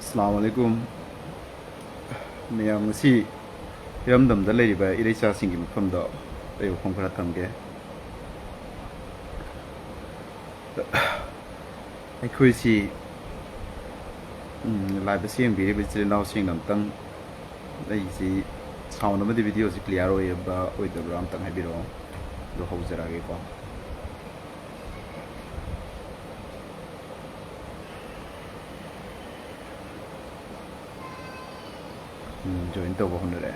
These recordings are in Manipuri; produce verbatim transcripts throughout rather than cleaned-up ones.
ꯑꯁꯂꯥꯃꯨ ꯑꯂꯥꯏꯀꯨꯝ꯫ ꯃꯌꯥꯝ, ꯉꯁꯤ ꯏꯔꯝꯗꯝꯗ ꯂꯩꯔꯤꯕ ꯏꯔꯩꯆꯥꯁꯤꯡꯒꯤ ꯃꯐꯝꯗ ꯑꯩ ꯋꯥꯐꯝ ꯈꯔ ꯊꯝꯒꯦ꯫ ꯑꯩꯈꯣꯏꯁꯤ, ꯎꯝ, live ꯑꯁꯤ ꯌꯦꯡꯕꯤꯔꯤꯕ ꯏꯆꯤꯜ ꯏꯅꯥꯎꯁꯤꯡꯅ ꯑꯝꯇꯪ ꯑꯩꯁꯤ sound ꯑꯃꯗꯤ video ꯁꯤ clear ꯑꯣꯏꯕ꯭ꯔꯥ ꯑꯣꯏꯗꯕ꯭ꯔꯥ ꯑꯝꯇꯪ ꯍꯥꯏꯕꯤꯔꯛꯑꯣ꯫ ꯑꯗꯨ ꯍꯧꯖꯔꯛꯑꯒꯦꯀꯣ꯫ ꯎꯝ, join ꯇꯧꯕ ꯍꯧꯅꯔꯦ꯫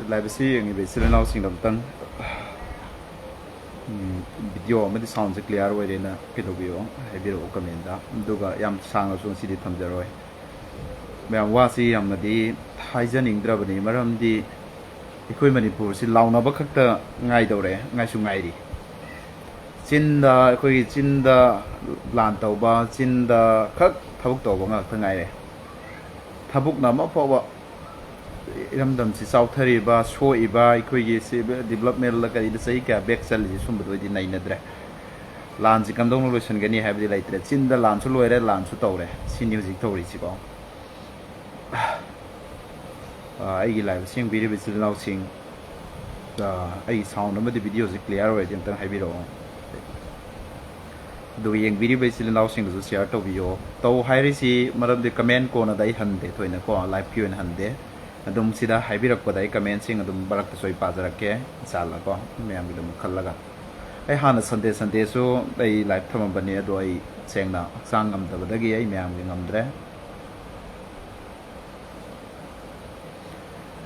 Live ꯑꯁꯤ ꯌꯦꯡꯉꯤꯕ ꯏꯆꯤꯜ ꯏꯅꯥꯎꯁꯤꯡꯗ ꯑꯝꯇꯪ, ꯎꯝ, video ꯑꯃꯗꯤ sound ꯁꯦ clear ꯑꯣꯏꯔꯦꯅ ꯀꯩꯗꯧꯕꯤꯌꯣ, ꯍꯥꯏꯕꯤꯔꯛꯑꯣ comment ꯇ꯫ ꯑꯗꯨꯒ ꯌꯥꯝ ꯁꯥꯡꯅꯁꯨ ꯉꯁꯤꯗꯤ ꯊꯝꯖꯔꯣꯏ꯫ ꯃꯌꯥꯝ, ꯋꯥꯁꯤ ꯌꯥꯝꯅꯗꯤ ꯍꯥꯏꯖꯅꯤꯡꯗ꯭ꯔꯕꯅꯤ, ꯃꯔꯝꯗꯤ ꯑꯩꯈꯣꯏ ꯃꯅꯤꯄꯨꯔꯁꯤ ꯂꯥꯎꯅꯕ ꯈꯛꯇ ꯉꯥꯏꯗꯧꯔꯦ, ꯉꯥꯏꯁꯨ ꯉꯥꯏꯔꯤ꯫ ꯆꯤꯟꯗ, ꯑꯩꯈꯣꯏꯒꯤ ꯆꯤꯟꯗ ꯂꯥꯟ ꯇꯧꯕ, ꯆꯤꯟꯗ ꯈꯛ ꯊꯕꯛ ꯇꯧꯕ ꯉꯥꯛꯇ ꯉꯥꯏꯔꯦ꯫ ꯊꯕꯛꯅ ꯑꯃ ꯐꯥꯎꯕ ꯏꯔꯝꯗꯝꯁꯤ ꯆꯥꯎꯊꯔꯤꯕ, ꯁꯣꯛꯏꯕ, ꯑꯩꯈꯣꯏꯒꯤ ꯁꯤ development ꯂ ꯀꯔꯤꯗ ꯆꯍꯤ ꯀꯌꯥ back ꯆꯠꯂꯤꯁꯤ, ꯁꯨꯝꯕꯗꯣ ꯑꯩꯗꯤ ꯅꯩꯅꯗ꯭ꯔꯦ꯫ ꯂꯥꯟꯁꯤ ꯀꯝꯗꯧꯅ ꯂꯣꯏꯁꯤꯟꯒꯅꯤ ꯍꯥꯏꯕꯗꯤ ꯂꯩꯇ꯭ꯔꯦ꯫ ꯆꯤꯟꯗ ꯂꯥꯟꯁꯨ ꯂꯣꯏꯔꯦ, ꯂꯥꯟꯁꯨ ꯇꯧꯔꯦ꯫ ꯁꯤꯅꯤ ꯍꯧꯖꯤꯛ ꯇꯧꯔꯤꯁꯤꯀꯣ꯫ ꯑ, ꯑꯩꯒꯤ live ꯑꯁꯤ ꯌꯦꯡꯕꯤꯔꯤꯕ ꯏꯆꯤꯜ ꯏꯅꯥꯎꯁꯤꯡ, ꯑ, ꯑꯩꯒꯤ sound ꯑꯃꯗꯤ video ꯁꯤ clear ꯑꯣꯏꯔꯗꯤ ꯑꯝꯇꯪ ꯍꯥꯏꯕꯤꯔꯛꯑꯣ꯫ ꯑꯗꯨꯒ ꯌꯦꯡꯕꯤꯔꯤꯕ ꯏꯆꯤꯜ ꯏꯅꯥꯎꯁꯤꯡꯗꯁꯨ share ꯇꯧꯕꯤꯌꯣ꯫ ꯇꯧ ꯍꯥꯏꯔꯤꯁꯤ ꯃꯔꯝꯗꯤ comment ꯀꯣꯟꯅꯗ ꯑꯩ ꯍꯟꯗꯦ ꯊꯣꯏꯅꯀꯣ, live ꯀꯤ ꯑꯣꯏꯅ ꯍꯟꯗꯦ꯫ ꯑꯗꯨꯝ ꯁꯤꯗ ꯍꯥꯏꯕꯤꯔꯛꯄꯗ ꯑꯩ comment ꯁꯤꯡ ꯑꯗꯨꯝ ꯃꯔꯛꯇꯁꯨ ꯑꯩ ꯄꯥꯖꯔꯛꯀꯦ, ꯏꯟꯁꯥ ꯑꯜꯂꯥ ꯀꯣ, ꯃꯌꯥꯝꯒꯤꯗꯃꯛ ꯈꯜꯂꯒ꯫ ꯑꯩ ꯍꯥꯟꯅ Sunday Sunday ꯁꯨ ꯑꯩ live ꯊꯝꯃꯝꯕꯅꯤ, ꯑꯗꯣ ꯑꯩ ꯁꯦꯡꯅ ꯍꯛꯆꯥꯡ ꯉꯝꯗꯕꯗꯒꯤ ꯑꯩ ꯃꯌꯥꯝꯒꯤ ꯉꯝꯗ꯭ꯔꯦ꯫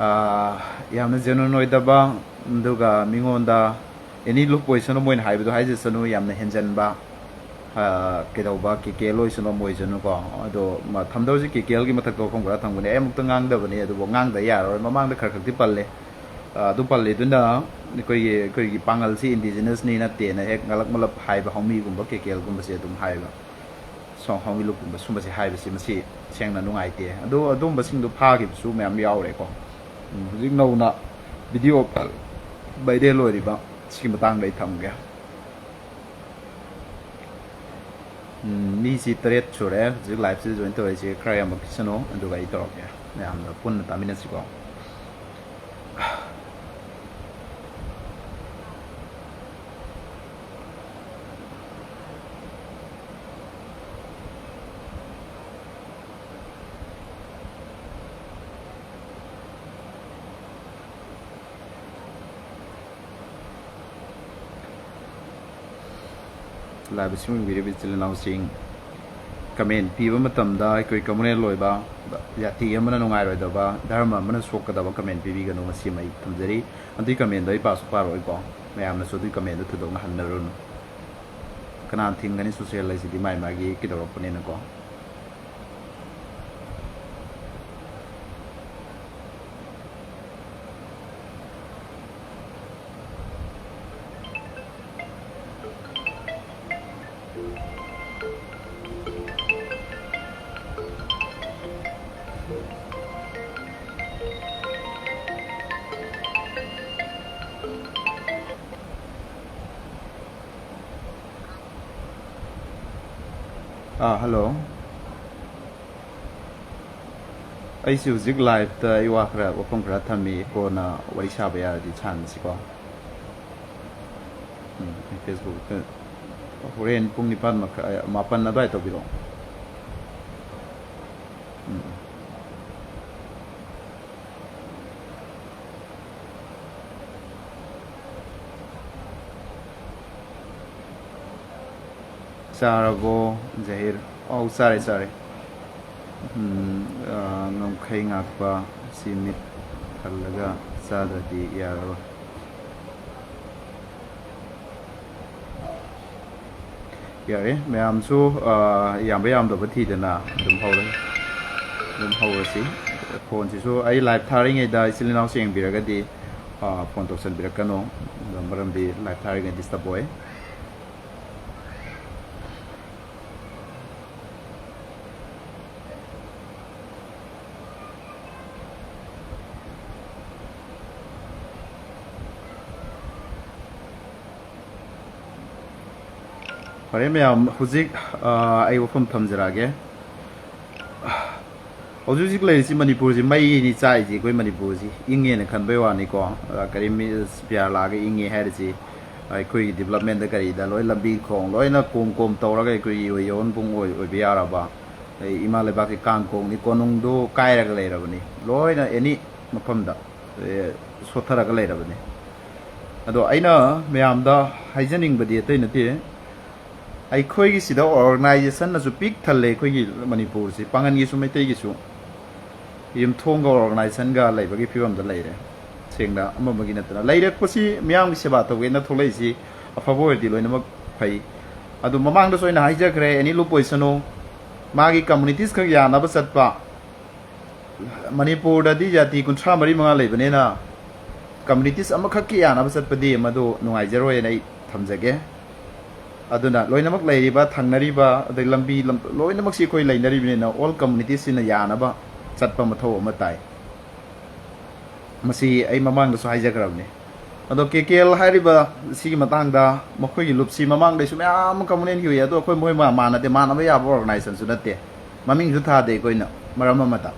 ꯑꯥ, ꯌꯥꯝꯅ genuine ꯑꯣꯏꯗꯕ, ꯑꯗꯨꯒ ꯃꯤꯉꯣꯟꯗ any ꯂꯨꯞ ꯑꯣꯏꯁꯅꯨ, ꯃꯣꯏꯅ ꯍꯥꯏꯕꯗꯣ ꯍꯥꯏꯖꯁꯅꯨ, ꯌꯥꯝꯅ ꯍꯦꯟꯖꯟꯕ, ꯑꯥ, ꯀꯩꯗꯧꯕ, ꯀꯦ ꯀꯦ ꯑꯦꯜ ꯑꯣꯏꯁꯅꯨ, ꯑꯃ ꯑꯣꯏꯁꯅꯨꯀꯣ꯫ ꯑꯗꯣ ꯃ-, ꯊꯝꯗꯧꯔꯤꯁꯦ ꯀꯦ ꯀꯦ ꯑꯦꯜꯒꯤ ꯃꯊꯛꯇ ꯋꯥꯐꯝ ꯈꯔ ꯊꯝꯒꯅꯤ꯫ ꯑꯩ ꯑꯃꯨꯛꯇ ꯉꯥꯡꯗꯕꯅꯤ, ꯑꯗꯨꯕꯨ ꯉꯥꯡꯗ ꯌꯥꯔꯔꯣꯏ꯫ ꯃꯃꯥꯡꯗ ꯈꯔ ꯈꯛꯇꯤ ꯄꯜꯂꯦ꯫ ꯑꯥ, ꯑꯗꯨ ꯄꯜꯂꯤꯗꯨꯅ ꯑꯩꯈꯣꯏꯒꯤ, ꯑꯩꯈꯣꯏꯒꯤ ꯄꯥꯡꯒꯜꯁꯤ indigenous ꯅꯤ ꯅꯠꯇꯦꯅ ꯍꯦꯛ ꯉꯂꯛ ꯃꯂꯛ ꯍꯥꯏꯕ ꯍꯧꯃꯤꯒꯨꯝꯕ, ꯀꯦ ꯀꯦ ꯑꯦꯜꯒꯨꯝꯕꯁꯦ ꯑꯗꯨꯝ ꯍꯥꯏꯕ꯫ ꯁꯣꯡ ꯍꯥꯎꯃꯤ ꯂꯨꯞꯀꯨꯝꯕ ꯁꯨꯝꯕꯁꯦ ꯍꯥꯏꯕꯁꯤ ꯃꯁꯤ ꯁꯦꯡꯅ ꯅꯨꯡꯉꯥꯏꯇꯦ꯫ ꯑꯗꯨ, ꯑꯗꯨꯝꯕꯁꯤꯡꯗꯣ ꯐꯥꯈꯤꯕꯁꯨ ꯃꯌꯥꯝ ꯌꯥꯎꯔꯦꯀꯣ꯫ ꯎꯝ, ꯍꯧꯖꯤꯛ ꯅꯧꯅ video viral ꯑꯣꯏꯔꯤꯕ ꯁꯤꯒꯤ ꯃꯇꯥꯡꯗ ꯑꯩ ꯊꯝꯒꯦ꯫ ꯎꯝ, ꯃꯤꯁꯤ ꯇꯔꯦꯠ ꯁꯨꯔꯦ ꯍꯧꯖꯤꯛ live ꯁꯤꯗ join ꯇꯧꯔꯛꯏꯁꯦ꯫ ꯈꯔ ꯌꯥꯝꯃꯛꯈꯤꯁꯅꯨ, ꯑꯗꯨꯒ ꯑꯩ ꯇꯧꯔꯛꯀꯦ꯫ ꯃꯌꯥꯝꯗ ꯄꯨꯟꯅ ꯇꯥꯃꯤꯟꯅꯁꯤꯀꯣ꯫ Live ꯑꯁꯤ ꯌꯦꯡꯕꯤꯔꯤꯕ ꯏꯆꯤꯜ ꯏꯅꯥꯎꯁꯤꯡ, comment ꯄꯤꯕ ꯃꯇꯝꯗ ꯑꯩꯈꯣꯏ communal ꯑꯣꯏꯕ, ꯖꯥꯇꯤ ꯑꯃꯅ ꯅꯨꯡꯉꯥꯏꯔꯣꯏꯗꯕ, ꯙꯔꯃ ꯑꯃꯅ ꯁꯣꯛꯀꯗꯕ comment ꯄꯤꯕꯤꯒꯅꯨ꯫ ꯃꯁꯤꯃ ꯑꯩ ꯊꯝꯖꯔꯤ꯫ ꯑꯗꯨꯒꯤ comment ꯗꯣ ꯑꯩ ꯄꯥꯁꯨ ꯄꯥꯔꯣꯏꯀꯣ꯫ ꯃꯌꯥꯝꯅꯁꯨ ꯑꯗꯨꯒꯤ comment ꯗꯣ ꯊꯣꯏꯗꯣꯛꯅ ꯍꯟꯅꯔꯨꯅꯨ꯫ ꯀꯅꯥꯅ ꯊꯤꯡꯒꯅꯤ? Social ꯍꯥꯏꯁꯤꯗꯤ ꯃꯥꯏ ꯃꯥꯒꯤ ꯀꯩꯗꯧꯔꯛꯄꯅꯤꯅꯀꯣ꯫ ꯑꯥ, hello꯫ ꯑꯩꯁꯤ ꯍꯧꯖꯤꯛ live ꯇ ꯑꯩ ꯋꯥ ꯈꯔ, ꯋꯥꯐꯝ ꯈꯔ ꯊꯝꯃꯤ, ꯀꯣꯟꯅ ꯋꯥꯔꯤ ꯁꯥꯕ ꯌꯥꯔꯗꯤ ꯁꯥꯟꯅꯁꯤꯀꯣ꯫ ꯎꯝ, ꯑꯩ Facebook ꯇ ꯍꯣꯔꯦꯟ ꯄꯨꯡ ꯅꯤꯄꯥꯟ ꯃꯈꯥꯏ, ꯃꯥꯄꯟ ꯑꯗꯨꯋꯥꯏ ꯇꯧꯕꯤꯔꯛꯑꯣ꯫ ꯎꯝ꯫ ꯆꯥꯔꯕꯣ, ꯖꯍꯤꯔ? ꯑꯧ, ꯆꯥꯔꯦ, ꯆꯥꯔꯦ꯫ ꯎꯝ, ꯑ, ꯉꯝꯈꯩ ꯉꯥꯛꯄ ꯁꯤ ꯃꯤꯠ ꯊꯜꯂꯒ ꯆꯥꯗ꯭ꯔꯗꯤ ꯌꯥꯔꯔꯣꯏ꯫ ꯌꯥꯔꯦ, ꯃꯌꯥꯝꯁꯨ, ꯑ, ꯌꯥꯝꯕ ꯌꯥꯝꯗꯕ ꯊꯤꯗꯅ ꯑꯗꯨꯝ ꯍꯧꯔ-, ꯑꯗꯨꯝ ꯍꯧꯔꯁꯤ꯫ Phone ꯁꯤꯁꯨ ꯑꯩ live ꯊꯥꯔꯤꯉꯩꯗ ꯏꯆꯤꯜ ꯏꯅꯥꯎꯁꯨ ꯌꯦꯡꯕꯤꯔꯒꯗꯤ, ꯑ, phone ꯇꯧꯁꯟꯕꯤꯔꯛꯀꯅꯨ꯫ ꯑꯗꯣ ꯃꯔꯝꯗꯤ live ꯊꯥꯔꯤꯉꯩ disturb ꯑꯣꯏ꯫ ꯐꯔꯦ ꯃꯌꯥꯝ, ꯍꯧꯖꯤꯛ ꯑ, ꯑꯩ ꯋꯥꯐꯝ ꯊꯝꯖꯔꯛꯑꯒꯦ꯫ ꯍꯧꯖꯤꯛ ꯍꯧꯖꯤꯛ ꯂꯩꯔꯤꯁꯤ ꯃꯅꯤꯄꯨꯔꯁꯤ ꯃꯩꯅꯤ ꯆꯥꯛꯏꯁꯤ, ꯑꯩꯈꯣꯏ ꯃꯅꯤꯄꯨꯔꯁꯤ ꯏꯪꯉꯦꯅ ꯈꯟꯕꯩ ꯋꯥꯅꯤꯀꯣ꯫ ꯑ, ꯀꯔꯤ ꯃꯤꯁ ꯄꯤꯌꯥꯔ ꯂꯥꯛꯑꯒ ꯏꯪꯉꯦ ꯍꯥꯏꯔꯤꯁꯤ? ꯑꯩꯈꯣꯏꯒꯤ ꯗꯤꯕꯂꯞꯃꯦꯟꯗ ꯀꯔꯤꯗ ꯂꯣꯏ ꯂꯝꯕꯤ ꯊꯣꯡ ꯂꯣꯏꯅ ꯀꯣꯝ ꯀꯣꯝ ꯇꯧꯔꯒ ꯑꯩꯈꯣꯏꯒꯤ ꯑꯣꯏ- ꯌꯣꯟꯕꯨꯡ ꯑꯣꯏ-, ꯑꯣꯏꯕ ꯌꯥꯔꯕ, ꯑꯩ ꯏꯃꯥ ꯂꯩꯕꯥꯛꯀꯤ ꯀꯥꯡ ꯀꯣꯡꯅꯤ ꯀꯣꯅꯨꯡꯗꯣ ꯀꯥꯏꯔꯒ ꯂꯩꯔꯕꯅꯤ, ꯂꯣꯏꯅ ꯑꯦꯅꯤ ꯃꯐꯝꯗ ꯑꯦ, ꯁꯣꯠꯊꯔꯒ ꯂꯩꯔꯕꯅꯤ꯫ ꯑꯗꯣ ꯑꯩꯅ ꯃꯌꯥꯝꯗ ꯍꯥꯏꯖꯅꯤꯡꯕꯗꯤ ꯑꯇꯩ ꯅꯠꯇꯦ, ꯑꯩꯈꯣꯏꯒꯤ ꯁꯤꯗ ꯑꯣꯔꯒꯅꯥꯏꯖꯦꯁꯟꯅꯁꯨ ꯄꯤꯛ ꯊꯜꯂꯦ꯫ ꯑꯩꯈꯣꯏꯒꯤ ꯃꯅꯤꯄꯨꯔꯁꯤ ꯄꯥꯉꯟꯒꯤꯁꯨ ꯃꯩꯇꯩꯒꯤꯁꯨ ꯌꯨꯝꯊꯣꯡꯒ ꯑꯣꯔꯒꯅꯥꯏꯖꯦꯁꯟꯒ ꯂꯩꯕꯒꯤ ꯐꯤꯕꯝꯗ ꯂꯩꯔꯦ꯫ ꯁꯦꯡꯅ ꯑꯃ ꯑꯃꯒꯤ ꯅꯠꯇꯅ ꯂꯩꯔꯛꯄꯁꯤ ꯃꯤꯌꯥꯝꯒꯤ ꯁꯦꯕꯥ ꯇꯧꯒꯦꯅ ꯊꯣꯛꯂꯛꯏꯁꯤ ꯑꯐꯕ ꯑꯣꯏꯔꯗꯤ ꯂꯣꯏꯅꯃꯛ ꯐꯩ꯫ ꯑꯗꯨ ꯃꯃꯥꯡꯗꯁꯨ ꯑꯩꯅ ꯍꯥꯏꯖꯈ꯭ꯔꯦ, ꯑꯦꯅꯤ ꯂꯨꯞ ꯑꯣꯏꯁꯅꯨ, ꯃꯥꯒꯤ ꯀꯝꯃꯨꯅꯤꯇꯤꯁ ꯈꯛ ꯌꯥꯅꯕ ꯆꯠꯄ, ꯃꯅꯤꯄꯨꯔꯗꯗꯤ ꯖꯥꯇꯤ ꯀꯨꯟꯊ꯭ꯔꯥ ꯃꯔꯤ ꯃꯉꯥ ꯂꯩꯕꯅꯤꯅ ꯀꯝꯃꯨꯅꯤꯇꯤꯁ ꯑꯃꯈꯛꯀꯤ ꯌꯥꯅꯕ ꯆꯠꯄꯗꯤ ꯃꯗꯨ ꯅꯨꯡꯉꯥꯏꯖꯔꯣꯏꯅ ꯑꯩ ꯊꯝꯖꯒꯦ꯫ ꯑꯗꯨꯅ ꯂꯣꯏꯅꯃꯛ ꯂꯩꯔꯤꯕ, ꯊꯪꯅꯔꯤꯕ, ꯑꯗꯩ ꯂꯝꯕꯤ ꯂꯝ-, ꯂꯣꯏꯅꯃꯛꯁꯤ ꯑꯩꯈꯣꯏ ꯂꯩꯅꯔꯤꯕꯅꯤꯅ ꯑꯣꯜ ꯀꯝꯃꯨꯅꯤꯇꯤꯁꯁꯤꯅ ꯌꯥꯅꯕ ꯆꯠꯄ ꯃꯊꯧ ꯑꯃ ꯇꯥꯏ꯫ ꯃꯁꯤ ꯑꯩ ꯃꯃꯥꯡꯗꯁꯨ ꯍꯥꯏꯖꯈ꯭ꯔꯕꯅꯤ꯫ ꯑꯗꯣ ꯀꯦ ꯀꯦ ꯑꯦꯜ ꯍꯥꯏꯔꯤꯕ ꯁꯤꯒꯤ ꯃꯇꯥꯡꯗ ꯃꯈꯣꯏꯒꯤ ꯂꯨꯞꯁꯤ ꯃꯃꯥꯡꯗꯩꯁꯨ ꯃꯌꯥꯝ ꯑꯃ ꯀꯝꯄ꯭ꯂꯦꯟ ꯍꯨꯏ, ꯑꯗꯣ ꯑꯩꯈꯣꯏ ꯃꯣꯏ ꯃꯥ-, ꯃꯥꯟꯅꯗꯦ, ꯃꯥꯟꯅꯕ ꯌꯥꯕ ꯑꯣꯔꯒꯅꯥꯏꯖꯦꯁꯟꯁꯨ ꯅꯠꯇꯦ, ꯃꯃꯤꯡꯁꯨ ꯊꯥꯗꯦ ꯑꯩꯈꯣꯏꯅ ꯃꯔꯝ ꯑꯃꯇ꯫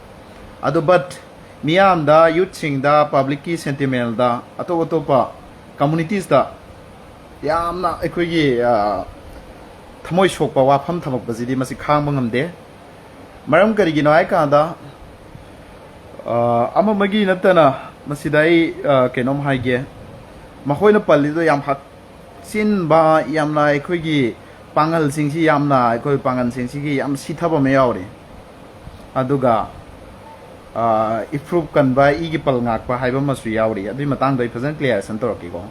ꯑꯗꯣ ꯕꯠ ꯃꯤꯌꯥꯝꯗ, ꯌꯨꯠꯁꯤꯡꯗ, ꯄꯕ꯭ꯂꯤꯛꯀꯤ ꯁꯦꯟꯇꯤꯃꯦꯟꯗ, ꯑꯇꯣꯞ ꯑꯇꯣꯞꯄ ꯀꯝꯃꯨꯅꯤꯇꯤꯁꯇ ꯌꯥꯝꯅ ꯑꯩꯈꯣꯏꯒꯤ, ꯑ, ꯊꯃꯣꯏ ꯁꯣꯛꯄ ꯋꯥꯐꯝ ꯊꯝꯃꯛꯄꯁꯤꯗꯤ ꯃꯁꯤ ꯈꯥꯡꯕ ꯉꯝꯗꯦ꯫ ꯃꯔꯝ ꯀꯔꯤꯒꯤꯅꯣ ꯍꯥꯏ ꯀꯥꯟꯗ, ꯑ, ꯑꯃ ꯑꯃꯒꯤ ꯅꯠꯇꯅ ꯃꯁꯤꯗ ꯑꯩ, ꯑ, ꯀꯩꯅꯣꯝ ꯍꯥꯏꯒꯦ꯫ ꯃꯈꯣꯏꯅ ꯄꯜꯂꯤꯗꯣ ꯌꯥꯝ ꯍꯛꯆꯤꯟꯕ, ꯌꯥꯝꯅ ꯑꯩꯈꯣꯏꯒꯤ ꯄꯥꯡꯒꯜꯁꯤꯡꯁꯤ, ꯌꯥꯝꯅ ꯑꯩꯈꯣꯏ ꯄꯥꯡꯒꯜꯁꯤꯡꯁꯤꯒꯤ ꯌꯥꯝ ꯁꯤꯊꯕ ꯑꯃ ꯌꯥꯎꯔꯤ꯫ ꯑꯗꯨꯒ, ꯑ, ꯏꯐ꯭ꯔꯨꯞ ꯀꯟꯕ, ꯏꯒꯤ ꯄꯜ ꯉꯥꯛꯄ ꯍꯥꯏꯕ ꯑꯃꯁꯨ ꯌꯥꯎꯔꯤ꯫ ꯑꯗꯨꯒꯤ ꯃꯇꯥꯡꯗ ꯑꯩ ꯐꯖꯅ ꯀ꯭ꯂꯤꯌꯥꯔꯦꯁꯟ ꯇꯧꯔꯛꯀꯦꯀꯣ꯫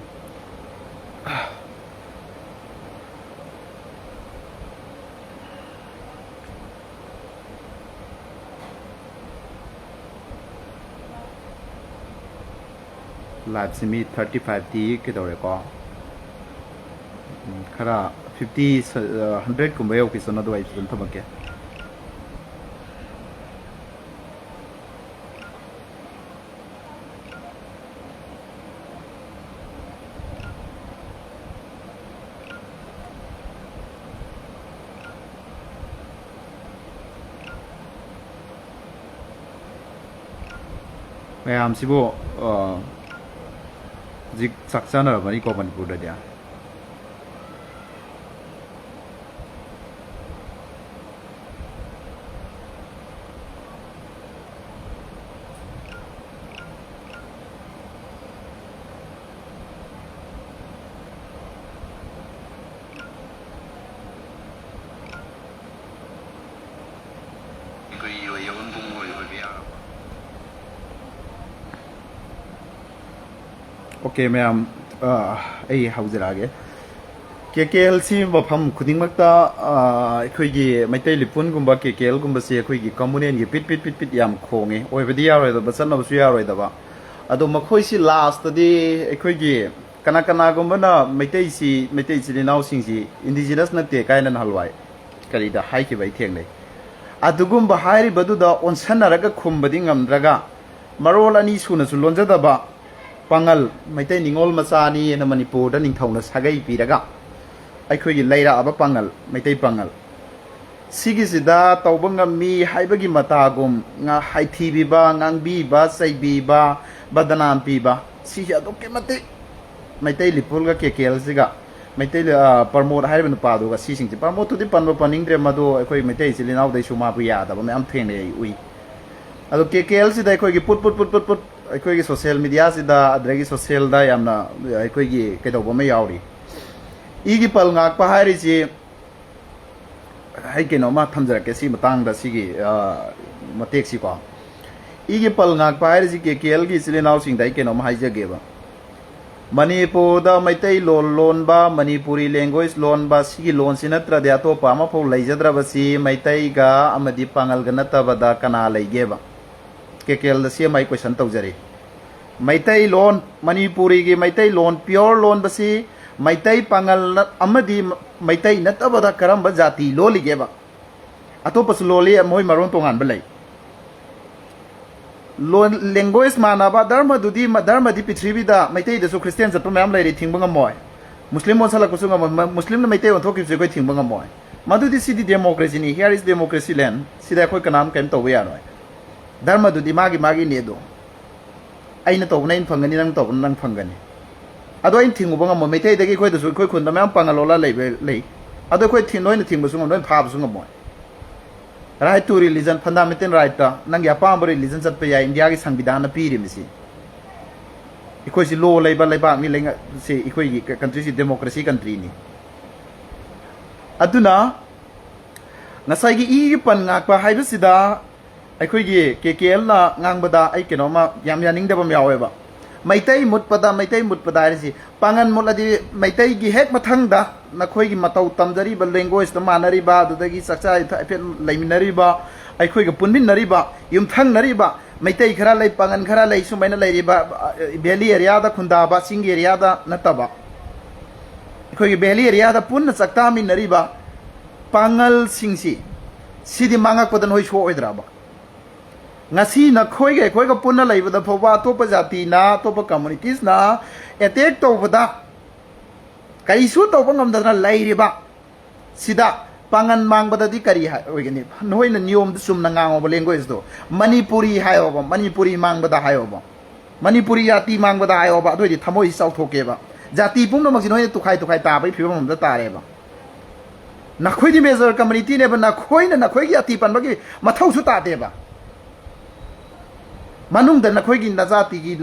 ꯂꯥꯏꯞꯁꯤ ꯃꯤ ꯊꯥꯔꯇꯤ ꯐꯥꯏꯚꯇꯤ ꯀꯩꯗꯧꯔꯦꯀꯣ꯫ ꯎꯝ, ꯈꯔ ꯐꯤꯐꯇꯤ, ꯑ, ꯍꯟꯗ꯭ꯔꯦꯠꯀꯨꯝꯕ ꯌꯧꯈꯤꯁꯅꯨ, ꯑꯗꯨꯒ ꯑꯩ ꯐꯖꯅ ꯊꯝꯃꯛꯀꯦ꯫ ꯃꯌꯥꯝꯁꯤꯕꯨ, ꯑ, ꯍꯧꯖꯤꯛ ꯆꯥꯛ ꯆꯥꯅꯔꯕꯅꯤꯀꯣ ꯃꯅꯤꯄꯨꯔꯗꯗꯤ꯫ ꯑꯩꯈꯣꯏ ꯌꯣ-, ꯌꯥꯑꯣꯟꯕꯨꯡ ꯑꯣꯏ-, ꯑꯣꯏꯕ ꯌꯥꯔꯕ? ꯑꯣꯀꯦ, ꯃꯌꯥꯝ, ꯑ, ꯑꯩ ꯍꯧꯖꯔꯛꯑꯒꯦ꯫ ꯀꯦ ꯀꯦ ꯑꯦꯜꯁꯤ ꯃꯐꯝ ꯈꯨꯗꯤꯡꯃꯛꯇ, ꯑ, ꯑꯩꯈꯣꯏꯒꯤ ꯃꯩꯇꯩ ꯂꯤꯄꯨꯟꯒꯨꯝꯕ ꯀꯦ ꯀꯦ ꯑꯦꯜꯒꯨꯝꯕꯁꯦ ꯑꯩꯈꯣꯏꯒꯤ ꯀꯝꯃꯨꯅꯦꯜꯒꯤ ꯄꯤꯠ ꯄꯤꯠ ꯄꯤꯠ ꯄꯤꯠ ꯌꯥꯝ ꯈꯣꯡꯉꯦ꯫ ꯑꯣꯏꯕꯗꯤ ꯌꯥꯔꯣꯏꯗꯕ, ꯆꯠꯅꯕꯁꯨ ꯌꯥꯔꯣꯏꯗꯕ꯫ ꯑꯗꯣ ꯃꯈꯣꯏꯁꯤ ꯂꯥꯁꯇꯗꯤ ꯑꯩꯈꯣꯏꯒꯤ ꯀꯅꯥ ꯀꯅꯥꯒꯨꯝꯕꯅ ꯃꯩꯇꯩꯁꯤ, ꯃꯩꯇꯩ ꯏꯆꯤꯜ ꯏꯅꯥꯎꯁꯤꯡꯁꯤ ꯏꯟꯗꯤꯖꯤꯅꯁ ꯅꯠꯇꯦ ꯀꯥꯏꯅ ꯅꯍꯥꯟꯋꯥꯏ ꯀꯔꯤꯗ ꯍꯥꯏꯈꯤꯕ ꯑꯩ ꯊꯦꯡꯅꯩ꯫ ꯑꯗꯨꯒꯨꯝꯕ ꯍꯥꯏꯔꯤꯕꯗꯨꯗ ꯑꯣꯟꯁꯟꯅꯔꯒ ꯈꯨꯝꯕꯗꯤ ꯉꯝꯗ꯭ꯔꯒ, ꯃꯔꯣꯜ ꯑꯅꯤ ꯁꯨꯅꯁꯨ ꯂꯣꯟꯖꯗꯕ ꯄꯥꯉꯜ, ꯃꯩꯇꯩ ꯅꯤꯉꯣꯜ ꯃꯆꯥꯅꯤ ꯍꯥꯏꯅ ꯃꯅꯤꯄꯨꯔꯗ ꯅꯤꯡꯊꯧꯅ ꯁꯥꯒꯩ ꯄꯤꯔꯒ, ꯑꯩꯈꯣꯏꯒꯤ ꯂꯩꯔꯛꯑꯕ ꯄꯥꯉꯜ, ꯃꯩꯇꯩ ꯄꯥꯉꯜ, ꯁꯤꯒꯤꯁꯤꯗ ꯇꯧꯕ ꯉꯝꯃꯤ ꯍꯥꯏꯕꯒꯤ ꯃꯇꯥꯒꯨꯝ ꯉꯥ-, ꯍꯥꯏꯊꯤꯕꯤꯕ, ꯉꯥꯡꯕꯤꯕ, ꯆꯩꯕꯤꯕ, ꯕꯗꯅꯥꯝ ꯄꯤꯕ, ꯁꯤꯁꯦ ꯑꯗꯨꯛꯀꯤ ꯃꯇꯤꯛ ꯃꯩꯇꯩ ꯂꯤꯄꯨꯜꯒ ꯀꯦ ꯀꯦ ꯑꯦꯜꯁꯤꯒ, ꯃꯩꯇꯩ, ꯑ, ꯄ꯭ꯔꯃꯣꯗ ꯍꯥꯏꯔꯤꯕ ꯅꯨꯄꯥꯗꯨꯒ, ꯁꯤꯁꯤꯡꯁꯦ, ꯄ꯭ꯔꯃꯣꯗꯇꯨꯗꯤ ꯄꯟꯕ ꯄꯟꯅꯤꯡꯗ꯭ꯔꯦ, ꯃꯗꯨ ꯑꯩꯈꯣꯏ ꯃꯩꯇꯩ ꯏꯆꯤꯜ ꯏꯅꯥꯎꯗꯩꯁꯨ ꯃꯥꯕꯨ ꯌꯥꯗꯕ ꯃꯌꯥꯝ ꯊꯦꯡꯅꯩ, ꯑꯩ ꯎꯏ꯫ ꯑꯗꯣ ꯀꯦ ꯀꯦ ꯑꯦꯜꯁꯤꯗ ꯑꯩꯈꯣꯏꯒꯤ ꯄꯨꯠ ꯄꯨꯠ ꯄꯨꯠ ꯄꯨꯠ ꯄꯨꯠ ꯑꯩꯈꯣꯏꯒꯤ ꯁꯣꯁꯤꯌꯦꯜ ꯃꯦꯗꯤꯌꯥꯁꯤꯗ, ꯑꯗꯒꯤ ꯁꯣꯁꯤꯌꯦꯜꯗ ꯌꯥꯝꯅ ꯑꯩꯈꯣꯏꯒꯤ ꯀꯩꯗꯧꯕ ꯑꯃ ꯌꯥꯎꯔꯤ꯫ ꯏꯒꯤ ꯄꯜ ꯉꯥꯛꯄ ꯍꯥꯏꯔꯤꯁꯤ, ꯑꯩ ꯀꯩꯅꯣꯝꯃ ꯊꯝꯖꯔꯛꯀꯦ ꯁꯤ ꯃꯇꯥꯡꯗ, ꯁꯤꯒꯤ, ꯑ, ꯃꯇꯦꯛꯁꯤꯀꯣ꯫ ꯏꯒꯤ ꯄꯜ ꯉꯥꯛꯄ ꯍꯥꯏꯔꯤꯁꯤ ꯀꯦ ꯀꯦ ꯑꯦꯜꯒꯤ ꯏꯆꯤꯜ ꯏꯅꯥꯎꯁꯤꯡꯗ ꯑꯩ ꯀꯩꯅꯣꯝꯃ ꯍꯥꯏꯖꯒꯦꯕ꯫ ꯃꯅꯤꯄꯨꯔꯗ ꯃꯩꯇꯩꯂꯣꯟ ꯂꯣꯟꯕ, ꯃꯅꯤꯄꯨꯔꯤ ꯂꯦꯡꯒ꯭ꯋꯦꯖ ꯂꯣꯟꯕ, ꯁꯤꯒꯤ ꯂꯣꯟꯁꯤ ꯅꯠꯇ꯭ꯔꯗꯤ ꯑꯇꯣꯞꯄ ꯑꯃꯐꯥꯎ ꯂꯩꯖꯗ꯭ꯔꯕꯁꯤ ꯃꯩꯇꯩꯒ ꯑꯃꯗꯤ ꯄꯥꯉꯜꯒ ꯅꯠꯇꯕꯗ ꯀꯅꯥ ꯂꯩꯒꯦꯕ? ꯀꯦ ꯀꯦ ꯑꯦꯜꯗ ꯁꯤ ꯑꯃ ꯑꯩ ꯀꯣꯏꯁꯟ ꯇꯧꯖꯔꯤ꯫ ꯃꯩꯇꯩꯂꯣꯟ, ꯃꯅꯤꯄꯨꯔꯤꯒꯤ ꯃꯩꯇꯩꯂꯣꯟ ꯄꯤꯌꯣꯔ ꯂꯣꯟꯕꯁꯤ ꯃꯩꯇꯩ ꯄꯥꯉꯜ ꯅꯠ-, ꯑꯃꯗꯤ ꯃꯩꯇꯩ ꯅꯠꯇꯕꯗ ꯀꯔꯝꯕ ꯖꯥꯇꯤ ꯂꯣꯜꯂꯤꯒꯦꯕ? ꯑꯇꯣꯞꯄꯁꯨ ꯂꯣꯜꯂꯤ, ꯃꯣꯏ ꯃꯔꯣꯟ ꯇꯣꯉꯥꯟꯕ ꯂꯩ꯫ ꯂꯣꯟ, ꯂꯦꯡꯒ꯭ꯋꯦꯖ ꯃꯥꯟꯅꯕ, ꯙꯔꯃꯗꯨꯗꯤ, ꯙꯔꯃꯗꯤ ꯄ꯭ꯔꯤꯊꯤꯕꯤꯗ ꯃꯩꯇꯩꯗꯁꯨ ꯈ꯭ꯔꯤꯁꯇꯤꯌꯥꯟ ꯆꯠꯄ ꯃꯌꯥꯝ ꯂꯩꯔꯤ, ꯊꯤꯡꯕ ꯉꯝꯃꯣꯏ꯫ ꯃꯨꯁꯂꯤꯝ ꯑꯣꯟꯁꯜꯂꯛꯄꯁꯨ ꯉꯝꯃꯣꯏ꯫ ꯃ-, ꯃꯨꯁꯂꯤꯝꯅ ꯃꯩꯇꯩ ꯑꯣꯟꯊꯣꯛꯈꯤꯕꯁꯦ ꯑꯩꯈꯣꯏ ꯊꯤꯡꯕ ꯉꯝꯃꯣꯏ꯫ ꯃꯗꯨꯗꯤ ꯁꯤꯗꯤ democracy ꯅꯤ, here is democracy land꯫ ꯁꯤꯗ ꯑꯩꯈꯣꯏ ꯀꯅꯥꯝ ꯀꯔꯤꯝ ꯇꯧꯕ ꯌꯥꯔꯣꯏ꯫ ꯙꯔꯃꯗꯨꯗꯤ ꯃꯥꯒꯤ ꯃꯥꯒꯤꯅꯤ ꯑꯗꯣ꯫ ꯑꯩꯅ ꯇꯧꯕꯅ ꯑꯩꯅ ꯐꯪꯒꯅꯤ, ꯅꯪ ꯇꯧꯕꯅ ꯅꯪ ꯐꯪꯒꯅꯤ꯫ ꯑꯗꯣ ꯑꯩꯅ ꯊꯤꯡꯉꯨꯕ ꯉꯝꯃꯣꯏ꯫ ꯃꯩꯇꯩꯗꯒꯤ ꯑꯩꯈꯣꯏꯗꯁꯨ, ꯑꯩꯈꯣꯏ ꯈꯨꯟꯗ ꯃꯌꯥꯝ ꯄꯥꯉꯜ ꯂꯣꯜꯂ ꯂꯩꯕ ꯂꯩ꯫ ꯑꯗꯣ ꯑꯩꯈꯣꯏ ꯊꯤꯡ-, ꯅꯣꯏꯅ ꯊꯤꯡꯕꯁꯨ ꯉꯝꯃꯣꯏ, ꯅꯣꯏꯅ ꯐꯥꯕꯁꯨ ꯉꯝꯃꯣꯏ꯫ Right to religion, fundamental right ꯇ ꯅꯪꯒꯤ ꯑꯄꯥꯝꯕ religion ꯆꯠꯄ ꯌꯥꯏ, ꯏꯟꯗꯤꯌꯥꯒꯤ ꯁꯪꯕꯤꯙꯥꯟꯅ ꯄꯤꯔꯤꯕꯁꯤ꯫ ꯑꯩꯈꯣꯏꯁꯤ law ꯂꯩꯕ ꯂꯩꯕꯥꯛꯅꯤ, ꯂꯩꯉꯥꯛꯁꯤ ꯑꯩꯈꯣꯏꯒꯤ country ꯁꯤ democracy country ꯅꯤ꯫ ꯑꯗꯨꯅ ꯉꯁꯥꯏꯒꯤ ꯏꯒꯤ ꯄꯟ ꯉꯥꯛꯄ ꯍꯥꯏꯕꯁꯤꯗ ꯑꯩꯈꯣꯏꯒꯤ ꯀꯦ ꯀꯦ ꯑꯦꯜꯅ ꯉꯥꯡꯕꯗ ꯑꯩ ꯀꯩꯅꯣꯝꯃ ꯌꯥꯝ ꯌꯥꯅꯤꯡꯗꯕ ꯑꯃ ꯌꯥꯎꯋꯦꯕ꯫ ꯃꯩꯇꯩ ꯃꯨꯠꯄꯗ, ꯃꯩꯇꯩ ꯃꯨꯠꯄꯗ ꯍꯥꯏꯔꯤꯁꯤ, ꯄꯥꯉꯟ ꯃꯨꯠꯂꯗꯤ ꯃꯩꯇꯩꯒꯤ ꯍꯦꯛ ꯃꯊꯪꯗ ꯅꯈꯣꯏꯒꯤ ꯃꯇꯧ ꯇꯝꯖꯔꯤꯕ, language ꯇ ꯃꯥꯟꯅꯔꯤꯕ, ꯑꯗꯨꯗꯒꯤ ꯆꯥꯛꯆꯥ ꯍꯥꯏꯐꯦꯠ ꯂꯩꯃꯤꯟꯅꯔꯤꯕ, ꯑꯩꯈꯣꯏꯒ ꯄꯨꯟꯃꯤꯟꯅꯔꯤꯕ, ꯌꯨꯝꯊꯪꯅꯔꯤꯕ ꯃꯩꯇꯩ ꯈꯔ ꯂꯩ, ꯄꯥꯉꯟ ꯈꯔ ꯂꯩ, ꯁꯨꯃꯥꯏꯅ ꯂꯩꯔꯤꯕ, ꯑ, valley area ꯗ ꯈꯨꯟꯗꯥꯕ, ꯆꯤꯡꯒꯤ area ꯗ ꯅꯠꯇꯕ, ꯑꯩꯈꯣꯏꯒꯤ valley area ꯗ ꯄꯨꯟꯅ ꯆꯥꯛꯇꯥꯃꯤꯟꯅꯔꯤꯕ ꯄꯥꯉꯜꯁꯤꯡꯁꯤ, ꯁꯤꯗꯤ ꯃꯥꯡꯉꯛꯄꯗ ꯅꯣꯏ ꯁꯣꯛꯑꯣꯏꯗ꯭ꯔꯕ? ꯉꯁꯤ ꯅꯈꯣꯏꯒ ꯑꯩꯈꯣꯏꯒ ꯄꯨꯟꯅ ꯂꯩꯕꯗ ꯐꯥꯎꯕ ꯑꯇꯣꯞꯄ ꯖꯥꯇꯤꯅ, ꯑꯇꯣꯞꯄ communities ꯅ attack ꯇꯧꯕꯗ ꯀꯔꯤꯁꯨ ꯇꯧꯕ ꯉꯝꯗꯗꯅ ꯂꯩꯔꯤꯕ ꯁꯤꯗ ꯄꯥꯉꯟ ꯃꯥꯡꯕꯗꯗꯤ ꯀꯔꯤ ꯍꯥꯏ-, ꯑꯣꯏꯒꯅꯤ? ꯅꯈꯣꯏꯅ ꯅꯤꯌꯣꯝꯗꯨ ꯆꯨꯝꯅ ꯉꯥꯡꯉꯣꯕ, language ꯇꯣ꯫ ꯃꯅꯤꯄꯨꯔꯤ ꯍꯥꯏꯌꯣꯕ, ꯃꯅꯤꯄꯨꯔꯤ ꯃꯥꯡꯕꯗ ꯍꯥꯏꯌꯣꯕ꯫ ꯃꯅꯤꯄꯨꯔꯤ ꯖꯥꯇꯤ ꯃꯥꯡꯕꯗ ꯍꯥꯏꯌꯣꯕ, ꯑꯗꯨ ꯑꯣꯏꯗꯤ ꯊꯃꯣꯏꯁꯤ ꯆꯥꯎꯊꯣꯛꯀꯦꯕ꯫ ꯖꯥꯇꯤ ꯄꯨꯝꯅꯃꯛꯁꯤ ꯅꯣꯏꯅ ꯇꯨꯈꯥꯏ ꯇꯨꯈꯥꯏ ꯇꯥꯕꯒꯤ ꯐꯤꯕꯝ ꯑꯃꯗ ꯇꯥꯔꯦꯕ꯫ ꯅꯈꯣꯏꯗꯤ major community ꯅꯦꯕ, ꯅꯈꯣꯏꯅ ꯅꯈꯣꯏꯒꯤ ꯖꯥꯇꯤ ꯄꯟꯕꯒꯤ ꯃꯊꯧꯁꯨ ꯇꯥꯗꯦꯕ꯫ ꯃꯅꯨꯡꯗ ꯅꯈꯣꯏꯒꯤ ꯅꯖꯥꯇꯤꯒꯤ,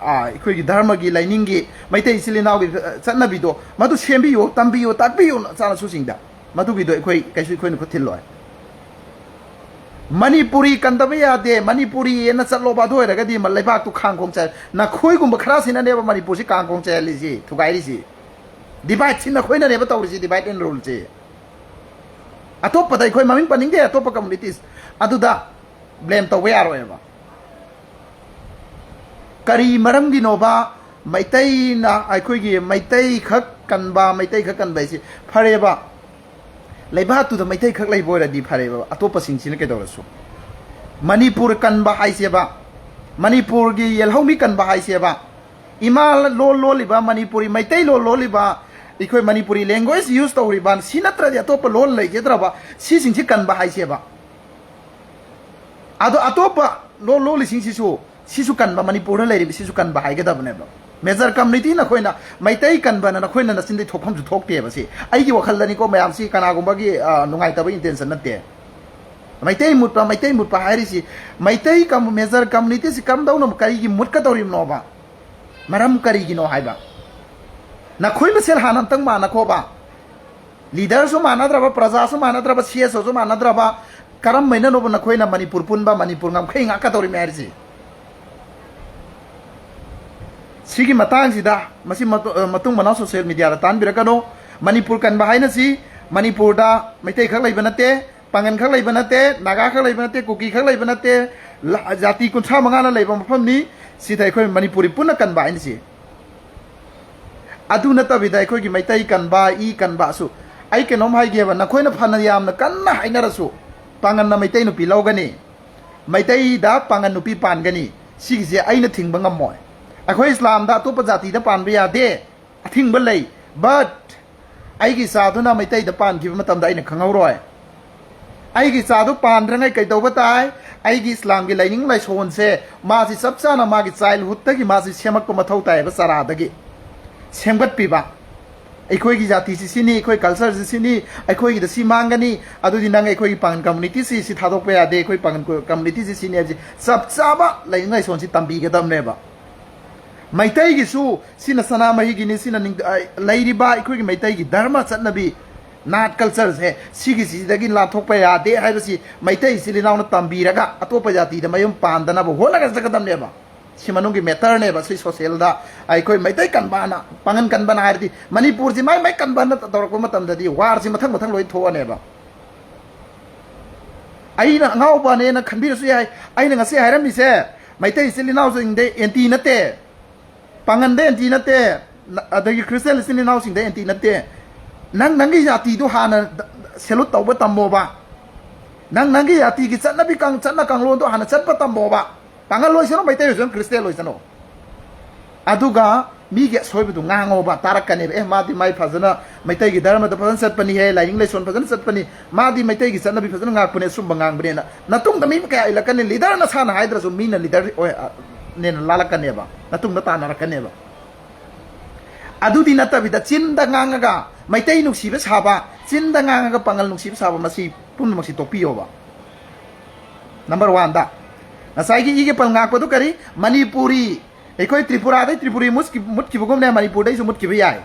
ꯑꯥ, ꯑꯩꯈꯣꯏꯒꯤ ꯙꯔꯃꯒꯤ, ꯂꯥꯏꯅꯤꯡꯒꯤ, ꯃꯩꯇꯩ ꯏꯆꯤꯜ ꯏꯅꯥꯎꯒꯤ, ꯑ, ꯆꯠꯅꯕꯤꯗꯣ ꯃꯗꯨ ꯁꯦꯝꯕꯤꯌꯨ, ꯇꯝꯕꯤꯌꯨ, ꯇꯥꯛꯄꯤꯌꯨ ꯅꯆꯥꯅꯁꯨꯁꯤꯡꯗ꯫ ꯃꯗꯨꯒꯤꯗꯣ ꯑꯩꯈꯣꯏ ꯀꯩꯁꯨ, ꯑꯩꯈꯣꯏꯅ ꯈꯨꯠ ꯊꯤꯜꯂꯣꯏ꯫ ꯃꯅꯤꯄꯨꯔꯤ ꯀꯟꯗꯕ ꯌꯥꯗꯦ, ꯃꯅꯤꯄꯨꯔꯤ ꯑꯅ ꯆꯠꯂꯣꯕ, ꯑꯗꯨ ꯑꯣꯏꯔꯒꯗꯤ ꯃ-, ꯂꯩꯕꯥꯛꯇꯨ ꯈꯥꯡ ꯈꯣꯡ ꯆꯥꯏ-, ꯅꯈꯣꯏꯒꯨꯝꯕ ꯈꯔꯁꯤꯅꯅꯦꯕ ꯃꯅꯤꯄꯨꯔꯁꯤ ꯈꯥꯡ ꯈꯣꯡ ꯆꯥꯏꯍꯜꯂꯤꯁꯤ, ꯊꯨꯒꯥꯏꯔꯤꯁꯤ꯫ Divide ꯁꯤ ꯅꯈꯣꯏꯅꯅꯦꯕ ꯇꯧꯔꯤꯁꯤ, divide and rule ꯁꯤ꯫ ꯑꯇꯣꯞꯄꯗ ꯑꯩꯈꯣꯏ ꯃꯃꯤꯡ ꯄꯟꯅꯤꯡꯗꯦ, ꯑꯇꯣꯞꯄ communities꯫ ꯑꯗꯨꯗ blame ꯇꯧꯕ ꯌꯥꯔꯣꯏꯕ꯫ ꯀꯔꯤ ꯃꯔꯝꯒꯤꯅꯣꯕ ꯃꯩꯇꯩꯅ, ꯑꯩꯈꯣꯏꯒꯤ ꯃꯩꯇꯩ ꯈꯛ ꯀꯟꯕ, ꯃꯩꯇꯩ ꯈꯛ ꯀꯟꯕ ꯍꯥꯏꯁꯤ? ꯐꯔꯦꯕ, ꯂꯩꯕꯥꯛꯇꯨꯗ ꯃꯩꯇꯩ ꯈꯛ ꯂꯩꯕ ꯑꯣꯏꯔꯗꯤ ꯐꯔꯦꯕ, ꯑꯇꯣꯞꯄꯁꯤꯡꯁꯤꯅ ꯀꯩꯗꯧꯔꯁꯨ꯫ ꯃꯅꯤꯄꯨꯔ ꯀꯟꯕ ꯍꯥꯏꯁꯦꯕ, ꯃꯅꯤꯄꯨꯔꯒꯤ ꯌꯦꯜꯍꯧꯃꯤ ꯀꯟꯕ ꯍꯥꯏꯁꯦꯕ, ꯏꯃꯥ ꯂꯣꯟ ꯂꯣꯜꯂꯤꯕ ꯃꯅꯤꯄꯨꯔꯤ, ꯃꯩꯇꯩꯂꯣꯟ ꯂꯣꯜꯂꯤꯕ, ꯑꯩꯈꯣꯏ ꯃꯅꯤꯄꯨꯔꯤ language use ꯇꯧꯔꯤꯕ, ꯁꯤ ꯅꯠꯇ꯭ꯔꯗꯤ ꯑꯇꯣꯞꯄ ꯂꯣꯟ ꯂꯩꯖꯗ꯭ꯔꯕ, ꯁꯤꯁꯤꯡꯁꯤ ꯀꯟꯕ ꯍꯥꯏꯁꯦꯕ꯫ ꯑꯗꯣ ꯑꯇꯣꯞꯄ ꯂꯣꯟ ꯂꯣꯜꯂꯤꯁꯤꯡꯁꯤꯁꯨ ꯁꯤꯁꯨ ꯀꯟꯕ, ꯃꯅꯤꯄꯨꯔꯗ ꯂꯩꯔꯤꯕ ꯁꯤꯁꯨ ꯀꯟꯕ ꯍꯥꯏꯒꯗꯕꯅꯦꯕ꯫ Major community ꯅꯈꯣꯏꯅ ꯃꯩꯇꯩ ꯀꯟꯕꯅ ꯅꯈꯣꯏꯅ ꯅꯆꯤꯟꯗꯩ ꯊꯣꯛꯐꯝꯁꯨ ꯊꯣꯛꯇꯦꯕ꯫ ꯁꯤ ꯑꯩꯒꯤ ꯋꯥꯈꯜꯗꯅꯤꯀꯣ, ꯃꯌꯥꯝꯁꯤ ꯀꯅꯥꯒꯨꯝꯕꯒꯤ, ꯑ, ꯅꯨꯡꯉꯥꯏꯇꯕ intention ꯅꯠꯇꯦ꯫ ꯃꯩꯇꯩ ꯃꯨꯠꯄ, ꯃꯩꯇꯩ ꯃꯨꯠꯄ ꯍꯥꯏꯔꯤꯁꯤ, ꯃꯩꯇꯩ ꯀꯝ-, major community ꯁꯤ ꯀꯝꯗꯧꯅ, ꯀꯔꯤꯒꯤ ꯃꯨꯠꯀꯗꯧꯔꯤꯕꯅꯣꯕ? ꯃꯔꯝ ꯀꯔꯤꯒꯤꯅꯣ ꯍꯥꯏꯕ? ꯅꯈꯣꯏ ꯃꯁꯦꯜ ꯍꯥꯟꯅ ꯑꯝꯇꯪ ꯃꯥꯟꯅꯈꯣꯕ꯫ Leader ꯁꯨ ꯃꯥꯟꯅꯗ꯭ꯔꯕ, ꯄ꯭ꯔꯖꯥꯁꯨ ꯃꯥꯟꯅꯗ꯭ꯔꯕ, C S O ꯁꯨ ꯃꯥꯟꯅꯗ꯭ꯔꯕ, ꯀꯔꯝꯕꯩꯅꯅꯣꯕ ꯅꯈꯣꯏꯅ ꯃꯅꯤꯄꯨꯔ ꯄꯨꯟꯕ, ꯃꯅꯤꯄꯨꯔ ꯉꯝꯈꯩ ꯉꯥꯛꯀꯗꯧꯔꯤꯃꯤ ꯍꯥꯏꯔꯤꯁꯤ? ꯁꯤꯒꯤ ꯃꯇꯥꯡꯁꯤꯗ, ꯃꯁꯤ ꯃꯇꯨ-, ꯑ, ꯃꯇꯨꯡ ꯃꯅꯥꯎ social media ꯗ ꯇꯥꯟꯕꯤꯔꯛꯀꯅꯨ꯫ ꯃꯅꯤꯄꯨꯔ ꯀꯟꯕ ꯍꯥꯏꯅꯁꯤ, ꯃꯅꯤꯄꯨꯔꯗ ꯃꯩꯇꯩ ꯈꯛ ꯂꯩꯕ ꯅꯠꯇꯦ, ꯄꯥꯉꯟ ꯈꯛ ꯂꯩꯕ ꯅꯠꯇꯦ, ꯅꯥꯒꯥ ꯈꯛ ꯂꯩꯕ ꯅꯠꯇꯦ, ꯀꯨꯀꯤ ꯈꯛ ꯂꯩꯕ ꯅꯠꯇꯦ, ꯂ-, ꯖꯥꯇꯤ ꯀꯨꯟꯊ꯭ꯔꯥ ꯃꯉꯥꯅ ꯂꯩꯕ ꯃꯐꯝꯅꯤ꯫ ꯁꯤꯗ ꯑꯩꯈꯣꯏ ꯃꯅꯤꯄꯨꯔꯤ ꯄꯨꯟꯅ ꯀꯟꯕ ꯍꯥꯏꯅꯁꯤ꯫ ꯑꯗꯨ ꯅꯠꯇꯕꯤꯗ ꯑꯩꯈꯣꯏꯒꯤ ꯃꯩꯇꯩ ꯀꯟꯕ, ꯏ ꯀꯟꯕ ꯑꯁꯨ, ꯑꯩ ꯀꯩꯅꯣꯝ ꯍꯥꯏꯒꯦꯕ, ꯅꯈꯣꯏꯅ ꯐꯅ ꯌꯥꯝꯅ ꯀꯟꯅ ꯍꯥꯏꯅꯔꯁꯨ, ꯄꯥꯉꯟꯅ ꯃꯩꯇꯩ ꯅꯨꯄꯤ ꯂꯧꯒꯅꯤ, ꯃꯩꯇꯩꯗ ꯄꯥꯉꯟ ꯅꯨꯄꯤ ꯄꯥꯟꯒꯅꯤ, ꯁꯤꯒꯤꯁꯦ ꯑꯩꯅ ꯊꯤꯡꯕ ꯉꯝꯃꯣꯏ꯫ ꯑꯩꯈꯣꯏ ꯏꯁꯂꯥꯝꯗ ꯑꯇꯣꯞꯄ ꯖꯥꯇꯤꯗ ꯄꯥꯟꯕ ꯌꯥꯗꯦ, ꯑꯊꯤꯡꯕ ꯂꯩ꯫ But ꯑꯩꯒꯤ ꯏꯆꯥꯗꯨꯅ ꯃꯩꯇꯩꯗ ꯄꯥꯟꯈꯤꯕ ꯃꯇꯝꯗ ꯑꯩꯅ ꯈꯪꯍꯧꯔꯣꯏ꯫ ꯑꯩꯒꯤ ꯏꯆꯥꯗꯨ ꯄꯥꯟꯗ꯭ꯔꯤꯉꯩ ꯀꯩꯗꯧꯕ ꯇꯥꯏ? ꯑꯩꯒꯤ ꯏꯁꯂꯥꯝꯒꯤ ꯂꯥꯏꯅꯤꯡ ꯂꯥꯏꯁꯣꯟꯁꯦ ꯃꯥꯁꯤ ꯆꯞ ꯆꯥꯅ ꯃꯥꯒꯤ childhood ꯇꯒꯤ ꯃꯥꯁꯤ ꯁꯦꯝꯃꯛꯄ ꯃꯊꯧ ꯇꯥꯏꯌꯦꯕ, ꯆꯔꯥꯗꯒꯤ ꯁꯦꯝꯒꯠꯄꯤꯕ꯫ ꯑꯩꯈꯣꯏꯒꯤ ꯖꯥꯇꯤꯁꯤ ꯁꯤꯅꯤ, ꯑꯩꯈꯣꯏ culture ꯁꯤ ꯁꯤꯅꯤ, ꯑꯩꯈꯣꯏꯒꯤꯗ ꯁꯤ ꯃꯥꯡꯒꯅꯤ, ꯑꯗꯨꯗꯤ ꯅꯪ ꯑꯩꯈꯣꯏꯒꯤ ꯄꯥꯉꯟ community ꯁꯤ, ꯁꯤ ꯊꯥꯗꯣꯛꯄ ꯌꯥꯗꯦ, ꯑꯩꯈꯣꯏ ꯄꯥꯉꯟ ꯀꯣ-, community ꯁꯤ ꯁꯤꯅꯤ ꯍꯥꯏꯕꯁꯤ ꯆꯞ ꯆꯥꯕ ꯂꯥꯏꯅꯤꯡ ꯂꯥꯏꯁꯣꯟꯁꯤ ꯇꯝꯕꯤꯒꯗꯕꯅꯦꯕ꯫ ꯃꯩꯇꯩꯒꯤꯁꯨ ꯁꯤꯅ ꯁꯅꯥꯃꯍꯤꯒꯤꯅꯤ, ꯁꯤꯅ ꯅꯤꯡ-, ꯑ, ꯂꯩꯔꯤꯕ ꯑꯩꯈꯣꯏꯒꯤ ꯃꯩꯇꯩꯒꯤ ꯙꯔꯃ ꯆꯠꯅꯕꯤ, ꯅꯥꯠ culture ꯁꯦ, ꯁꯤꯒꯤꯁꯤꯗꯒꯤ ꯂꯥꯞꯊꯣꯛꯄ ꯌꯥꯗꯦ ꯍꯥꯏꯕꯁꯤ ꯃꯩꯇꯩ ꯏꯆꯤꯜ ꯏꯅꯥꯎꯅ ꯇꯝꯕꯤꯔꯒ ꯑꯇꯣꯞꯄ ꯖꯥꯇꯤꯗ ꯃꯌꯨꯝ ꯄꯥꯟꯗꯅꯕ ꯍꯣꯠꯅꯒꯗꯕꯅꯦꯕ꯫ ꯁꯤ ꯃꯅꯨꯡꯒꯤ matter ꯅꯦꯕ꯫ ꯁꯤ social ꯗ ꯑꯩꯈꯣꯏ ꯃꯩꯇꯩ ꯀꯟꯕꯅ, ꯄꯥꯉꯟ ꯀꯟꯕꯅ ꯍꯥꯏꯔꯗꯤ ꯃꯅꯤꯄꯨꯔꯁꯤ ꯃꯥꯏ ꯃꯥꯏ ꯀꯟꯕꯅ ꯇꯧꯔꯛꯄ ꯃꯇꯝꯗꯗꯤ war ꯁꯤ ꯃꯊꯪ ꯃꯊꯪ ꯂꯣꯏ ꯊꯣꯛꯑꯅꯦꯕ꯫ ꯑꯩꯅ ꯑꯉꯥꯎꯕꯅꯦꯅ ꯈꯟꯕꯤꯔꯁꯨ ꯌꯥꯏ꯫ ꯑꯩꯅ ꯉꯁꯤ ꯍꯥꯏꯔꯝꯃꯤꯁꯦ, ꯃꯩꯇꯩ ꯏꯆꯤꯜ ꯏꯅꯥꯎꯁꯤꯡꯗ anti ꯅꯠꯇꯦ, ꯄꯥꯉꯟꯗ anti ꯅꯠꯇꯦ, ꯅ-, ꯑꯗꯒꯤ Christian ꯏꯆꯤꯜ ꯏꯅꯥꯎꯁꯤꯡꯗ anti ꯅꯠꯇꯦ꯫ ꯅꯪ ꯅꯪꯒꯤ ꯖꯥꯇꯤꯗꯨ ꯍꯥꯟꯅ ꯗ-, salute ꯇꯧꯕ ꯇꯝꯃꯣꯕ꯫ ꯅꯪ ꯅꯪꯒꯤ ꯖꯥꯇꯤꯒꯤ ꯆꯠꯅꯕꯤ ꯀꯥꯡ-, ꯆꯠꯅ ꯀꯥꯡꯂꯣꯟꯗꯣ ꯍꯥꯟꯅ ꯆꯠꯄ ꯇꯝꯃꯣꯕ꯫ ꯄꯥꯉꯜ ꯑꯣꯏꯁꯅꯨ, ꯃꯩꯇꯩ ꯑꯣꯏꯁꯅꯨ, Christian ꯑꯣꯏꯁꯅꯨ꯫ ꯑꯗꯨꯒ ꯃꯤꯒꯤ ꯑꯁꯣꯏꯕꯗꯨ ꯉꯥꯡꯉꯣꯕ, ꯇꯥꯔꯛꯀꯅꯦꯕ꯫ "ꯑꯦ, ꯃꯥꯗꯤ ꯃꯥꯏ ꯐꯖꯅ, ꯃꯩꯇꯩꯒꯤ ꯙꯔꯃꯗ ꯐꯖꯅ ꯆꯠꯄꯅꯤꯍꯦ, ꯂꯥꯏꯅꯤꯡ ꯂꯥꯏꯁꯣꯟ ꯐꯖꯅ ꯆꯠꯄꯅꯤ, ꯃꯥꯗꯤ ꯃꯩꯇꯩꯒꯤ ꯆꯠꯅꯕꯤ ꯐꯖꯅ ꯉꯥꯛꯄꯅꯦ, ꯑꯆꯨꯝꯕ ꯉꯥꯡꯕꯅꯦꯅ" ꯅꯇꯨꯡꯗ ꯃꯤ ꯀꯌꯥ ꯏꯜꯂꯛꯀꯅꯤ? ꯂꯤꯗꯔ ꯅꯁꯥꯅ ꯍꯥꯏꯗ꯭ꯔꯁꯨ ꯃꯤꯅ ꯂꯤꯗꯔ ꯑꯣꯏ, ꯑ, ꯅꯦꯅ ꯂꯥꯜꯂꯛꯀꯅꯦꯕ, ꯅꯇꯨꯡꯗ ꯇꯥꯟꯅꯔꯛꯀꯅꯦꯕ꯫ ꯑꯗꯨꯗꯤ ꯅꯠꯇꯕꯤꯗ ꯆꯤꯟꯗ ꯉꯥꯡꯉꯒ ꯃꯩꯇꯩ ꯅꯨꯡꯁꯤꯕ ꯁꯥꯕ, ꯆꯤꯟꯗ ꯉꯥꯡꯉꯒ ꯄꯥꯡꯒꯜ ꯅꯨꯡꯁꯤꯕ ꯁꯥꯕ, ꯃꯁꯤ ꯄꯨꯝꯅꯃꯛꯁꯤ ꯇꯣꯛꯄꯤꯌꯣꯕ꯫ ꯅꯝꯕꯔ ꯋꯥꯟꯗ ꯉꯁꯥꯏꯒꯤ ꯏꯒꯤ ꯄꯜ ꯉꯥꯛꯄꯗꯨ ꯀꯔꯤ? ꯃꯅꯤꯄꯨꯔꯤ, ꯑꯩꯈꯣꯏ ꯇ꯭ꯔꯤꯄꯨꯔꯥꯗꯩ ꯇ꯭ꯔꯤꯄꯨꯔꯤ ꯃꯨꯠꯈꯤ-, ꯃꯨꯠꯈꯤꯕꯒꯨꯝꯅ ꯃꯅꯤꯄꯨꯔꯗꯩꯁꯨ ꯃꯨꯠꯈꯤꯕ ꯌꯥꯏ꯫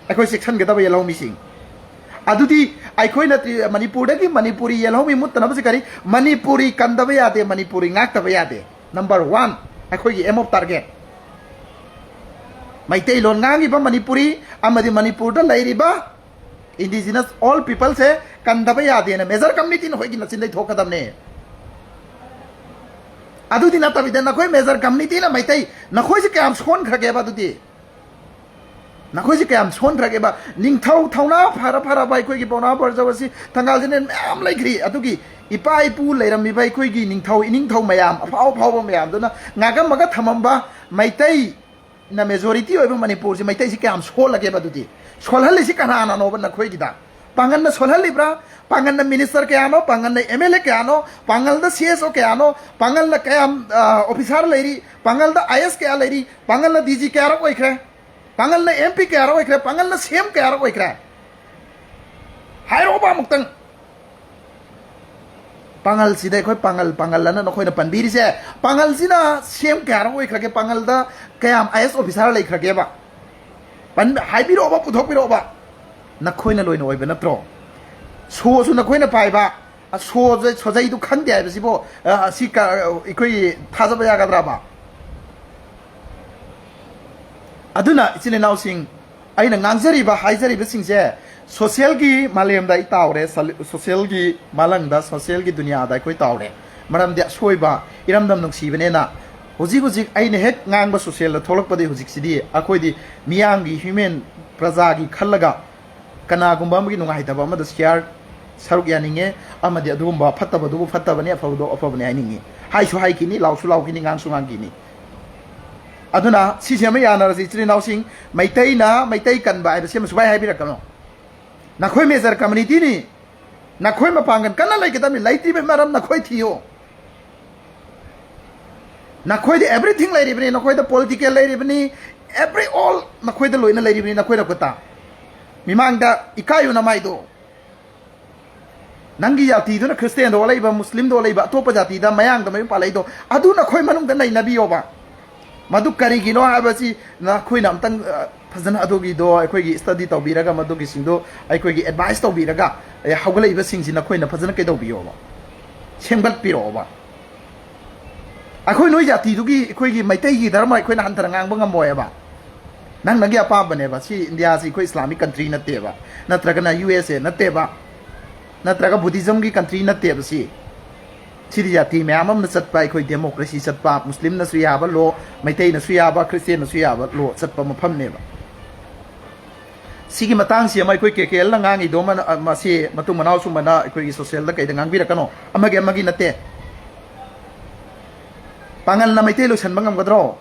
ꯑꯩꯈꯣꯏ ꯆꯦꯛꯁꯤꯟꯒꯗꯕ ꯌꯦꯜꯍꯧꯃꯤꯁꯤꯡ꯫ ꯑꯗꯨꯗꯤ ꯑꯩꯈꯣꯏꯅ ꯇ꯭ꯔꯤ-, ꯃꯅꯤꯄꯨꯔꯗꯒꯤ ꯃꯅꯤꯄꯨꯔꯤ ꯌꯦꯜꯍꯧꯃꯤ ꯃꯨꯠꯇꯅꯕꯁꯤ ꯀꯔꯤ? ꯃꯅꯤꯄꯨꯔꯤ ꯀꯟꯗꯕ ꯌꯥꯗꯦ, ꯃꯅꯤꯄꯨꯔꯤ ꯉꯥꯛꯇꯕ ꯌꯥꯗꯦ꯫ ꯅꯝꯕꯔ ꯋꯥꯟ, ꯑꯩꯈꯣꯏꯒꯤ aim of target꯫ ꯃꯩꯇꯩꯂꯣꯟ ꯉꯥꯡꯉꯤꯕ ꯃꯅꯤꯄꯨꯔꯤ ꯑꯃꯗꯤ ꯃꯅꯤꯄꯨꯔꯗ ꯂꯩꯔꯤꯕ indigenous all peopleꯁꯦ ꯀꯟꯗꯕ ꯌꯥꯗꯦꯅ major communityꯅ ꯍꯣꯏꯒꯤ ꯅꯆꯤꯟꯗꯩ ꯊꯣꯛꯀꯗꯕꯅꯦ꯫ ꯑꯗꯨꯗꯤ ꯅꯠꯇꯕꯤꯗ ꯅꯈꯣꯏ major communityꯅ ꯃꯩꯇꯩ, ꯅꯈꯣꯏꯁꯦ ꯀꯌꯥꯝ ꯁꯣꯟꯈ꯭ꯔꯒꯦꯕ ꯑꯗꯨꯗꯤ? ꯅꯈꯣꯏꯁꯦ ꯀꯌꯥꯝ ꯁꯣꯟꯈ꯭ꯔꯒꯦꯕ? ꯅꯤꯡꯊꯧ ꯊꯧꯅꯥ ꯐꯔ ꯐꯔꯕ ꯑꯩꯈꯣꯏꯒꯤ ꯄꯥꯎꯅꯥ ꯕ꯭ꯔꯖꯕꯥꯁꯤ ꯊꯪꯒꯥꯜꯁꯤꯅ ꯃꯌꯥꯝ ꯂꯩꯈ꯭ꯔꯤ꯫ ꯑꯗꯨꯒꯤ ꯏꯄꯥ ꯏꯄꯨ ꯂꯩꯔꯝꯃꯤꯕ ꯑꯩꯈꯣꯏꯒꯤ ꯅꯤꯡꯊꯧ ꯏꯅꯤꯡꯊꯧ ꯃꯌꯥꯝ, ꯑꯐꯥꯎ ꯑꯐꯥꯎꯕ ꯃꯌꯥꯝꯗꯨꯅ ꯉꯥꯒꯝꯃꯒ ꯊꯝꯃꯝꯕ ꯃꯩꯇꯩ ꯅ majority ꯑꯣꯏꯕ ꯃꯅꯤꯄꯨꯔꯁꯤ, ꯃꯩꯇꯩꯁꯤ ꯀꯌꯥꯝ ꯁꯣꯜꯂꯒꯦꯕ? ꯑꯗꯨꯗꯤ ꯁꯣꯜꯍꯜꯂꯤꯁꯤ ꯀꯅꯥꯅꯅꯣꯕ ꯅꯈꯣꯏꯒꯤꯗ? ꯄꯥꯡꯒꯜꯅ ꯁꯣꯜꯍꯜꯂꯤꯕ꯭ꯔꯥ? ꯄꯥꯡꯒꯜꯅ minister ꯀꯌꯥꯅꯣ? ꯄꯥꯡꯒꯜꯅ MLA ꯀꯌꯥꯅꯣ? ꯄꯥꯡꯒꯜꯗ CSO ꯀꯌꯥꯅꯣ? ꯄꯥꯡꯒꯜꯅ ꯀꯌꯥꯝ, ꯑ, officer ꯂꯩꯔꯤ? ꯄꯥꯡꯒꯜꯗ IAS ꯀꯌꯥ ꯂꯩꯔꯤ? ꯄꯥꯡꯒꯜꯅ DG ꯀꯌꯥꯔꯛ ꯑꯣꯏꯈ꯭ꯔꯦ? ꯄꯥꯡꯒꯜꯅ MP ꯀꯌꯥꯔꯛ ꯑꯣꯏꯈ꯭ꯔꯦ? ꯄꯥꯡꯒꯜꯅ CM ꯀꯌꯥꯔꯛ ꯑꯣꯏꯈ꯭ꯔꯦ? ꯍꯥꯏꯔꯛꯑꯣꯕ ꯑꯃꯨꯛꯇꯪ꯫ ꯄꯥꯡꯒꯜꯁꯤꯗ ꯑꯩꯈꯣꯏ ꯄꯥꯡꯒꯜ, ꯄꯥꯡꯒꯜ ꯑꯅ ꯅꯈꯣꯏꯅ ꯄꯟꯕꯤꯔꯤꯁꯦ, ꯄꯥꯡꯒꯜꯁꯤꯅ CM ꯀꯌꯥꯔꯛ ꯑꯣꯏꯈ꯭ꯔꯒꯦ? ꯄꯥꯡꯒꯜꯗ ꯀꯌꯥꯝ IAS officer ꯂꯩꯈ꯭ꯔꯒꯦꯕ? ꯄꯟ-, ꯍꯥꯏꯕꯤꯔꯛꯑꯣꯕ, ꯄꯨꯊꯣꯛꯄꯤꯔꯛꯑꯣꯕ꯫ ꯅꯈꯣꯏꯅ ꯂꯣꯏꯅ ꯑꯣꯏꯕ ꯅꯠꯇ꯭ꯔꯣ? ꯁꯣꯁꯨ ꯅꯈꯣꯏꯅ ꯄꯥꯏꯕ, ꯑ, ꯁꯣꯖ-, ꯁꯣꯖꯩꯗꯨ ꯈꯪꯗꯦ ꯍꯥꯏꯕꯁꯤꯕꯨ, ꯑ, ꯑꯁꯤ ꯀ-, ꯑꯩꯈꯣꯏ ꯊꯥꯖꯕ ꯌꯥꯒꯗ꯭ꯔꯕ? ꯑꯗꯨꯅ ꯏꯆꯤꯟ ꯏꯅꯥꯎꯁꯤꯡ, ꯑꯩꯅ ꯉꯥꯡꯖꯔꯤꯕ, ꯍꯥꯏꯖꯔꯤꯕꯁꯤꯡꯁꯦ socialꯒꯤ ꯃꯥꯂꯦꯝꯗ ꯑꯩ ꯇꯥꯎꯔꯦ, ꯁꯣ-, socialꯒꯤ ꯃꯥꯂꯪꯗ, socialꯒꯤ ꯗꯨꯅꯤꯌꯥꯗ ꯑꯩꯈꯣꯏ ꯇꯥꯎꯔꯦ꯫ ꯃꯔꯝꯗꯤ ꯑꯁꯣꯏꯕ ꯏꯔꯝꯗꯝ ꯅꯨꯡꯁꯤꯕꯅꯦꯅ ꯍꯧꯖꯤꯛ ꯍꯧꯖꯤꯛ ꯑꯩꯅ ꯍꯦꯛ ꯉꯥꯡꯕ socialꯗ ꯊꯣꯛꯂꯛꯄꯗꯤ ꯍꯧꯖꯤꯛꯁꯤꯗꯤ ꯑꯩꯈꯣꯏꯗꯤ ꯃꯤꯌꯥꯝꯒꯤ human ꯄ꯭ꯔꯖꯥꯒꯤ ꯈꯜꯂꯒ ꯀꯅꯥꯒꯨꯝꯕ ꯑꯃꯒꯤ ꯅꯨꯡꯉꯥꯏꯇꯕ ꯑꯃꯗ share ꯁꯔꯨꯛ ꯌꯥꯅꯤꯡꯉꯦ, ꯑꯃꯗꯤ ꯑꯗꯨꯒꯨꯝꯕ ꯐꯠꯇꯕꯗꯨꯕꯨ ꯐꯠꯇꯕꯅꯤ, ꯑꯐꯕꯗꯨ ꯑꯐꯕꯅꯤ ꯍꯥꯏꯅꯤꯡꯉꯤ꯫ ꯍꯥꯏꯁꯨ ꯍꯥꯏꯈꯤꯅꯤ, ꯂꯥꯎꯁꯨ ꯂꯥꯎꯈꯤꯅꯤ, ꯉꯥꯡꯁꯨ ꯉꯥꯡꯈꯤꯅꯤ꯫ ꯑꯗꯨꯅ ꯁꯤꯁꯦ ꯑꯃ ꯌꯥꯅꯔꯁꯤ, ꯏꯆꯤꯜ ꯏꯅꯥꯎꯁꯤꯡ, ꯃꯩꯇꯩꯅ ꯃꯩꯇꯩ ꯀꯟꯕ ꯍꯥꯏꯕꯁꯤ ꯑꯃ ꯁꯨꯃꯥꯏ ꯍꯥꯏꯕꯤꯔꯛꯀꯅꯣ꯫ ꯅꯈꯣꯏ major community ꯅꯤ, ꯅꯈꯣꯏ ꯃꯄꯥꯡꯒꯜ ꯀꯟꯅ ꯂꯩꯒꯗꯕꯅꯤ꯫ ꯂꯩꯇ꯭ꯔꯤꯕ ꯃꯔꯝ ꯅꯈꯣꯏ ꯊꯤꯌꯨ꯫ ꯅꯈꯣꯏꯗ everything ꯂꯩꯔꯤꯕꯅꯤ, ꯅꯈꯣꯏꯗ political ꯂꯩꯔꯤꯕꯅꯤ, every all ꯅꯈꯣꯏꯗ ꯂꯣꯏꯅ ꯂꯩꯔꯤꯕꯅꯤ, ꯅꯈꯣꯏꯅ ꯈꯨꯠꯇ꯫ ꯃꯤꯃꯥꯡꯗ ꯏꯀꯥꯏꯌꯨ ꯅꯃꯥꯏꯗꯣ꯫ ꯅꯪꯒꯤ ꯖꯥꯇꯤꯗꯨꯅ ꯈ꯭ꯔꯤꯁꯇꯦꯟꯗ ꯑꯣꯜꯂꯛꯏꯕ, ꯃꯨꯁꯂꯤꯝꯗ ꯑꯣꯜꯂꯛꯏꯕ, ꯑꯇꯣꯞꯄ ꯖꯥꯇꯤꯗ, ꯃꯌꯥꯡꯗ ꯃꯌꯨꯝ ꯄꯥꯜꯂꯛꯏꯗꯣ, ꯑꯗꯨ ꯅꯈꯣꯏ ꯃꯅꯨꯡꯗ ꯅꯩꯅꯕꯤꯌꯣꯕ꯫ ꯃꯗꯨ ꯀꯔꯤꯒꯤꯅꯣ ꯍꯥꯏꯕꯁꯤ ꯅꯈꯣꯏꯅ ꯑꯝꯇꯪ, ꯑ, ꯐꯖꯅ ꯑꯗꯨꯒꯤꯗꯣ ꯑꯩꯈꯣꯏꯒꯤ study ꯇꯧꯕꯤꯔꯒ, ꯃꯗꯨꯒꯤꯁꯤꯡꯗꯣ ꯑꯩꯈꯣꯏꯒꯤ advice ꯇꯧꯕꯤꯔꯒ, ꯑꯦ, ꯍꯧꯒꯠꯂꯛꯏꯕꯁꯤꯡꯁꯤ ꯅꯈꯣꯏꯅ ꯐꯖꯅ ꯀꯩꯗꯧꯕꯤꯌꯣꯕ, ꯁꯦꯝꯒꯠꯄꯤꯔꯛꯑꯣꯕ꯫ ꯑꯩꯈꯣꯏ ꯅꯣꯏ ꯖꯥꯇꯤꯗꯨꯒꯤ, ꯑꯩꯈꯣꯏꯒꯤ ꯃꯩꯇꯩꯒꯤ ꯙꯔꯃ ꯑꯩꯈꯣꯏꯅ ꯍꯟꯊꯅ ꯉꯥꯡꯕ ꯉꯝꯃꯣꯏꯕ꯫ ꯅꯪ ꯅꯪꯒꯤ ꯑꯄꯥꯝꯕꯅꯦꯕ꯫ ꯁꯤ ꯏꯟꯗꯤꯌꯥꯁꯤ ꯑꯩꯈꯣꯏ Islamic country ꯅꯠꯇꯦꯕ, ꯅꯠꯇ꯭ꯔꯒꯅ U S A ꯅꯠꯇꯦꯕ, ꯅꯠꯇ꯭ꯔꯒ Buddhism ꯒꯤ country ꯅꯠꯇꯦꯕ ꯁꯤ꯫ ꯁꯤꯗꯤ ꯖꯥꯇꯤ ꯃꯌꯥꯝ ꯑꯃꯅ ꯆꯠꯄ, ꯑꯩꯈꯣꯏ democracy ꯆꯠꯄ, ꯃꯨꯁꯂꯤꯝꯅꯁꯨ ꯌꯥꯕ law, ꯃꯩꯇꯩꯅꯁꯨ ꯌꯥꯕ, ꯈ꯭ꯔꯤꯁꯇꯦꯟꯅꯁꯨ ꯌꯥꯕ law ꯆꯠꯄ ꯃꯐꯝꯅꯦꯕ꯫ ꯁꯤꯒꯤ ꯃꯇꯥꯡꯁꯤ ꯑꯃ ꯑꯩꯈꯣꯏ K K L ꯅ ꯉꯥꯡꯉꯤꯗꯣ ꯑꯃꯅ, ꯑ, ꯃꯁꯤ ꯃꯇꯨꯡ ꯃꯅꯥꯎ ꯁꯨꯝꯕꯅ ꯑꯩꯈꯣꯏꯒꯤ social ꯗ ꯀꯩꯗ ꯉꯥꯡꯕꯤꯔꯛꯀꯅꯣ, ꯑꯃꯒꯤ ꯑꯃꯒꯤ ꯅꯠꯇꯦ꯫ ꯄꯥꯉꯜꯅ ꯃꯩꯇꯩ ꯂꯣꯏꯁꯟꯕ ꯉꯝꯒꯗ꯭ꯔꯣ?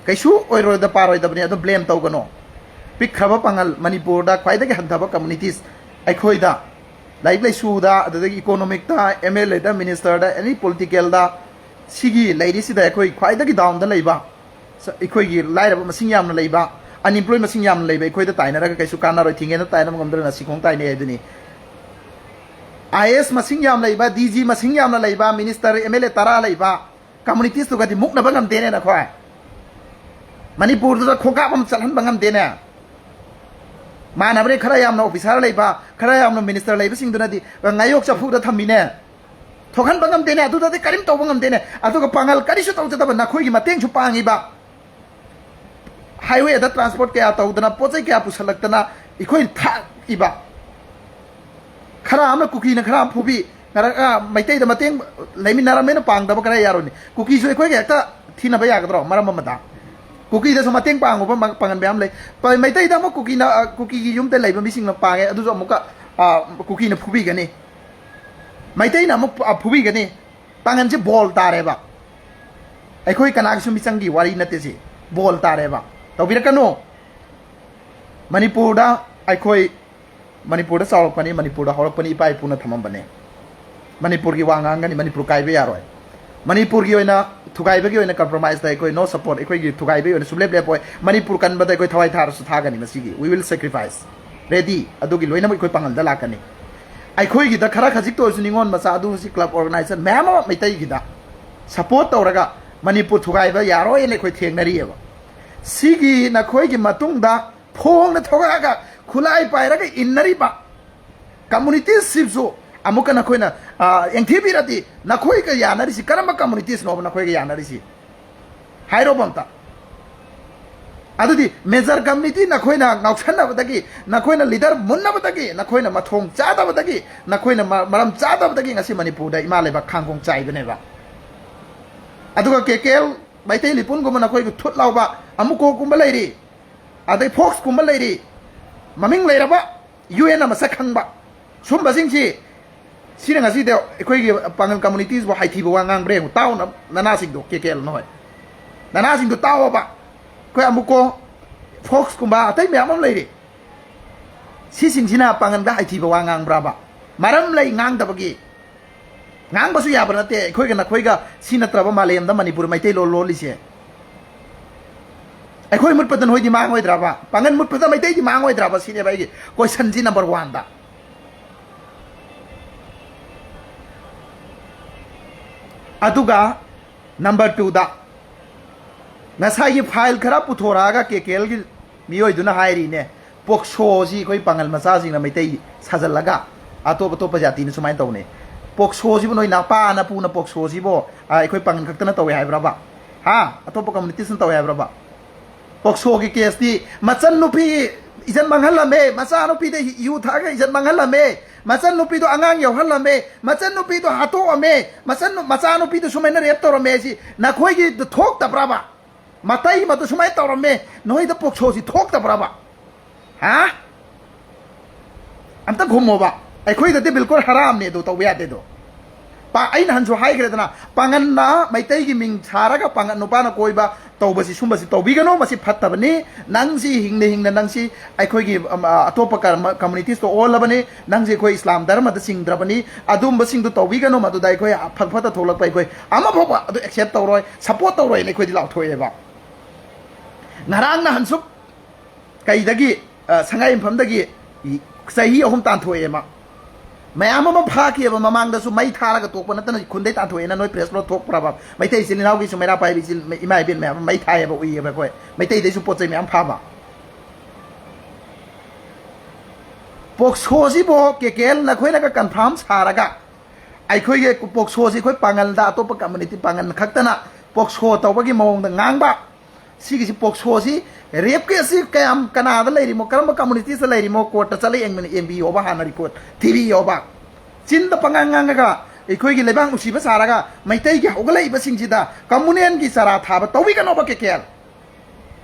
ꯀꯩꯁꯨ ꯑꯣꯏꯔꯣꯏꯗ ꯄꯥꯔꯣꯏꯗꯕꯅꯤ, ꯑꯗꯨ blame ꯇꯧꯒꯅꯣ꯫ ꯄꯤꯛꯈ꯭ꯔꯕ ꯄꯥꯉꯜ, ꯃꯅꯤꯄꯨꯔꯗ ꯈ꯭ꯋꯥꯏꯗꯒꯤ ꯍꯟꯊꯕ communities, ꯑꯩꯈꯣꯏꯗ ꯂꯥꯏꯔꯤꯛ ꯂꯥꯏꯁꯨꯗ, ꯑꯗꯨꯗꯒꯤ economic ꯇ, M L A the, minister the, any political ꯗ, ꯁꯤꯒꯤ ꯂꯩꯔꯤꯁꯤꯗ ꯑꯩꯈꯣꯏ ꯈ꯭ꯋꯥꯏꯗꯒꯤ down ꯗ ꯂꯩꯕ, ꯁ-, ꯑꯩꯈꯣꯏꯒꯤ ꯂꯥꯏꯔꯕ ꯃꯁꯤꯡ ꯌꯥꯝꯅ ꯂꯩꯕ, unemployed ꯃꯁꯤꯡ ꯌꯥꯝꯅ ꯂꯩꯕ ꯑꯩꯈꯣꯏꯗ ꯇꯥꯏꯅꯔꯒ ꯀꯩꯁꯨ ꯀꯥꯟꯅꯔꯣꯏ꯫ ꯊꯤꯡꯒꯦꯅ ꯇꯥꯏꯅꯕ ꯉꯝꯗ꯭ꯔꯒ ꯅꯥꯁꯤ ꯈꯣꯡ ꯇꯥꯏꯅꯩ ꯍꯥꯏꯗꯨꯅꯤ꯫ I A S ꯃꯁꯤꯡ ꯌꯥꯝ ꯂꯩꯕ, D G ꯃꯁꯤꯡ ꯌꯥꯝꯅ ꯂꯩꯕ, minister, M L A ꯇꯔꯥ ꯂꯩꯕ communities ꯇꯨꯒꯗꯤ ꯃꯨꯛꯅꯕ ꯉꯝꯗꯦꯅꯦ ꯅꯈꯣꯏ꯫ ꯃꯅꯤꯄꯨꯔꯗꯨꯗ ꯈꯣꯡꯀꯥꯞ ꯑꯃ ꯆꯠꯍꯟꯕ ꯉꯝꯗꯦꯅꯦ꯫ ꯃꯥꯟꯅꯕꯅꯦ, ꯈꯔ ꯌꯥꯝꯅ officer ꯂꯩꯕ, ꯈꯔ ꯌꯥꯝꯅ minister ꯂꯩꯕꯁꯤꯡꯗꯨꯅꯗꯤ ꯉꯥꯌꯣꯛ ꯆꯐꯨꯗ ꯊꯝꯃꯤꯅꯦ꯫ ꯊꯣꯛꯍꯟꯕ ꯉꯝꯗꯦꯅꯦ, ꯑꯗꯨꯗꯗꯤ ꯀꯔꯤꯝ ꯇꯧꯕ ꯉꯝꯗꯦꯅꯦ꯫ ꯑꯗꯨꯒ ꯄꯥꯉꯜ ꯀꯔꯤꯁꯨ ꯇꯧꯖꯗꯕ ꯅꯈꯣꯏꯒꯤ ꯃꯇꯦꯡꯁꯨ ꯄꯥꯡꯉꯤꯕ꯫ Highway ꯗ transport ꯀꯌꯥ ꯇꯧꯗꯅ, ꯄꯣꯠ ꯆꯩ ꯀꯌꯥ ꯄꯨꯁꯜꯂꯛꯇꯅ ꯑꯩꯈꯣꯏ ꯊꯥꯛꯏꯕ꯫ ꯈꯔ ꯑꯃꯅ ꯀꯨꯀꯤꯅ ꯈꯔ ꯑꯃ ꯐꯨꯕꯤ, ꯈꯔ, ꯑ, ꯃꯩꯇꯩꯗ ꯃꯇꯦꯡ ꯂꯩꯃꯤꯟꯅꯔꯝꯃꯦꯅ ꯄꯥꯡꯗꯕ ꯈꯔ ꯌꯥꯔꯣꯏꯅꯦ꯫ ꯀꯨꯀꯤꯁꯨ ꯑꯩꯈꯣꯏꯒ ꯍꯦꯛꯇ ꯊꯤꯅꯕ ꯌꯥꯒꯗ꯭ꯔꯣ? ꯃꯔꯝ ꯑꯃꯗ ꯀꯨꯀꯤꯗꯁꯨ ꯃꯇꯦꯡ ꯄꯥꯡꯉꯨꯕ ꯃ-, ꯄꯥꯡꯒꯟ ꯃꯌꯥꯝ ꯂꯩ꯫ ꯄ-, ꯃꯩꯇꯩꯗ ꯑꯃꯨꯛ ꯀꯨꯀꯤꯅ, ꯑ, ꯀꯨꯀꯤꯒꯤ ꯌꯨꯝꯗ ꯂꯩꯕ ꯃꯤꯁꯤꯡꯅ ꯄꯥꯡꯉꯦ, ꯑꯗꯨꯁꯨ ꯑꯃꯨꯛꯀ, ꯑ, ꯀꯨꯀꯤꯅ ꯐꯨꯕꯤꯒꯅꯤ꯫ ꯃꯩꯇꯩꯅ ꯑꯃꯨꯛ ꯐꯨ-, ꯑ, ꯐꯨꯕꯤꯒꯅꯤ꯫ ꯄꯥꯡꯒꯟꯁꯦ ꯕꯣꯜ ꯇꯥꯔꯦꯕ꯫ ꯑꯩꯈꯣꯏ ꯀꯅꯥꯒꯤꯁꯨ ꯃꯤꯆꯪꯒꯤ ꯋꯥꯔꯤ ꯅꯠꯇꯦ ꯁꯤ꯫ ꯕꯣꯜ ꯇꯥꯔꯦꯕ꯫ ꯇꯧꯕꯤꯔꯛꯀꯅꯨ꯫ ꯃꯅꯤꯄꯨꯔꯗ ꯑꯩꯈꯣꯏ ꯃꯅꯤꯄꯨꯔꯗ ꯆꯥꯎꯔꯛꯄꯅꯤ, ꯃꯅꯤꯄꯨꯔꯗ ꯍꯧꯔꯛꯄꯅꯤ, ꯏꯄꯥ ꯏꯄꯨꯅ ꯊꯝꯃꯝꯕꯅꯦ꯫ ꯃꯅꯤꯄꯨꯔꯒꯤ ꯋꯥ ꯉꯥꯡꯒꯅꯤ, ꯃꯅꯤꯄꯨꯔ ꯀꯥꯏꯕ ꯌꯥꯔꯣꯏ꯫ ꯃꯅꯤꯄꯨꯔꯒꯤ ꯑꯣꯏꯅ ꯊꯨꯒꯥꯏꯕꯒꯤ ꯑꯣꯏꯅ compromiseꯇ ꯑꯩꯈꯣꯏ no support, ꯑꯩꯈꯣꯏꯒꯤ ꯊꯨꯒꯥꯏꯕꯒꯤ ꯑꯣꯏꯅ ꯁꯨꯡꯂꯦꯞ ꯂꯦꯞꯄꯣꯏ꯫ ꯃꯅꯤꯄꯨꯔ ꯀꯟꯕꯗ ꯑꯩꯈꯣꯏ ꯊꯋꯥꯏ ꯊꯥꯔꯁꯨ ꯊꯥꯒꯅꯤ ꯃꯁꯤꯒꯤ, we will sacrifice, ready꯫ ꯑꯗꯨꯒꯤ ꯂꯣꯏꯅꯃꯛ ꯑꯩꯈꯣꯏ ꯄꯥꯡꯒꯜꯗ ꯂꯥꯛꯀꯅꯤ꯫ ꯑꯩꯈꯣꯏꯒꯤꯗ ꯈꯔ ꯈꯖꯤꯛꯇ ꯑꯣꯏꯔꯁꯨ ꯅꯤꯉꯣꯜ ꯃꯆꯥ ꯑꯗꯨ ꯍꯧꯖꯤꯛ club organization ꯃꯌꯥꯝ ꯑꯃ ꯃꯩꯇꯩꯒꯤꯗ support ꯇꯧꯔꯒ ꯃꯅꯤꯄꯨꯔ ꯊꯨꯒꯥꯏꯕ ꯌꯥꯔꯣꯏꯅ ꯑꯩꯈꯣꯏ ꯊꯦꯡꯅꯔꯤꯑꯕ꯫ ꯁꯤꯒꯤ ꯅꯈꯣꯏꯒꯤ ꯃꯇꯨꯡꯗ ꯐꯣꯡꯅ ꯊꯣꯛꯂꯛꯑꯒ ꯈꯨꯠꯂꯥꯏ ꯄꯥꯏꯔꯒ ꯏꯟꯅꯔꯤꯕ communitiesꯁꯤꯁꯨ ꯑꯃꯨꯛꯀ ꯅꯈꯣꯏꯅ, ꯑ, ꯌꯦꯡꯊꯤꯕꯤꯔꯗꯤ ꯅꯈꯣꯏꯒ ꯌꯥꯅꯔꯤꯁꯤ ꯀꯔꯝꯕ communitiesꯅꯣꯕ ꯅꯈꯣꯏꯒ ꯌꯥꯅꯔꯤꯁꯤ? ꯍꯥꯏꯔꯣꯕ ꯑꯝꯇ꯫ ꯑꯗꯨꯗꯤ major community ꯅꯈꯣꯏꯅ ꯉꯥꯎꯁꯟꯅꯕꯗꯒꯤ, ꯅꯈꯣꯏꯅ leader ꯃꯨꯟꯅꯕꯗꯒꯤ, ꯅꯈꯣꯏꯅ ꯃꯊꯣꯡ ꯆꯥꯗꯕꯗꯒꯤ, ꯅꯈꯣꯏꯅ ꯃ-, ꯃꯔꯝ ꯆꯥꯗꯕꯗꯒꯤ ꯉꯁꯤ ꯃꯅꯤꯄꯨꯔꯗ ꯏꯃꯥ ꯂꯩꯕꯥꯛ ꯈꯥꯡꯒꯣꯡ ꯆꯥꯏꯕꯅꯦꯕ꯫ ꯑꯗꯨꯒ ꯀꯦ ꯀꯦ ꯑꯦꯜ, ꯃꯩꯇꯩ ꯂꯤꯄꯨꯟꯒꯨꯝꯕ ꯅꯈꯣꯏꯒꯤ ꯊꯨꯠ ꯂꯥꯎꯕ ꯑꯃꯨꯀꯣꯛꯀꯨꯝꯕ ꯂꯩꯔꯤ, ꯑꯗꯩ ꯐꯣꯛꯁꯀꯨꯝꯕ ꯂꯩꯔꯤ, ꯃꯃꯤꯡ ꯂꯩꯔꯕ, ꯌꯨ ꯑꯦꯟꯅ ꯃꯁꯛ ꯈꯪꯕ ꯁꯨꯝꯕꯁꯤꯡꯁꯤ, ꯁꯤꯅ ꯉꯁꯤꯗ ꯑꯩꯈꯣꯏꯒꯤ ꯄꯥꯡꯒꯜ communitiesꯕꯨ ꯍꯥꯏꯊꯤꯕ ꯋꯥ ꯉꯥꯡꯕ꯭ꯔꯥ ꯌꯦꯡꯉꯨ꯫ ꯇꯥꯎꯅ ꯅꯅꯥꯁꯤꯡꯗꯣ, ꯀꯦ ꯀꯦ ꯑꯦꯜ ꯅꯍꯣꯏ, ꯅꯅꯥꯁꯤꯡꯗꯣ ꯇꯥꯎꯑꯣꯕ꯫ ꯑꯩꯈꯣꯏ ꯑꯃꯨꯛꯀꯣ ꯐꯣꯛꯁꯀꯨꯝꯕ ꯑꯇꯩ ꯃꯌꯥꯝ ꯑꯃ ꯂꯩꯔꯤ꯫ ꯁꯤꯁꯤꯡꯁꯤꯅ ꯄꯥꯡꯒꯜꯗ ꯍꯥꯏꯊꯤꯕ ꯋꯥ ꯉꯥꯡꯕ꯭ꯔꯥꯕ? ꯃꯔꯝ ꯂꯩ ꯉꯥꯡꯗꯕꯒꯤ꯫ ꯉꯥꯡꯕꯁꯨ ꯌꯥꯕ ꯅꯠꯇꯦ꯫ ꯑꯩꯈꯣꯏꯒ ꯅꯈꯣꯏꯒ ꯁꯤ ꯅꯠꯇ꯭ꯔꯕ ꯃꯥꯂꯦꯝꯗ ꯃꯅꯤꯄꯨꯔ ꯃꯩꯇꯩꯂꯣꯟ ꯂꯣꯜꯂꯤꯁꯦ꯫ ꯑꯩꯈꯣꯏ ꯃꯨꯠꯄꯗ ꯅꯣꯏꯗꯤ ꯃꯥꯡꯉꯣꯏꯗ꯭ꯔꯕ? ꯄꯥꯡꯒꯜ ꯃꯨꯠꯄꯗ ꯃꯩꯇꯩꯗꯤ ꯃꯥꯡꯉꯣꯏꯗ꯭ꯔꯕ? ꯁꯤꯅꯦꯕ ꯑꯩꯒꯤ questionꯁꯤ number oneꯗ꯫ ꯑꯗꯨꯒ number twoꯗ ꯉꯁꯥꯏꯒꯤ file ꯈꯔ ꯄꯨꯊꯣꯔꯛꯑꯒ ꯀꯦ ꯀꯦ ꯑꯦꯜꯒꯤ ꯃꯤꯑꯣꯏꯗꯨꯅ ꯍꯥꯏꯔꯤꯅꯦ, ꯄꯣꯛꯁꯣꯁꯤ ꯑꯩꯈꯣꯏ ꯄꯥꯡꯒꯜ ꯃꯆꯥꯁꯤꯡꯅ ꯃꯩꯇꯩ ꯁꯥꯖꯜꯂꯒ ꯑꯇꯣꯞ ꯑꯇꯣꯞꯄ ꯖꯥꯇꯤꯅ ꯁꯨꯃꯥꯏꯅ ꯇꯧꯅꯩ꯫ ꯄꯣꯛꯁꯣꯁꯤꯕꯨ ꯅꯣꯏ ꯅꯄꯥ ꯅꯄꯨꯅ ꯄꯣꯛꯁꯣꯁꯤꯕꯨ, ꯑ, ꯑꯩꯈꯣꯏ ꯄꯥꯡꯒꯜ ꯈꯛꯇꯅ ꯇꯧꯋꯦ ꯍꯥꯏꯕ꯭ꯔꯕ? ꯍꯥ? ꯑꯇꯣꯞꯄ communitiesꯅ ꯇꯧꯋꯦ ꯍꯥꯏꯕ꯭ꯔꯕ? ꯄꯣꯛꯁꯣꯒꯤ caseꯇꯤ ꯃꯆꯟ ꯅꯨꯄꯤ ꯏꯖꯠ ꯃꯥꯡꯍꯜꯂꯝꯃꯦ, ꯃꯆꯥ ꯅꯨꯄꯤꯗ ꯌꯨ ꯊꯛꯑꯒ ꯏꯖꯠ ꯃꯥꯡꯍꯜꯂꯝꯃꯦ, ꯃꯆꯟ ꯅꯨꯄꯤꯗꯣ ꯑꯉꯥꯡ ꯌꯧꯍꯜꯂꯝꯃꯦ, ꯃꯆꯟ ꯅꯨꯄꯤꯗꯣ ꯍꯥꯠꯇꯣꯛꯑꯝꯃꯦ, ꯃꯆꯟ ꯅꯨ-, ꯃꯆꯥ ꯅꯨꯄꯤꯗꯣ ꯁꯨꯃꯥꯏꯅ rape ꯇꯧꯔꯝꯃꯦ꯫ ꯁꯤ ꯅꯈꯣꯏꯒꯤ ꯊꯣꯛꯇꯕ꯭ꯔꯕ? ꯃꯇꯩ ꯃꯇꯨ ꯁꯨꯃꯥꯏꯅ ꯇꯧꯔꯝꯃꯦ, ꯅꯣꯏꯗ ꯄꯣꯛꯁꯣꯁꯤ ꯊꯣꯛꯇꯕ꯭ꯔꯕ? ꯍꯥ? ꯑꯝꯇ ꯈꯨꯝꯃꯣꯕ꯫ ꯑꯩꯈꯣꯏꯗꯗꯤ ꯕꯤꯜꯀꯨꯜ ꯍꯔꯥꯝꯅꯦ ꯑꯗꯨ, ꯇꯧꯕ ꯌꯥꯗꯦ ꯑꯗꯣ꯫ ꯄꯥ-, ꯑꯩꯅ ꯍꯟꯁꯨ ꯍꯥꯏꯈ꯭ꯔꯦꯗꯅ, ꯄꯥꯡꯒꯟꯅ ꯃꯩꯇꯩꯒꯤ ꯃꯤꯡ ꯁꯥꯔꯒ ꯄꯥꯡꯒꯟ ꯅꯨꯄꯥꯅ ꯀꯣꯏꯕ ꯇꯧꯕꯁꯤ, ꯁꯨꯝꯕꯁꯤ ꯇꯧꯕꯤꯒꯅꯨ, ꯃꯁꯤ ꯐꯠꯇꯕꯅꯤ꯫ ꯅꯪꯁꯤ ꯍꯤꯡꯅ ꯍꯤꯡꯅ ꯅꯪꯁꯤ ꯑꯩꯈꯣꯏꯒꯤ, ꯑꯝ, ꯑ, ꯑꯇꯣꯞꯄ ꯀꯔꯃ-, ꯀꯝꯃꯨꯅꯤꯇꯤꯁꯇ ꯑꯣꯜꯂꯕꯅꯤ, ꯅꯪꯁꯤ ꯑꯩꯈꯣꯏ ꯏꯁꯂꯥꯝ ꯙꯔꯃꯗ ꯆꯤꯡꯗ꯭ꯔꯕꯅꯤ꯫ ꯑꯗꯨꯝꯕꯁꯤꯡꯗꯨ ꯇꯧꯕꯤꯒꯅꯨ, ꯃꯗꯨꯗ ꯑꯩꯈꯣꯏ ꯐ-, ꯐꯠꯇ ꯊꯣꯛꯂꯛꯄ ꯑꯩꯈꯣꯏ ꯑꯃ ꯐꯥꯎꯕ ꯑꯗꯨ ꯑꯦꯛꯁꯦꯞ ꯇꯧꯔꯣꯏ, ꯁꯄꯣꯔꯠ ꯇꯧꯔꯣꯏꯅ ꯑꯩꯈꯣꯏꯗꯤ ꯂꯥꯎꯊꯣꯛꯑꯦꯕ꯫ ꯉꯔꯥꯡ ꯅꯍꯥꯟꯁꯨ ꯀꯩꯗꯒꯤ, ꯑ, ꯁꯉꯥꯏ ꯌꯨꯝꯐꯝꯗꯒꯤ ꯆꯍꯤ ꯑꯍꯨꯝ ꯇꯥꯟꯊꯣꯛꯑꯦ ꯃꯥ꯫ ꯃꯌꯥꯝ ꯑꯃ ꯐꯥꯈꯤꯑꯕ, ꯃꯃꯥꯡꯗꯁꯨ ꯃꯩ ꯊꯥꯔꯒ ꯇꯣꯛꯄ ꯅꯠꯇꯅ ꯈꯨꯟꯗꯩ ꯇꯥꯟꯊꯣꯛꯑꯦꯅ ꯅꯣꯏ ꯄ꯭ꯔꯦꯁ ꯅꯣꯠ ꯊꯣꯛꯄ꯭ꯔꯕ? ꯃꯩꯇꯩ ꯏꯆꯤꯜ ꯏꯅꯥꯎꯒꯤ ꯁꯨꯃꯩꯔꯥ ꯄꯥꯏꯕꯤ ꯏꯆꯤꯜ, ꯏꯃꯥ ꯏꯕꯦꯟ ꯃꯌꯥꯝ ꯑꯃ ꯃꯩ ꯊꯥꯏꯑꯕ, ꯎꯏꯌꯦꯕ ꯑꯩꯈꯣꯏ꯫ ꯃꯩꯇꯩꯗꯩꯁꯨ ꯄꯣꯠ ꯆꯩ ꯃꯌꯥꯝ ꯐꯥꯕ꯫ ꯄꯣꯛꯁꯣꯁꯤꯕꯨ ꯀꯦ ꯀꯦ ꯑꯦꯜ ꯅꯈꯣꯏꯅꯒ ꯀꯟꯐꯥꯔꯝ ꯁꯥꯔꯒ, ꯑꯩꯈꯣꯏꯒꯤ ꯄꯣꯛꯁꯣꯁꯤ ꯑꯩꯈꯣꯏ ꯄꯥꯡꯒꯜꯗ, ꯑꯇꯣꯞꯄ ꯀꯝꯃꯨꯅꯤꯇꯤ ꯄꯥꯡꯒꯜ ꯈꯛꯇꯅ ꯄꯣꯛꯁꯣ ꯇꯧꯕꯒꯤ ꯃꯑꯣꯡꯗ ꯉꯥꯡꯕ, ꯁꯤꯒꯤꯁꯤ ꯄꯣꯛꯁꯣꯁꯤ, ꯔꯦꯞ ꯀꯦꯁꯁꯤ ꯀꯌꯥꯝ ꯀꯅꯥꯗ ꯂꯩꯔꯤꯃꯣ, ꯀꯔꯝꯕ ꯀꯝꯃꯨꯅꯤꯇꯤꯁꯇ ꯂꯩꯔꯤꯃꯣ, ꯀꯣꯔꯠꯇ ꯆꯠꯂ ꯌꯦꯡꯕꯅꯤ, ꯌꯦꯡꯕꯤꯌꯣꯕ ꯍꯥꯟꯅ ꯔꯤꯄꯣꯔꯠ ꯊꯤꯕꯤꯌꯣꯕ꯫ ꯆꯤꯟꯗ ꯄꯉꯥꯡ ꯉꯥꯡꯉꯒ ꯑꯩꯈꯣꯏꯒꯤ ꯂꯩꯕꯥꯛ ꯅꯨꯡꯁꯤꯕ ꯁꯥꯔꯒ ꯃꯩꯇꯩꯒꯤ ꯍꯧꯒꯠꯂꯛꯏꯕꯁꯤꯡꯁꯤꯗ ꯀꯝꯃꯨꯅꯦꯜꯒꯤ ꯆꯔꯥ ꯊꯥꯕ ꯇꯧꯕꯤꯒꯅꯣꯕ ꯀꯦ ꯀꯦ ꯑꯦꯜ꯫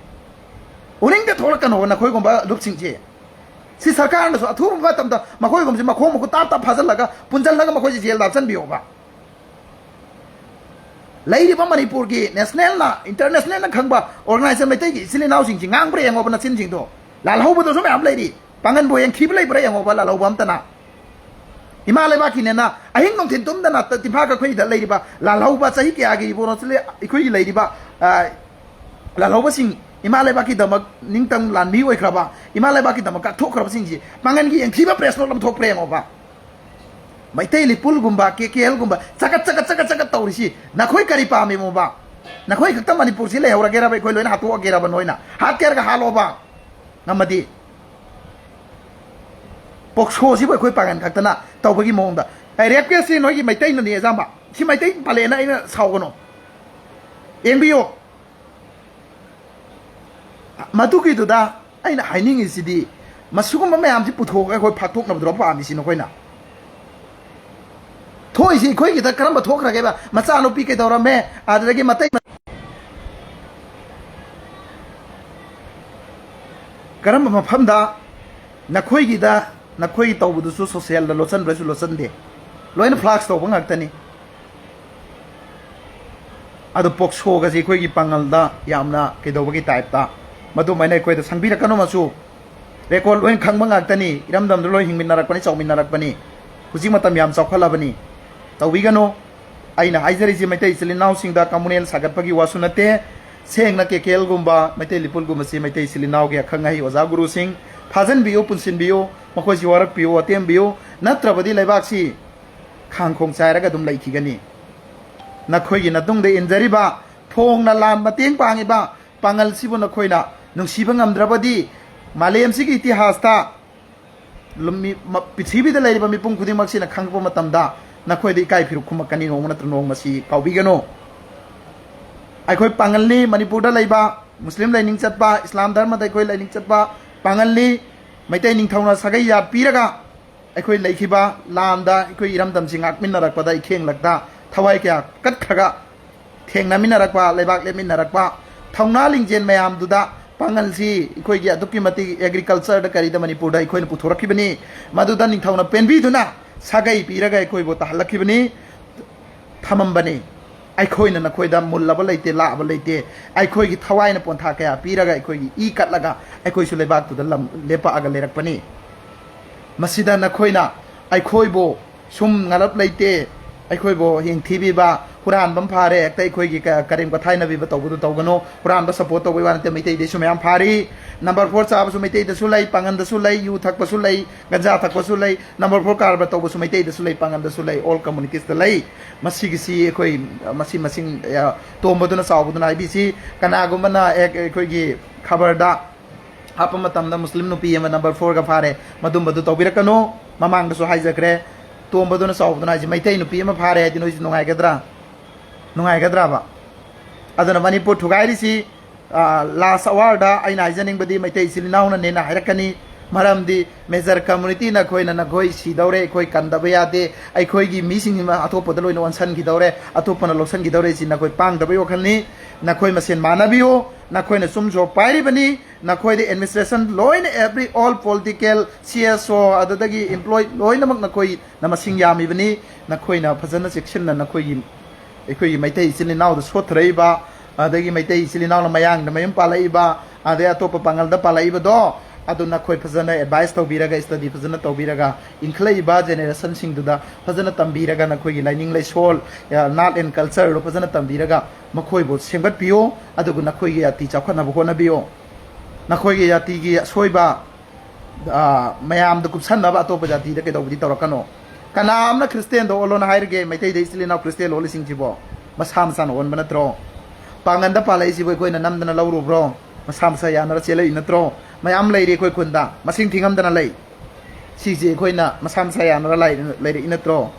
ꯎꯔꯤꯡꯗ ꯊꯣꯛꯂꯛꯀꯅꯣꯕ ꯅꯈꯣꯏꯒꯨꯝꯕ ꯂꯨꯞꯁꯤꯡꯁꯤ꯫ ꯁꯤ ꯁꯔꯀꯥꯔꯅꯁꯨ ꯑꯊꯨꯕ ꯃꯇꯝꯗ ꯃꯈꯣꯏꯒꯨꯝꯕꯁꯤ ꯃꯈꯣꯡ ꯃꯈꯨꯠ ꯇꯥꯞ ꯇꯥꯞ ꯐꯥꯖꯤꯜꯂꯒ ꯄꯨꯟꯁꯤꯜꯂꯒ ꯃꯈꯣꯏꯁꯤ ꯖꯦꯜꯗ ꯍꯥꯞꯆꯤꯟꯕꯤꯌꯣꯕ꯫ ꯂꯩꯔꯤꯕ ꯃꯅꯤꯄꯨꯔꯒꯤ ꯅꯦꯁꯅꯦꯜꯅ, ꯏꯟꯇꯔꯅꯦꯁꯅꯦꯜꯅ ꯈꯪꯕ ꯑꯣꯔꯒꯅꯥꯏꯖꯦꯁꯟ ꯃꯩꯇꯩꯒꯤ ꯏꯆꯤꯜ ꯏꯅꯥꯎꯁꯤꯡꯁꯤ ꯉꯥꯡꯕ꯭ꯔꯥ ꯌꯦꯡꯉꯣꯕ ꯅꯆꯤꯟꯁꯤꯡꯗꯣ꯫ ꯂꯥꯜꯍꯧꯕꯗꯁꯨ ꯃꯌꯥꯝ ꯂꯩꯔꯤ꯫ ꯄꯥꯡꯒꯟꯕꯨ ꯌꯦꯡꯊꯤꯕ ꯂꯩꯕ꯭ꯔꯥ ꯌꯦꯡꯉꯣꯕ ꯂꯥꯜꯍꯧꯕ ꯑꯝꯇꯅ꯫ ꯏꯃꯥ ꯂꯩꯕꯥꯛꯀꯤꯅꯦꯅ ꯑꯍꯤꯡ ꯅꯨꯡꯊꯤꯟ ꯇꯨꯝꯗꯅ ꯇ-, ꯇꯤꯝꯐꯥ ꯀꯛꯐꯩꯗ ꯂꯩꯔꯤꯕ ꯂꯥꯜꯍꯧꯕ ꯆꯍꯤ ꯀꯌꯥꯒꯤ ꯏꯕꯣ ꯅꯣꯆꯤꯜꯂꯤ ꯑꯩꯈꯣꯏꯒꯤ ꯂꯩꯔꯤꯕ, ꯑ, ꯂꯥꯜꯍꯧꯕꯁꯤꯡ, ꯏꯃꯥ ꯂꯩꯕꯥꯛꯀꯤꯗꯃꯛ ꯅꯤꯡꯇꯝ ꯂꯥꯟꯃꯤ ꯑꯣꯏꯈ꯭ꯔꯕ, ꯏꯃꯥ ꯂꯩꯕꯥꯛꯀꯤꯗꯃꯛ ꯀꯠꯊꯣꯛꯈ꯭ꯔꯕꯁꯤꯡꯁꯤ ꯄꯥꯡꯒꯟꯒꯤ ꯌꯦꯡꯊꯤꯕ ꯄ꯭ꯔꯦꯁ ꯅꯣꯠ ꯑꯃ ꯊꯣꯛꯄ꯭ꯔꯥ ꯌꯦꯡꯉꯣꯕ꯫ ꯃꯩꯇꯩ ꯂꯤꯄꯨꯜꯒꯨꯝꯕ, ꯀꯦ ꯀꯦ ꯑꯦꯜꯒꯨꯝꯕ ꯆꯀꯠ ꯆꯀꯠ ꯆꯀꯠ ꯆꯀꯠ ꯇꯧꯔꯤꯁꯤ ꯅꯈꯣꯏ ꯀꯔꯤ ꯄꯥꯝꯃꯤꯃꯣꯕ? ꯅꯈꯣꯏ ꯈꯛꯇ ꯃꯅꯤꯄꯨꯔꯁꯤ ꯂꯩꯍꯧꯔꯒꯦꯔꯕ? ꯑꯩꯈꯣꯏ ꯂꯣꯏꯅ ꯍꯥꯠꯇꯣꯛꯑꯒꯦꯔꯕ ꯅꯣꯏꯅ? ꯍꯥꯠꯀꯦ ꯍꯥꯏꯔꯒ ꯍꯥꯠꯂꯣꯕ꯫ ꯉꯝꯃꯗꯤ꯫ ꯄꯣꯛꯁꯣꯁꯤꯕꯨ ꯑꯩꯈꯣꯏ ꯄꯥꯡꯒꯟ ꯈꯛꯇꯅ ꯇꯧꯕꯒꯤ ꯃꯑꯣꯡꯗ꯫ ꯑꯦ, ꯔꯦꯞ ꯀꯦꯁꯁꯤ ꯅꯣꯏꯒꯤ ꯃꯩꯇꯩꯅꯅꯦ ꯑꯌꯥꯝꯕ꯫ ꯁꯤ ꯃꯩꯇꯩ ꯄꯥꯜꯂꯦꯅ ꯑꯩꯅ ꯁꯥꯎꯒꯅꯨ꯫ ꯌꯦꯡꯕꯤꯌꯨ꯫ ꯃꯗꯨꯒꯤꯗꯨꯗ ꯑꯩꯅ ꯍꯥꯏꯅꯤꯡꯉꯤꯁꯤꯗꯤ, ꯃꯁꯤꯒꯨꯝꯕ ꯃꯌꯥꯝꯁꯤ ꯄꯨꯊꯣꯛꯑꯒ ꯑꯩꯈꯣꯏ ꯐꯥꯛꯇꯣꯛꯅꯕꯗꯨꯔ ꯄꯥꯝꯃꯤꯁꯤ ꯅꯈꯣꯏꯅ? ꯊꯣꯛꯏꯁꯤ ꯑꯩꯈꯣꯏꯒꯤꯗ ꯀꯔꯝꯕ ꯊꯣꯛꯈ꯭ꯔꯒꯦꯕ? ꯃꯆꯥꯅꯨꯄꯤ ꯀꯩꯗꯧꯔꯝꯃꯦ? ꯑꯗꯨꯗꯒꯤ ꯃꯇꯩ ꯀꯔꯝꯕ ꯃꯐꯝꯗ ꯅꯈꯣꯏꯒꯤꯗ, ꯅꯈꯣꯏꯒꯤ ꯇꯧꯕꯗꯨꯁꯨ ꯁꯣꯁꯦꯜꯗ ꯂꯣꯠꯁꯤꯟꯕ꯭ꯔꯁꯨ ꯂꯣꯠꯁꯤꯟꯗꯦ? ꯂꯣꯏꯅ ꯐ꯭ꯂꯥꯛꯁ ꯇꯧꯕ ꯉꯥꯛꯇꯅꯤ꯫ ꯑꯗꯣ ꯄꯣꯛꯁꯣꯒꯁꯤ ꯑꯩꯈꯣꯏꯒꯤ ꯄꯥꯡꯒꯜꯗ ꯌꯥꯝꯅ ꯀꯩꯗꯧꯕꯒꯤ ꯇꯥꯏꯞꯇ ꯃꯗꯨꯃꯥꯏꯅ ꯑꯩꯈꯣꯏꯗ ꯁꯪꯕꯤꯔꯛꯀꯅꯨ꯫ ꯃꯆꯨ ꯔꯦꯀꯣꯔꯠ ꯂꯣꯏ ꯈꯪꯕ ꯉꯥꯛꯇꯅꯤ꯫ ꯏꯔꯝꯗꯝꯗ ꯂꯣꯏ ꯍꯤꯡꯃꯤꯟꯅꯔꯛꯄꯅꯤ, ꯆꯥꯎꯃꯤꯟꯅꯔꯛꯄꯅꯤ꯫ ꯍꯧꯖꯤꯛ ꯃꯇꯝ ꯌꯥꯝ ꯆꯥꯎꯈꯠꯂꯕꯅꯤ꯫ ꯇꯧꯕꯤꯒꯅꯨ꯫ ꯑꯩꯅ ꯍꯥꯏꯖꯔꯤꯁꯤ ꯃꯩꯇꯩ ꯏꯆꯤꯜ ꯏꯅꯥꯎꯁꯤꯡꯗ ꯀꯝꯃꯨꯅꯦꯜ ꯁꯥꯒꯠꯄꯒꯤ ꯋꯥꯁꯨ ꯅꯠꯇꯦ꯫ ꯁꯦꯡꯅ ꯀꯦ ꯀꯦ ꯑꯦꯜꯒꯨꯝꯕ, ꯃꯩꯇꯩ ꯂꯤꯄꯨꯜꯒꯨꯝꯕꯁꯤ ꯃꯩꯇꯩ ꯏꯆꯤꯜ ꯏꯅꯥꯎꯒꯤ ꯑꯈꯪ ꯑꯍꯩ ꯑꯣꯖꯥ ꯒꯨꯔꯨꯁꯤꯡ ꯊꯥꯖꯟꯕꯤꯌꯨ, ꯄꯨꯟꯁꯤꯟꯕꯤꯌꯨ, ꯃꯈꯣꯏꯁꯤ ꯋꯥꯔꯛꯄꯤꯌꯨ, ꯑꯇꯦꯝꯕꯤꯌꯨ꯫ ꯅꯠꯇ꯭ꯔꯕꯗꯤ ꯂꯩꯕꯥꯛꯁꯤ ꯈꯥꯡꯈꯣꯡ ꯆꯥꯏꯔꯒ ꯑꯗꯨꯝ ꯂꯩꯈꯤꯒꯅꯤ꯫ ꯅꯈꯣꯏꯒꯤ ꯅꯇꯨꯡꯗ ꯏꯟꯖꯔꯤꯕ, ꯐꯣꯡꯅ ꯂꯥꯟ ꯃꯇꯦꯡ ꯄꯥꯡꯉꯤꯕ ꯄꯥꯡꯒꯜꯁꯤꯕꯨ ꯅꯈꯣꯏꯅ ꯅꯨꯡꯁꯤꯕ ꯉꯝꯗ꯭ꯔꯕꯗꯤ, ꯃꯥꯂꯦꯝꯁꯤꯒꯤ ꯏꯇꯤꯍꯥꯁꯇ ꯂꯨꯝꯃꯤ-, ꯃ-, ꯄ꯭ꯔꯤꯊꯤꯕꯤꯗ ꯂꯩꯔꯤꯕ ꯃꯤꯄꯨꯝ ꯈꯨꯗꯤꯡꯃꯛꯁꯤꯅ ꯈꯪꯉꯛꯄ ꯃꯇꯝꯗ ꯅꯈꯣꯏꯗ ꯏꯀꯥꯏ ꯐꯤꯔꯨꯛ ꯈꯨꯝꯃꯛꯀꯅꯤ, ꯅꯣꯡꯃ ꯅꯠꯇ꯭ꯔ ꯅꯣꯡꯃ꯫ ꯃꯁꯤ ꯀꯥꯎꯕꯤꯒꯅꯨ꯫ ꯑꯩꯈꯣꯏ ꯄꯥꯡꯒꯜꯅꯤ, ꯃꯅꯤꯄꯨꯔꯗ ꯂꯩꯕ ꯃꯨꯁꯂꯤꯝ ꯂꯥꯏꯅꯤꯡ ꯆꯠꯄ, ꯏꯁꯂꯥꯝ ꯙꯔꯃꯗ ꯑꯩꯈꯣꯏ ꯂꯥꯏꯅꯤꯡ ꯆꯠꯄ ꯄꯥꯡꯒꯜꯅꯤ꯫ ꯃꯩꯇꯩ ꯅꯤꯡꯊꯧꯅ ꯁꯥꯒꯩ ꯌꯥꯠ ꯄꯤꯔꯒ ꯑꯩꯈꯣꯏ ꯂꯩꯈꯤꯕ ꯂꯥꯟꯗ ꯑꯩꯈꯣꯏ ꯏꯔꯝꯗꯝꯁꯤ ꯉꯥꯛꯃꯤꯟꯅꯔꯛꯄꯗ, ꯏꯈꯦꯡꯂꯛꯇ ꯊꯋꯥꯏ ꯀꯌꯥ ꯀꯠꯈ꯭ꯔꯒ ꯊꯦꯡꯅꯃꯤꯟꯅꯔꯛꯄ, ꯂꯩꯕꯥꯛ ꯂꯦꯞꯃꯤꯟꯅꯔꯛꯄ ꯊꯧꯅꯥ ꯂꯤꯡꯖꯦꯜ ꯃꯌꯥꯝꯗꯨꯗ ꯄꯥꯡꯒꯜꯁꯤ ꯑꯩꯈꯣꯏꯒꯤ ꯑꯗꯨꯛꯀꯤ ꯃꯇꯤꯛ ꯑꯦꯒ꯭ꯔꯤꯀꯜꯆꯔꯗ ꯀꯔꯤꯗ ꯃꯅꯤꯄꯨꯔꯗ ꯑꯩꯈꯣꯏꯅ ꯄꯨꯊꯣꯔꯛꯈꯤꯕꯅꯤ꯫ ꯃꯗꯨꯗ ꯅꯤꯡꯊꯧꯅ ꯄꯦꯟꯕꯤꯗꯨꯅ ꯁꯥꯒꯩ ꯄꯤꯔꯒ ꯑꯩꯈꯣꯏꯕꯨ ꯇꯥꯍꯜꯂꯛꯈꯤꯕꯅꯤ, ꯊꯝꯃꯝꯕꯅꯤ꯫ ꯑꯩꯈꯣꯏꯅ ꯅꯈꯣꯏꯗ ꯃꯨꯜꯂꯕ ꯂꯩꯇꯦ, ꯂꯥꯛꯑꯕ ꯂꯩꯇꯦ꯫ ꯑꯩꯈꯣꯏꯒꯤ ꯊꯋꯥꯏꯅ ꯄꯣꯟꯊꯥ ꯀꯌꯥ ꯄꯤꯔꯒ ꯑꯩꯈꯣꯏꯒꯤ ꯏ ꯀꯠꯂꯒ ꯑꯩꯈꯣꯏꯁꯨ ꯂꯩꯕꯥꯛꯇꯨꯗ ꯂꯝ ꯂꯦꯞꯄꯛꯑꯒ ꯂꯩꯔꯛꯄꯅꯤ꯫ ꯃꯁꯤꯗ ꯅꯈꯣꯏꯅ ꯑꯩꯈꯣꯏꯕꯨ ꯁꯨꯝ ꯉꯂꯞ ꯂꯩꯇꯦ, ꯑꯩꯈꯣꯏꯕꯨ ꯍꯌꯦꯡ ꯊꯤꯕꯤꯕ, ꯍꯨꯔꯥꯟꯕ ꯑꯃ ꯐꯥꯔꯦ, ꯍꯦꯛꯇ ꯑꯩꯈꯣꯏꯒꯤ ꯀ-, ꯀꯔꯦꯝ ꯀꯊꯥꯏꯅꯕꯤꯕ ꯇꯧꯕꯗꯨ ꯇꯧꯒꯅꯨ꯫ ꯍꯨꯔꯥꯟꯕ ꯁꯄꯣꯔꯠ ꯇꯧꯕꯩ ꯋꯥ ꯅꯠꯇꯦ, ꯃꯩꯇꯩꯗꯩꯁꯨ ꯃꯌꯥꯝ ꯐꯥꯔꯤ꯫ ꯅꯝꯕꯔ ꯐꯣꯔ ꯆꯥꯕꯁꯨ ꯃꯩꯇꯩꯗꯁꯨ ꯂꯩ, ꯄꯥꯡꯒꯟꯗꯁꯨ ꯂꯩ, ꯌꯨ ꯊꯛꯄꯁꯨ ꯂꯩ, ꯒꯟꯖꯥ ꯊꯛꯄꯁꯨ ꯂꯩ, ꯅꯝꯕꯔ ꯐꯣꯔ ꯀꯥꯔꯕꯥꯔ ꯇꯧꯕꯁꯨ ꯃꯩꯇꯩꯗꯁꯨ ꯂꯩ, ꯄꯥꯡꯒꯟꯗꯁꯨ ꯂꯩ, ꯑꯣꯜ ꯀꯝꯃꯨꯅꯤꯇꯤꯁꯇ ꯂꯩ꯫ ꯃꯁꯤꯒꯤꯁꯤ ꯑꯩꯈꯣꯏ, ꯃꯁꯤ ꯃꯁꯤꯡ, ꯑ, ꯇꯣꯝꯕꯗꯨꯅ ꯆꯥꯎꯕꯗꯨꯅ ꯍꯥꯏꯕꯤꯁꯤ꯫ ꯀꯅꯥꯒꯨꯝꯕꯅ ꯑꯦꯛ-, ꯑꯩꯈꯣꯏꯒꯤ ꯈꯕꯔꯗ ꯍꯥꯞꯄ ꯃꯇꯝꯗ ꯃꯨꯁꯂꯤꯝ ꯅꯨꯄꯤ ꯑꯃ ꯅꯝꯕꯔ ꯐꯣꯔꯒ ꯐꯥꯔꯦ, ꯃꯗꯨꯝꯕꯗꯨ ꯇꯧꯕꯤꯔꯛꯀꯅꯨ꯫ ꯃꯃꯥꯡꯗꯁꯨ ꯍꯥꯏꯖꯈ꯭ꯔꯦ, ꯇꯣꯝꯕꯗꯨꯅ ꯆꯥꯎꯕꯗꯨꯅ ꯍꯥꯏꯁꯤ ꯃꯩꯇꯩ ꯅꯨꯄꯤ ꯑꯃ ꯐꯥꯔꯦ ꯍꯥꯏꯗꯤ ꯅꯣꯏꯁꯤ ꯅꯨꯡꯉꯥꯏꯒꯗ꯭ꯔꯥ? ꯅꯨꯡꯉꯥꯏꯒꯗ꯭ꯔꯕ? ꯑꯗꯨꯅ ꯃꯅꯤꯄꯨꯔ ꯊꯨꯒꯥꯏꯔꯤꯁꯤ, ꯑ, ꯂꯥꯁ ꯑꯋꯥꯔꯗ ꯑꯩꯅ ꯍꯥꯏꯖꯅꯤꯡꯕꯗꯤ ꯃꯩꯇꯩ ꯏꯆꯤꯜ ꯏꯅꯥꯎꯅꯅꯦꯅ ꯍꯥꯏꯔꯛꯀꯅꯤ꯫ ꯃꯔꯝꯗꯤ major community ꯅꯈꯣꯏꯅ, ꯅꯈꯣꯏ ꯁꯤꯗꯧꯔꯦ, ꯑꯩꯈꯣꯏ ꯀꯟꯗꯕ ꯌꯥꯗꯦ, ꯑꯩꯈꯣꯏꯒꯤ ꯃꯤꯁꯤꯡꯁꯤ ꯑꯇꯣꯞꯄꯗ ꯂꯣꯏꯅ ꯑꯣꯟꯁꯤꯟꯈꯤꯗꯧꯔꯦ, ꯑꯇꯣꯞꯄꯅ ꯂꯧꯁꯤꯟꯈꯤꯗꯧꯔꯦ, ꯁꯤ ꯅꯈꯣꯏ ꯄꯥꯡꯗꯕꯒꯤ ꯋꯥꯈꯜꯅꯤ꯫ ꯅꯈꯣꯏ ꯃꯁꯦꯟ ꯃꯥꯟꯅꯕꯤꯌꯨ꯫ ꯅꯈꯣꯏꯅ ꯆꯨꯝ ꯖꯣꯕ ꯄꯥꯏꯔꯤꯕꯅꯤ꯫ ꯅꯈꯣꯏꯗ administration ꯂꯣꯏꯅ, every, all political, C S O, ꯑꯗꯨꯗꯒꯤ employee ꯂꯣꯏꯅꯃꯛ ꯅꯈꯣꯏꯅ ꯃꯁꯤꯡ ꯌꯥꯝꯃꯤꯕꯅꯤ꯫ ꯅꯈꯣꯏꯅ ꯐꯖꯅ ꯆꯦꯛꯁꯤꯟꯅ ꯅꯈꯣꯏꯒꯤ, ꯑꯩꯈꯣꯏꯒꯤ ꯃꯩꯇꯩ ꯏꯆꯤꯜ ꯏꯅꯥꯎꯗ ꯁꯣꯠꯊꯔꯛꯏꯕ, ꯑꯗꯒꯤ ꯃꯩꯇꯩ ꯏꯆꯤꯜ ꯏꯅꯥꯎꯅ ꯃꯌꯥꯡꯗ ꯃꯌꯨꯝ ꯄꯥꯜꯂꯛꯏꯕ, ꯑꯗꯩ ꯑꯇꯣꯞꯄ ꯄꯥꯡꯒꯜꯗ ꯄꯥꯜꯂꯛꯏꯕꯗꯣ, ꯑꯗꯨ ꯅꯈꯣꯏ ꯐꯖꯅ advice ꯇꯧꯕꯤꯔꯒ, study ꯐꯖꯅ ꯇꯧꯕꯤꯔꯒ, ꯏꯟꯈꯠꯂꯛꯏꯕ generationꯁꯤꯡꯗꯨꯗ ꯐꯖꯅ ꯇꯝꯕꯤꯔꯒ, ꯅꯈꯣꯏꯒꯤ ꯂꯥꯏꯅꯤꯡ ꯂꯥꯏꯁꯣꯜ, art and cultureꯗꯣ ꯐꯖꯅ ꯇꯝꯕꯤꯔꯒ ꯃꯈꯣꯏꯕꯨ ꯁꯦꯝꯒꯠꯄꯤꯌꯨ꯫ ꯑꯗꯨꯒ ꯅꯈꯣꯏꯒꯤ ꯖꯥꯇꯤ ꯆꯥꯎꯈꯠꯅꯕ ꯍꯣꯠꯅꯕꯤꯌꯨ꯫ ꯅꯈꯣꯏꯒꯤ ꯖꯥꯇꯤꯒꯤ ꯑꯁꯣꯏꯕ, ꯑ, ꯃꯌꯥꯝꯗ ꯀꯨꯞꯁꯟꯅꯕ ꯑꯇꯣꯞꯄ ꯖꯥꯇꯤꯗ ꯀꯩꯗꯧꯕꯗꯤ ꯇꯧꯔꯛꯀꯅꯣ꯫ ꯀꯅꯥ ꯑꯃꯅ ꯈ꯭ꯔꯤꯁꯇꯦꯟꯗ ꯑꯣꯜꯂꯣꯅ ꯍꯥꯏꯔꯒꯦ? ꯃꯩꯇꯩꯗ ꯏꯆꯤꯜ ꯏꯅꯥꯎ ꯈ꯭ꯔꯤꯁꯇꯦꯟ ꯑꯣꯜꯂꯤꯁꯤꯡꯁꯤꯕꯣ ꯃꯁꯥ ꯃꯁꯥꯅ ꯑꯣꯟꯕ ꯅꯠꯇ꯭ꯔꯣ? ꯄꯥꯡꯒꯟꯗ ꯄꯥꯜꯂꯛꯏꯁꯤꯕꯨ ꯑꯩꯈꯣꯏꯅ ꯅꯝꯗꯅ ꯂꯧꯔꯨꯕ꯭ꯔꯣ? ꯃꯁꯥ ꯃꯁꯥ ꯌꯥꯅꯔ ꯆꯦꯜꯂꯛꯏ ꯅꯠꯇ꯭ꯔꯣ? ꯃꯌꯥꯝ ꯂꯩꯔꯤ ꯑꯩꯈꯣꯏ ꯈꯨꯟꯗ, ꯃꯁꯤꯡ ꯊꯤꯉꯝꯗꯅ ꯂꯩ꯫ ꯁꯤꯁꯦ ꯑꯩꯈꯣꯏꯅ ꯃꯁꯥ ꯃꯁꯥ ꯌꯥꯅꯔ ꯂꯥꯏ-, ꯂꯩꯔꯛꯏ ꯅꯠꯇ꯭ꯔꯣ?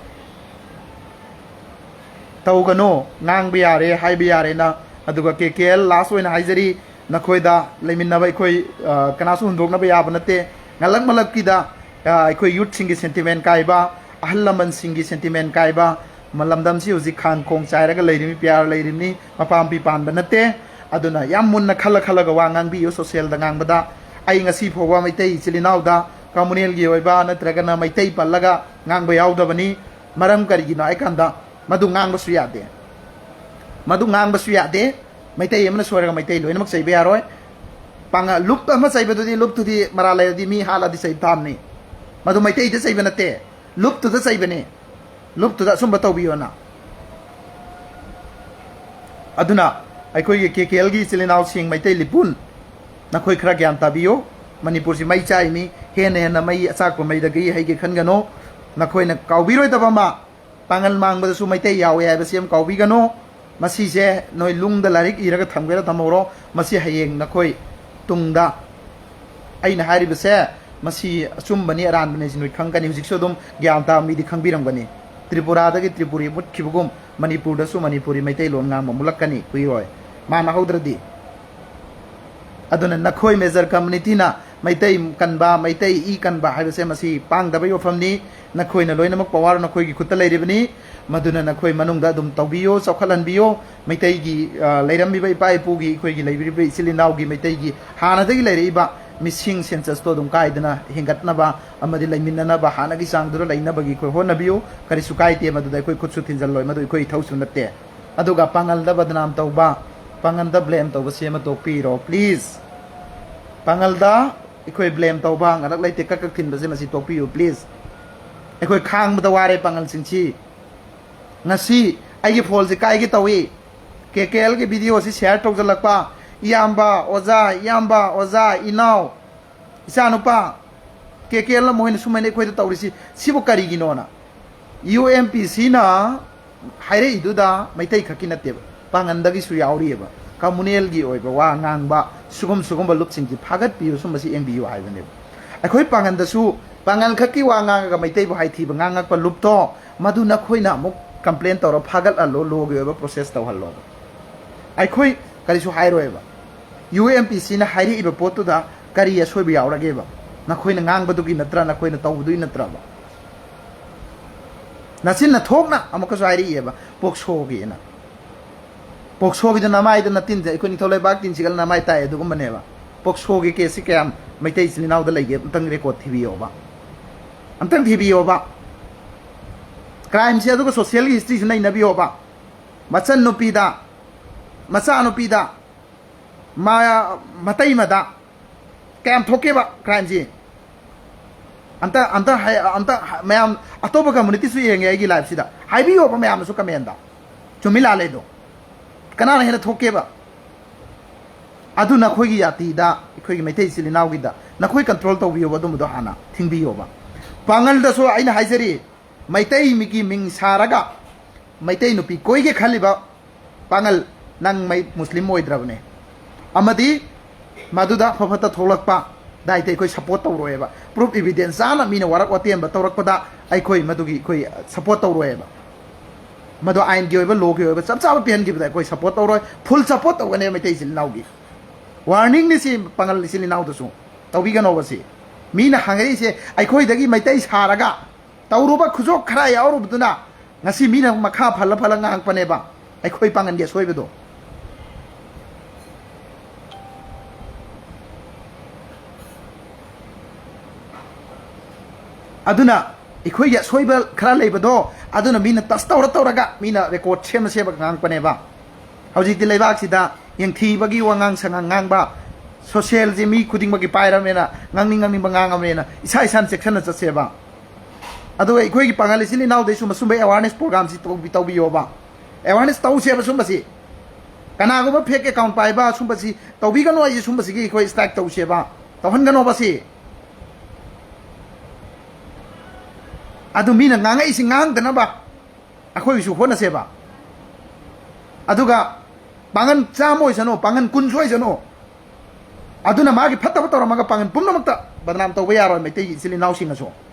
ꯇꯧꯒꯅꯨ, ꯉꯥꯡꯕ ꯌꯥꯔꯦ, ꯍꯥꯏꯕ ꯌꯥꯔꯦꯅ꯫ ꯑꯗꯨꯒ K K L last ꯑꯣꯏꯅ ꯍꯥꯏꯖꯔꯤ, ꯅꯈꯣꯏꯗ ꯂꯩꯃꯤꯟꯅꯕ ꯑꯩꯈꯣꯏ, ꯑ, ꯀꯅꯥꯁꯨ ꯍꯨꯟꯗꯣꯛꯅꯕ ꯌꯥꯕ ꯅꯠꯇꯦ꯫ ꯉꯜꯂꯛ ꯃꯂꯛꯀꯤꯗ, ꯑ, ꯑꯩꯈꯣꯏ youthꯁꯤꯡꯒꯤ sentiment ꯀꯥꯏꯕ, ꯑꯍꯜ ꯂꯃꯟꯁꯤꯡꯒꯤ sentiment ꯀꯥꯏꯕ, ꯃ-, ꯂꯝꯗꯝꯁꯤ ꯍꯧꯖꯤꯛ ꯈꯥꯡ ꯈꯣꯡ ꯆꯥꯏꯔꯒ ꯂꯩꯔꯤꯕꯅꯤ, ꯄꯤꯌꯥꯔ ꯂꯩꯔꯤꯕꯅꯤ, ꯃꯄꯥ ꯃꯄꯤ ꯄꯥꯟꯕ ꯅꯠꯇꯦ꯫ ꯑꯗꯨꯅ ꯌꯥꯝ ꯃꯨꯟꯅ ꯈꯜꯂ ꯈꯜꯂꯒ ꯋꯥ ꯉꯥꯡꯕꯤꯌꯨ socialꯗ ꯉꯥꯡꯕꯗ꯫ ꯑꯩ ꯉꯁꯤ ꯐꯥꯎꯕ ꯃꯩꯇꯩ ꯏꯆꯤꯜ ꯏꯅꯥꯎꯗ communalꯒꯤ ꯑꯣꯏꯕ ꯅꯠꯇ꯭ꯔꯒꯅ ꯃꯩꯇꯩ ꯄꯜꯂꯒ ꯉꯥꯡꯕ ꯌꯥꯎꯗꯕꯅꯤ꯫ ꯃꯔꯝ ꯀꯔꯤꯒꯤꯅꯣ ꯍꯥꯏ ꯀꯥꯟꯗ, ꯃꯗꯨ ꯉꯥꯡꯕꯁꯨ ꯌꯥꯗꯦ꯫ ꯃꯗꯨ ꯉꯥꯡꯕꯁꯨ ꯌꯥꯗꯦ꯫ ꯃꯩꯇꯩ ꯑꯃꯅ ꯁꯣꯏꯔꯒ ꯃꯩꯇꯩ ꯂꯣꯏꯅꯃꯛ ꯆꯩꯕ ꯌꯥꯔꯣꯏ꯫ ꯄꯥꯡꯒ-, ꯂꯨꯞ ꯑꯃ ꯆꯩꯕꯗꯨꯗꯤ, ꯂꯨꯞꯇꯨꯗꯤ ꯃꯔꯥꯜ ꯂꯩꯔꯗꯤ ꯃꯤ ꯍꯥꯠꯂꯗꯤ ꯆꯩꯕ ꯇꯥꯕꯅꯤ꯫ ꯃꯗꯨ ꯃꯩꯇꯩꯗ ꯆꯩꯕ ꯅꯠꯇꯦ, ꯂꯨꯞꯇꯨꯗ ꯆꯩꯕꯅꯤ꯫ ꯂꯨꯞꯇꯨꯗ ꯑꯆꯨꯝꯕ ꯇꯧꯕꯤꯌꯣꯅ꯫ ꯑꯗꯨꯅ ꯑꯩꯈꯣꯏꯒꯤ K K Lꯒꯤ ꯏꯆꯤꯜ ꯏꯅꯥꯎꯁꯤꯡ, ꯃꯩꯇꯩ ꯂꯤꯄꯨꯟ, ꯅꯈꯣꯏ ꯈꯔ ꯒ꯭ꯌꯥꯟ ꯇꯥꯕꯤꯌꯨ꯫ ꯃꯅꯤꯄꯨꯔꯁꯤ ꯃꯩ ꯆꯥꯛꯏꯃꯤ, ꯍꯦꯟꯅ ꯍꯦꯟꯅ ꯃꯩ ꯑꯆꯥꯛꯄ ꯃꯩꯗꯒꯤ ꯍꯩꯒꯦ ꯈꯟꯒꯅꯨ꯫ ꯅꯈꯣꯏꯅ ꯀꯥꯎꯕꯤꯔꯣꯏꯗꯕ ꯑꯃ, ꯄꯥꯡꯒꯜ ꯃꯥꯡꯕꯗꯁꯨ ꯃꯩꯇꯩ ꯌꯥꯎꯏ ꯍꯥꯏꯕꯁꯤ ꯑꯃ ꯀꯥꯎꯕꯤꯒꯅꯨ꯫ ꯃꯁꯤꯁꯦ ꯅꯣꯏ ꯂꯨꯡꯗ ꯂꯥꯏꯔꯤꯛ ꯏꯔꯒ ꯊꯝꯒꯦꯔꯥ ꯊꯝꯍꯧꯔꯣ, ꯃꯁꯤ ꯍꯌꯦꯡ ꯅꯈꯣꯏ ꯇꯨꯡꯗ ꯑꯩꯅ ꯍꯥꯏꯔꯤꯕꯁꯦ ꯃꯁꯤ ꯑꯆꯨꯝꯕꯅꯤ ꯑꯔꯥꯟꯕꯅꯤ ꯍꯥꯏꯁꯤ ꯅꯣꯏ ꯈꯪꯒꯅꯤ꯫ ꯍꯧꯖꯤꯛꯁꯨ ꯑꯗꯨꯝ ꯒ꯭ꯌꯥꯟ ꯇꯥꯕ ꯃꯤꯗꯤ ꯈꯪꯕꯤꯔꯝꯒꯅꯤ꯫ ꯇ꯭ꯔꯤꯄꯨꯔꯥꯗꯒꯤ ꯇ꯭ꯔꯤꯄꯨꯔꯤ ꯃꯨꯠꯈꯤꯕꯒꯨꯝ ꯃꯅꯤꯄꯨꯔꯗꯁꯨ ꯃꯅꯤꯄꯨꯔꯤ ꯃꯩꯇꯩꯂꯣꯟ ꯉꯥꯡꯕ ꯃꯨꯠꯂꯛꯀꯅꯤ ꯀꯨꯏꯔꯣꯏ꯫ ꯃꯥꯟꯅꯍꯧꯗ꯭ꯔꯗꯤ꯫ ꯑꯗꯨꯅ ꯅꯈꯣꯏ major communityꯅ ꯃꯩꯇꯩ ꯀꯟꯕ, ꯃꯩꯇꯩ ꯏ ꯀꯟꯕ ꯍꯥꯏꯕꯁꯦ ꯃꯁꯤ ꯄꯥꯡꯗꯕꯒꯤ ꯋꯥꯐꯝꯅꯤ꯫ ꯅꯈꯣꯏꯅ ꯂꯣꯏꯅꯃꯛ power ꯅꯈꯣꯏꯒꯤ ꯈꯨꯠꯇ ꯂꯩꯔꯤꯕꯅꯤ꯫ ꯃꯗꯨꯅ ꯅꯈꯣꯏ ꯃꯅꯨꯡꯗ ꯑꯗꯨꯝ ꯇꯧꯕꯤꯌꯨ, ꯆꯥꯎꯈꯠꯍꯟꯕꯤꯌꯨ꯫ ꯃꯩꯇꯩꯒꯤ, ꯑ, ꯂꯩꯔꯝꯃꯤꯕ ꯏꯄꯥ ꯏꯄꯨꯒꯤ, ꯑꯩꯈꯣꯏꯒꯤ ꯂꯩꯕꯤꯔꯤꯕ ꯏꯆꯤꯜ ꯏꯅꯥꯎꯒꯤ ꯃꯩꯇꯩꯒꯤ ꯍꯥꯟꯅꯗꯒꯤ ꯂꯩꯔꯛꯏꯕ ꯃꯤꯁꯤꯡ census ꯇꯣ ꯑꯗꯨꯝ ꯀꯥꯏꯗꯅ ꯍꯦꯟꯒꯠꯅꯕ ꯑꯃꯗꯤ ꯂꯩꯃꯤꯟꯅꯅꯕ ꯍꯥꯟꯅꯒꯤ ꯆꯥꯡꯗꯨꯗ ꯂꯩꯅꯕꯒꯤ ꯑꯩꯈꯣꯏ ꯍꯣꯠꯅꯕꯤꯌꯨ꯫ ꯀꯔꯤꯁꯨ ꯀꯥꯏꯗꯦ, ꯃꯗꯨꯗ ꯑꯩꯈꯣꯏ ꯈꯨꯠꯁꯨ ꯊꯤꯟꯖꯜꯂꯣꯏ, ꯃꯗꯨ ꯑꯩꯈꯣꯏ ꯏꯊꯧꯁꯨ ꯅꯠꯇꯦ꯫ ꯑꯗꯨꯒ ꯄꯥꯉꯜꯗ ꯕꯗꯅꯥꯝ ꯇꯧꯕ, ꯄꯥꯉꯜꯗ blame ꯇꯧꯕꯁꯤ ꯑꯃ ꯇꯣꯛꯄꯤꯔꯣ please꯫ ꯄꯥꯉꯜꯗ ꯑꯩꯈꯣꯏ blame ꯇꯧꯕ, ꯉꯔꯛ ꯂꯩꯇꯦ ꯀꯛ ꯀꯛ ꯊꯤꯟꯕꯁꯦ ꯃꯁꯤ ꯇꯣꯛꯄꯤꯌꯨ please꯫ ꯑꯩꯈꯣꯏ ꯈꯥꯡꯕꯗ ꯋꯥꯔꯦ ꯄꯥꯉꯜꯁꯤꯡꯁꯤ꯫ ꯉꯁꯤ ꯑꯩꯒꯤ phone ꯁꯦ ꯀꯥꯏꯒꯦ ꯇꯧꯏ꯫ ꯀꯦ ꯀꯦ ꯑꯦꯜ ꯒꯤ video ꯁꯤ share ꯇꯧꯁꯤꯜꯂꯛꯄ, ꯏꯌꯥꯝꯕ, ꯑꯣꯖꯥ, ꯏꯌꯥꯝꯕ, ꯑꯣꯖꯥ, ꯏꯅꯥꯎ, ꯏꯆꯥꯅꯨꯄꯥ, ꯀꯦ ꯀꯦ ꯑꯦꯜ ꯑꯃ ꯍꯣꯏꯅ ꯁꯨꯃꯥꯏꯅ ꯑꯩꯈꯣꯏꯗ ꯇꯧꯔꯤꯁꯤ, ꯁꯤꯕꯨ ꯀꯔꯤꯒꯤꯅꯣꯅ꯫ ꯌꯨ ꯑꯦꯝ ꯄꯤ ꯁꯤꯅ ꯍꯥꯏꯔꯛꯏꯗꯨꯗ ꯃꯩꯇꯩ ꯈꯛꯀꯤ ꯅꯠꯇꯦꯕ, ꯄꯥꯉꯟꯗꯒꯤꯁꯨ ꯌꯥꯎꯔꯤꯑꯕ꯫ Communal ꯒꯤ ꯑꯣꯏꯕ ꯋꯥ ꯉꯥꯡꯕ, ꯁꯤꯒꯨꯝ ꯁꯤꯒꯨꯝꯕ ꯂꯨꯞꯁꯤꯡꯁꯤ ꯐꯥꯒꯠꯄꯤꯌꯨ, ꯁꯨꯝꯕꯁꯤ ꯌꯦꯡꯕꯤꯌꯨ ꯍꯥꯏꯕꯅꯦꯕ꯫ ꯑꯩꯈꯣꯏ ꯄꯥꯉꯟꯗꯁꯨ ꯄꯥꯉꯜ ꯈꯛꯀꯤ ꯋꯥ ꯉꯥꯡꯉꯒ ꯃꯩꯇꯩꯕꯨ ꯍꯥꯏꯊꯤꯕ ꯉꯥꯡꯉꯛꯄ ꯂꯨꯞꯇꯣ, ꯃꯗꯨ ꯅꯈꯣꯏꯅ ꯑꯃꯨꯛ complain ꯇꯧꯔ ꯐꯥꯒꯠꯍꯜꯂꯣ, law ꯒꯤ ꯑꯣꯏꯕ process ꯇꯧꯍꯜꯂꯣꯕ꯫ ꯑꯩꯈꯣꯏ ꯀꯔꯤꯁꯨ ꯍꯥꯏꯔꯣꯏꯕ꯫ ꯌꯨ ꯑꯦꯝ ꯄꯤ ꯁꯤꯅ ꯍꯥꯏꯔꯛꯏꯕ ꯄꯣꯠꯇꯨꯗ ꯀꯔꯤ ꯑꯁꯣꯏꯕ ꯌꯥꯎꯔꯒꯦꯕ? ꯅꯈꯣꯏꯅ ꯉꯥꯡꯕꯗꯨꯒꯤ ꯅꯠꯇ꯭ꯔꯥ, ꯅꯈꯣꯏꯅ ꯇꯧꯕꯗꯨꯒꯤ ꯅꯠꯇ꯭ꯔꯕ? ꯅꯆꯤꯟꯅ ꯊꯣꯛꯅ ꯑꯃꯨꯛꯀꯁꯨ ꯍꯥꯏꯔꯛꯏꯑꯕ, ꯄꯣꯛꯁꯣꯒꯤꯅ꯫ ꯄꯣꯛꯁꯣꯒꯤꯗ ꯅꯃꯥꯏꯗ ꯅꯇꯤꯟꯁꯦ, ꯑꯩꯈꯣꯏ ꯅꯤꯡꯊꯧ ꯂꯩꯕꯥꯛ ꯇꯤꯟꯁꯤꯒ ꯅꯃꯥꯏ ꯇꯥꯏ ꯑꯗꯨꯒꯨꯝꯕꯅꯦꯕ꯫ ꯄꯣꯛꯁꯣꯒꯤ case ꯁꯤ ꯀꯌꯥꯝ ꯃꯩꯇꯩ ꯏꯆꯤꯜ ꯏꯅꯥꯎꯗ ꯂꯩꯒꯦ? ꯑꯝꯇꯪ record ꯊꯤꯕꯤꯌꯣꯕ, ꯑꯝꯇꯪ ꯊꯤꯕꯤꯌꯣꯕ꯫ Crime ꯁꯦ ꯑꯗꯨꯒ social ꯒꯤ history ꯁꯨ ꯅꯩꯅꯕꯤꯌꯣꯕ꯫ ꯃꯆꯟ ꯅꯨꯄꯤꯗ, ꯃꯆꯥ ꯅꯨꯄꯤꯗ, ꯃ-, ꯃꯇꯩꯃꯗ ꯀꯌꯥꯝ ꯊꯣꯛꯀꯦꯕ crime ꯁꯤ? ꯑꯝꯇ, ꯑꯝꯇ ꯍꯥꯏ-, ꯑꯝꯇ ꯍꯥ-, ꯃꯌꯥꯝ ꯑꯇꯣꯞꯄ community ꯁꯨ ꯌꯦꯡꯉꯦ ꯑꯩꯒꯤ live ꯁꯤꯗ, ꯍꯥꯏꯕꯤꯌꯣꯕ ꯃꯌꯥꯝꯅꯁꯨ comment ꯇ꯫ ꯆꯨꯝꯃꯤ ꯂꯥꯜꯂꯦꯗꯣ ꯀꯅꯥꯅ ꯍꯦꯟꯅ ꯊꯣꯛꯀꯦꯕ? ꯑꯗꯨ ꯅꯈꯣꯏꯒꯤ ꯖꯥꯇꯤꯗ, ꯑꯩꯈꯣꯏꯒꯤ ꯃꯩꯇꯩ ꯏꯆꯤꯜ ꯏꯅꯥꯎꯒꯤꯗ ꯅꯈꯣꯏ control ꯇꯧꯕꯤꯌꯣꯕ, ꯑꯗꯨꯝꯕꯗꯣ ꯍꯥꯟꯅ ꯊꯤꯡꯕꯤꯌꯣꯕ꯫ ꯄꯥꯉꯜꯗꯁꯨ ꯑꯩꯅ ꯍꯥꯏꯖꯔꯤ, ꯃꯩꯇꯩ ꯃꯤꯒꯤ ꯃꯤꯡ ꯁꯥꯔꯒ ꯃꯩꯇꯩ ꯅꯨꯄꯤ ꯀꯣꯏꯒꯦ ꯈꯜꯂꯤꯕ ꯄꯥꯉꯜ, ꯅꯪ ꯃꯩ-, ꯃꯨꯁꯂꯤꯝ ꯑꯣꯏꯗ꯭ꯔꯕꯅꯦ꯫ ꯑꯃꯗꯤ ꯃꯗꯨꯗ ꯑꯐ ꯐꯠꯇ ꯊꯣꯛꯂꯛꯄ ꯗꯥꯏꯇ ꯑꯩꯈꯣꯏ support ꯇꯧꯔꯣꯏꯕ꯫ Proof evidence ꯆꯥꯅ ꯃꯤꯅ ꯋꯥꯔꯛ ꯋꯥꯇꯦꯝꯕ ꯇꯧꯔꯛꯄꯗ ꯑꯩꯈꯣꯏ ꯃꯗꯨꯒꯤ ꯑꯩꯈꯣꯏ support ꯇꯧꯔꯣꯏꯕ꯫ ꯃꯗꯨ ꯑꯥꯏꯟꯒꯤ ꯑꯣꯏꯕ, law ꯒꯤ ꯑꯣꯏꯕ ꯆꯞ ꯆꯥꯕ ꯄꯤꯍꯟꯈꯤꯕꯗ ꯑꯩꯈꯣꯏ support ꯇꯧꯔꯣꯏ, full support ꯇꯧꯒꯅꯦꯕ ꯃꯩꯇꯩ ꯏꯆꯤꯜ ꯏꯅꯥꯎꯒꯤ꯫ Warning ꯅꯤ ꯁꯤ ꯄꯥꯉꯜ ꯏꯆꯤꯜ ꯏꯅꯥꯎꯗꯁꯨ꯫ ꯇꯧꯕꯤꯒꯅꯣꯕ ꯁꯤ꯫ ꯃꯤꯅ ꯍꯪꯉꯛꯏꯁꯦ ꯑꯩꯈꯣꯏꯗꯒꯤ ꯃꯩꯇꯩ ꯁꯥꯔꯒ ꯇꯧꯔꯨꯕ ꯈꯨꯖꯣꯛ ꯈꯔ ꯌꯥꯎꯔꯨꯕꯗꯨꯅ ꯉꯁꯤ ꯃꯤꯅ ꯃꯈꯥ ꯐꯜꯂ ꯐꯜꯂ ꯉꯥꯡꯉꯛꯄꯅꯦꯕ, ꯑꯩꯈꯣꯏ ꯄꯥꯡꯒꯟꯒꯤ ꯑꯁꯣꯏꯕꯗꯣ꯫ ꯑꯗꯨꯅ ꯑꯩꯈꯣꯏꯒꯤ ꯑꯁꯣꯏꯕ ꯈꯔ ꯂꯩꯕꯗꯣ, ꯑꯗꯨꯅ ꯃꯤꯅ ꯇꯁ ꯇꯧꯔ ꯇꯧꯔꯒ ꯃꯤꯅ ꯔꯦꯀꯣꯔꯠ ꯁꯦꯝꯃ ꯁꯦꯝꯃꯒ ꯉꯥꯡꯉꯛꯄꯅꯦꯕ꯫ ꯍꯧꯖꯤꯛꯇꯤ ꯂꯩꯕꯥꯛꯁꯤꯗ ꯌꯦꯡꯊꯤꯕꯒꯤ ꯋꯥꯉꯥꯡ ꯁꯉꯥꯡ ꯉꯥꯡꯕ, ꯁꯣꯁꯦꯜꯁꯦ ꯃꯤ ꯈꯨꯗꯤꯡꯃꯛꯀꯤ ꯄꯥꯏꯔꯕꯅꯤꯅ ꯉꯥꯡꯅꯤꯡ ꯉꯥꯡꯅꯤꯡꯕ ꯉꯥꯡꯉꯕꯅꯤꯅ ꯏꯁꯥ ꯏꯁꯥꯅ ꯆꯦꯛꯁꯤꯟꯅ ꯆꯠꯁꯦꯕ꯫ ꯑꯗꯨꯒ ꯑꯩꯈꯣꯏꯒꯤ ꯄꯥꯡꯒꯜ ꯏꯆꯤꯜ ꯏꯅꯥꯎꯗꯩꯁꯨ ꯃꯁꯨꯝꯕ ꯑꯦꯋꯥꯔꯅꯦꯁ ꯄ꯭ꯔꯣꯒ꯭ꯔꯥꯝꯁꯤ ꯇꯧꯕꯤ-, ꯇꯧꯕꯤꯌꯣꯕ꯫ ꯑꯦꯋꯥꯔꯅꯦꯁ ꯇꯧꯁꯦꯕ ꯁꯨꯝꯕꯁꯤ꯫ ꯀꯅꯥꯒꯨꯝꯕ ꯐꯦꯛ ꯑꯦꯀꯥꯎꯟ ꯄꯥꯏꯕ ꯁꯨꯝꯕꯁꯤ ꯇꯧꯕꯤꯒꯅꯨ ꯍꯥꯏꯁꯦ, ꯁꯨꯝꯕꯁꯤꯒꯤ ꯑꯩꯈꯣꯏ ꯁ꯭ꯇ꯭ꯔꯥꯏꯛ ꯇꯧꯁꯦꯕ, ꯇꯧꯍꯟꯒꯅꯣꯕ ꯁꯤ꯫ ꯑꯗꯨ ꯃꯤꯅ ꯉꯥꯡꯉꯛꯏꯁꯤ ꯉꯥꯡꯗꯅꯕ ꯑꯩꯈꯣꯏꯒꯤꯁꯨ ꯍꯣꯠꯅꯁꯦꯕ꯫ ꯑꯗꯨꯒ ꯄꯥꯡꯒꯟ ꯆꯥꯝꯃ ꯑꯣꯏꯁꯅꯨ, ꯄꯥꯡꯒꯟ ꯀꯨꯟꯁꯨ ꯑꯣꯏꯁꯅꯨ, ꯑꯗꯨꯅ ꯃꯥꯒꯤ ꯐꯠꯇꯕ ꯇꯧꯔꯝꯃꯒ ꯄꯥꯡꯒꯟ ꯄꯨꯝꯅꯃꯛꯇ ꯕꯗꯅꯥꯝ ꯇꯧꯕ ꯌꯥꯔꯣꯏ꯫ ꯃꯩꯇꯩꯒꯤ ꯏꯆꯤꯜ ꯏꯅꯥꯎꯁꯤꯡꯅꯁꯨ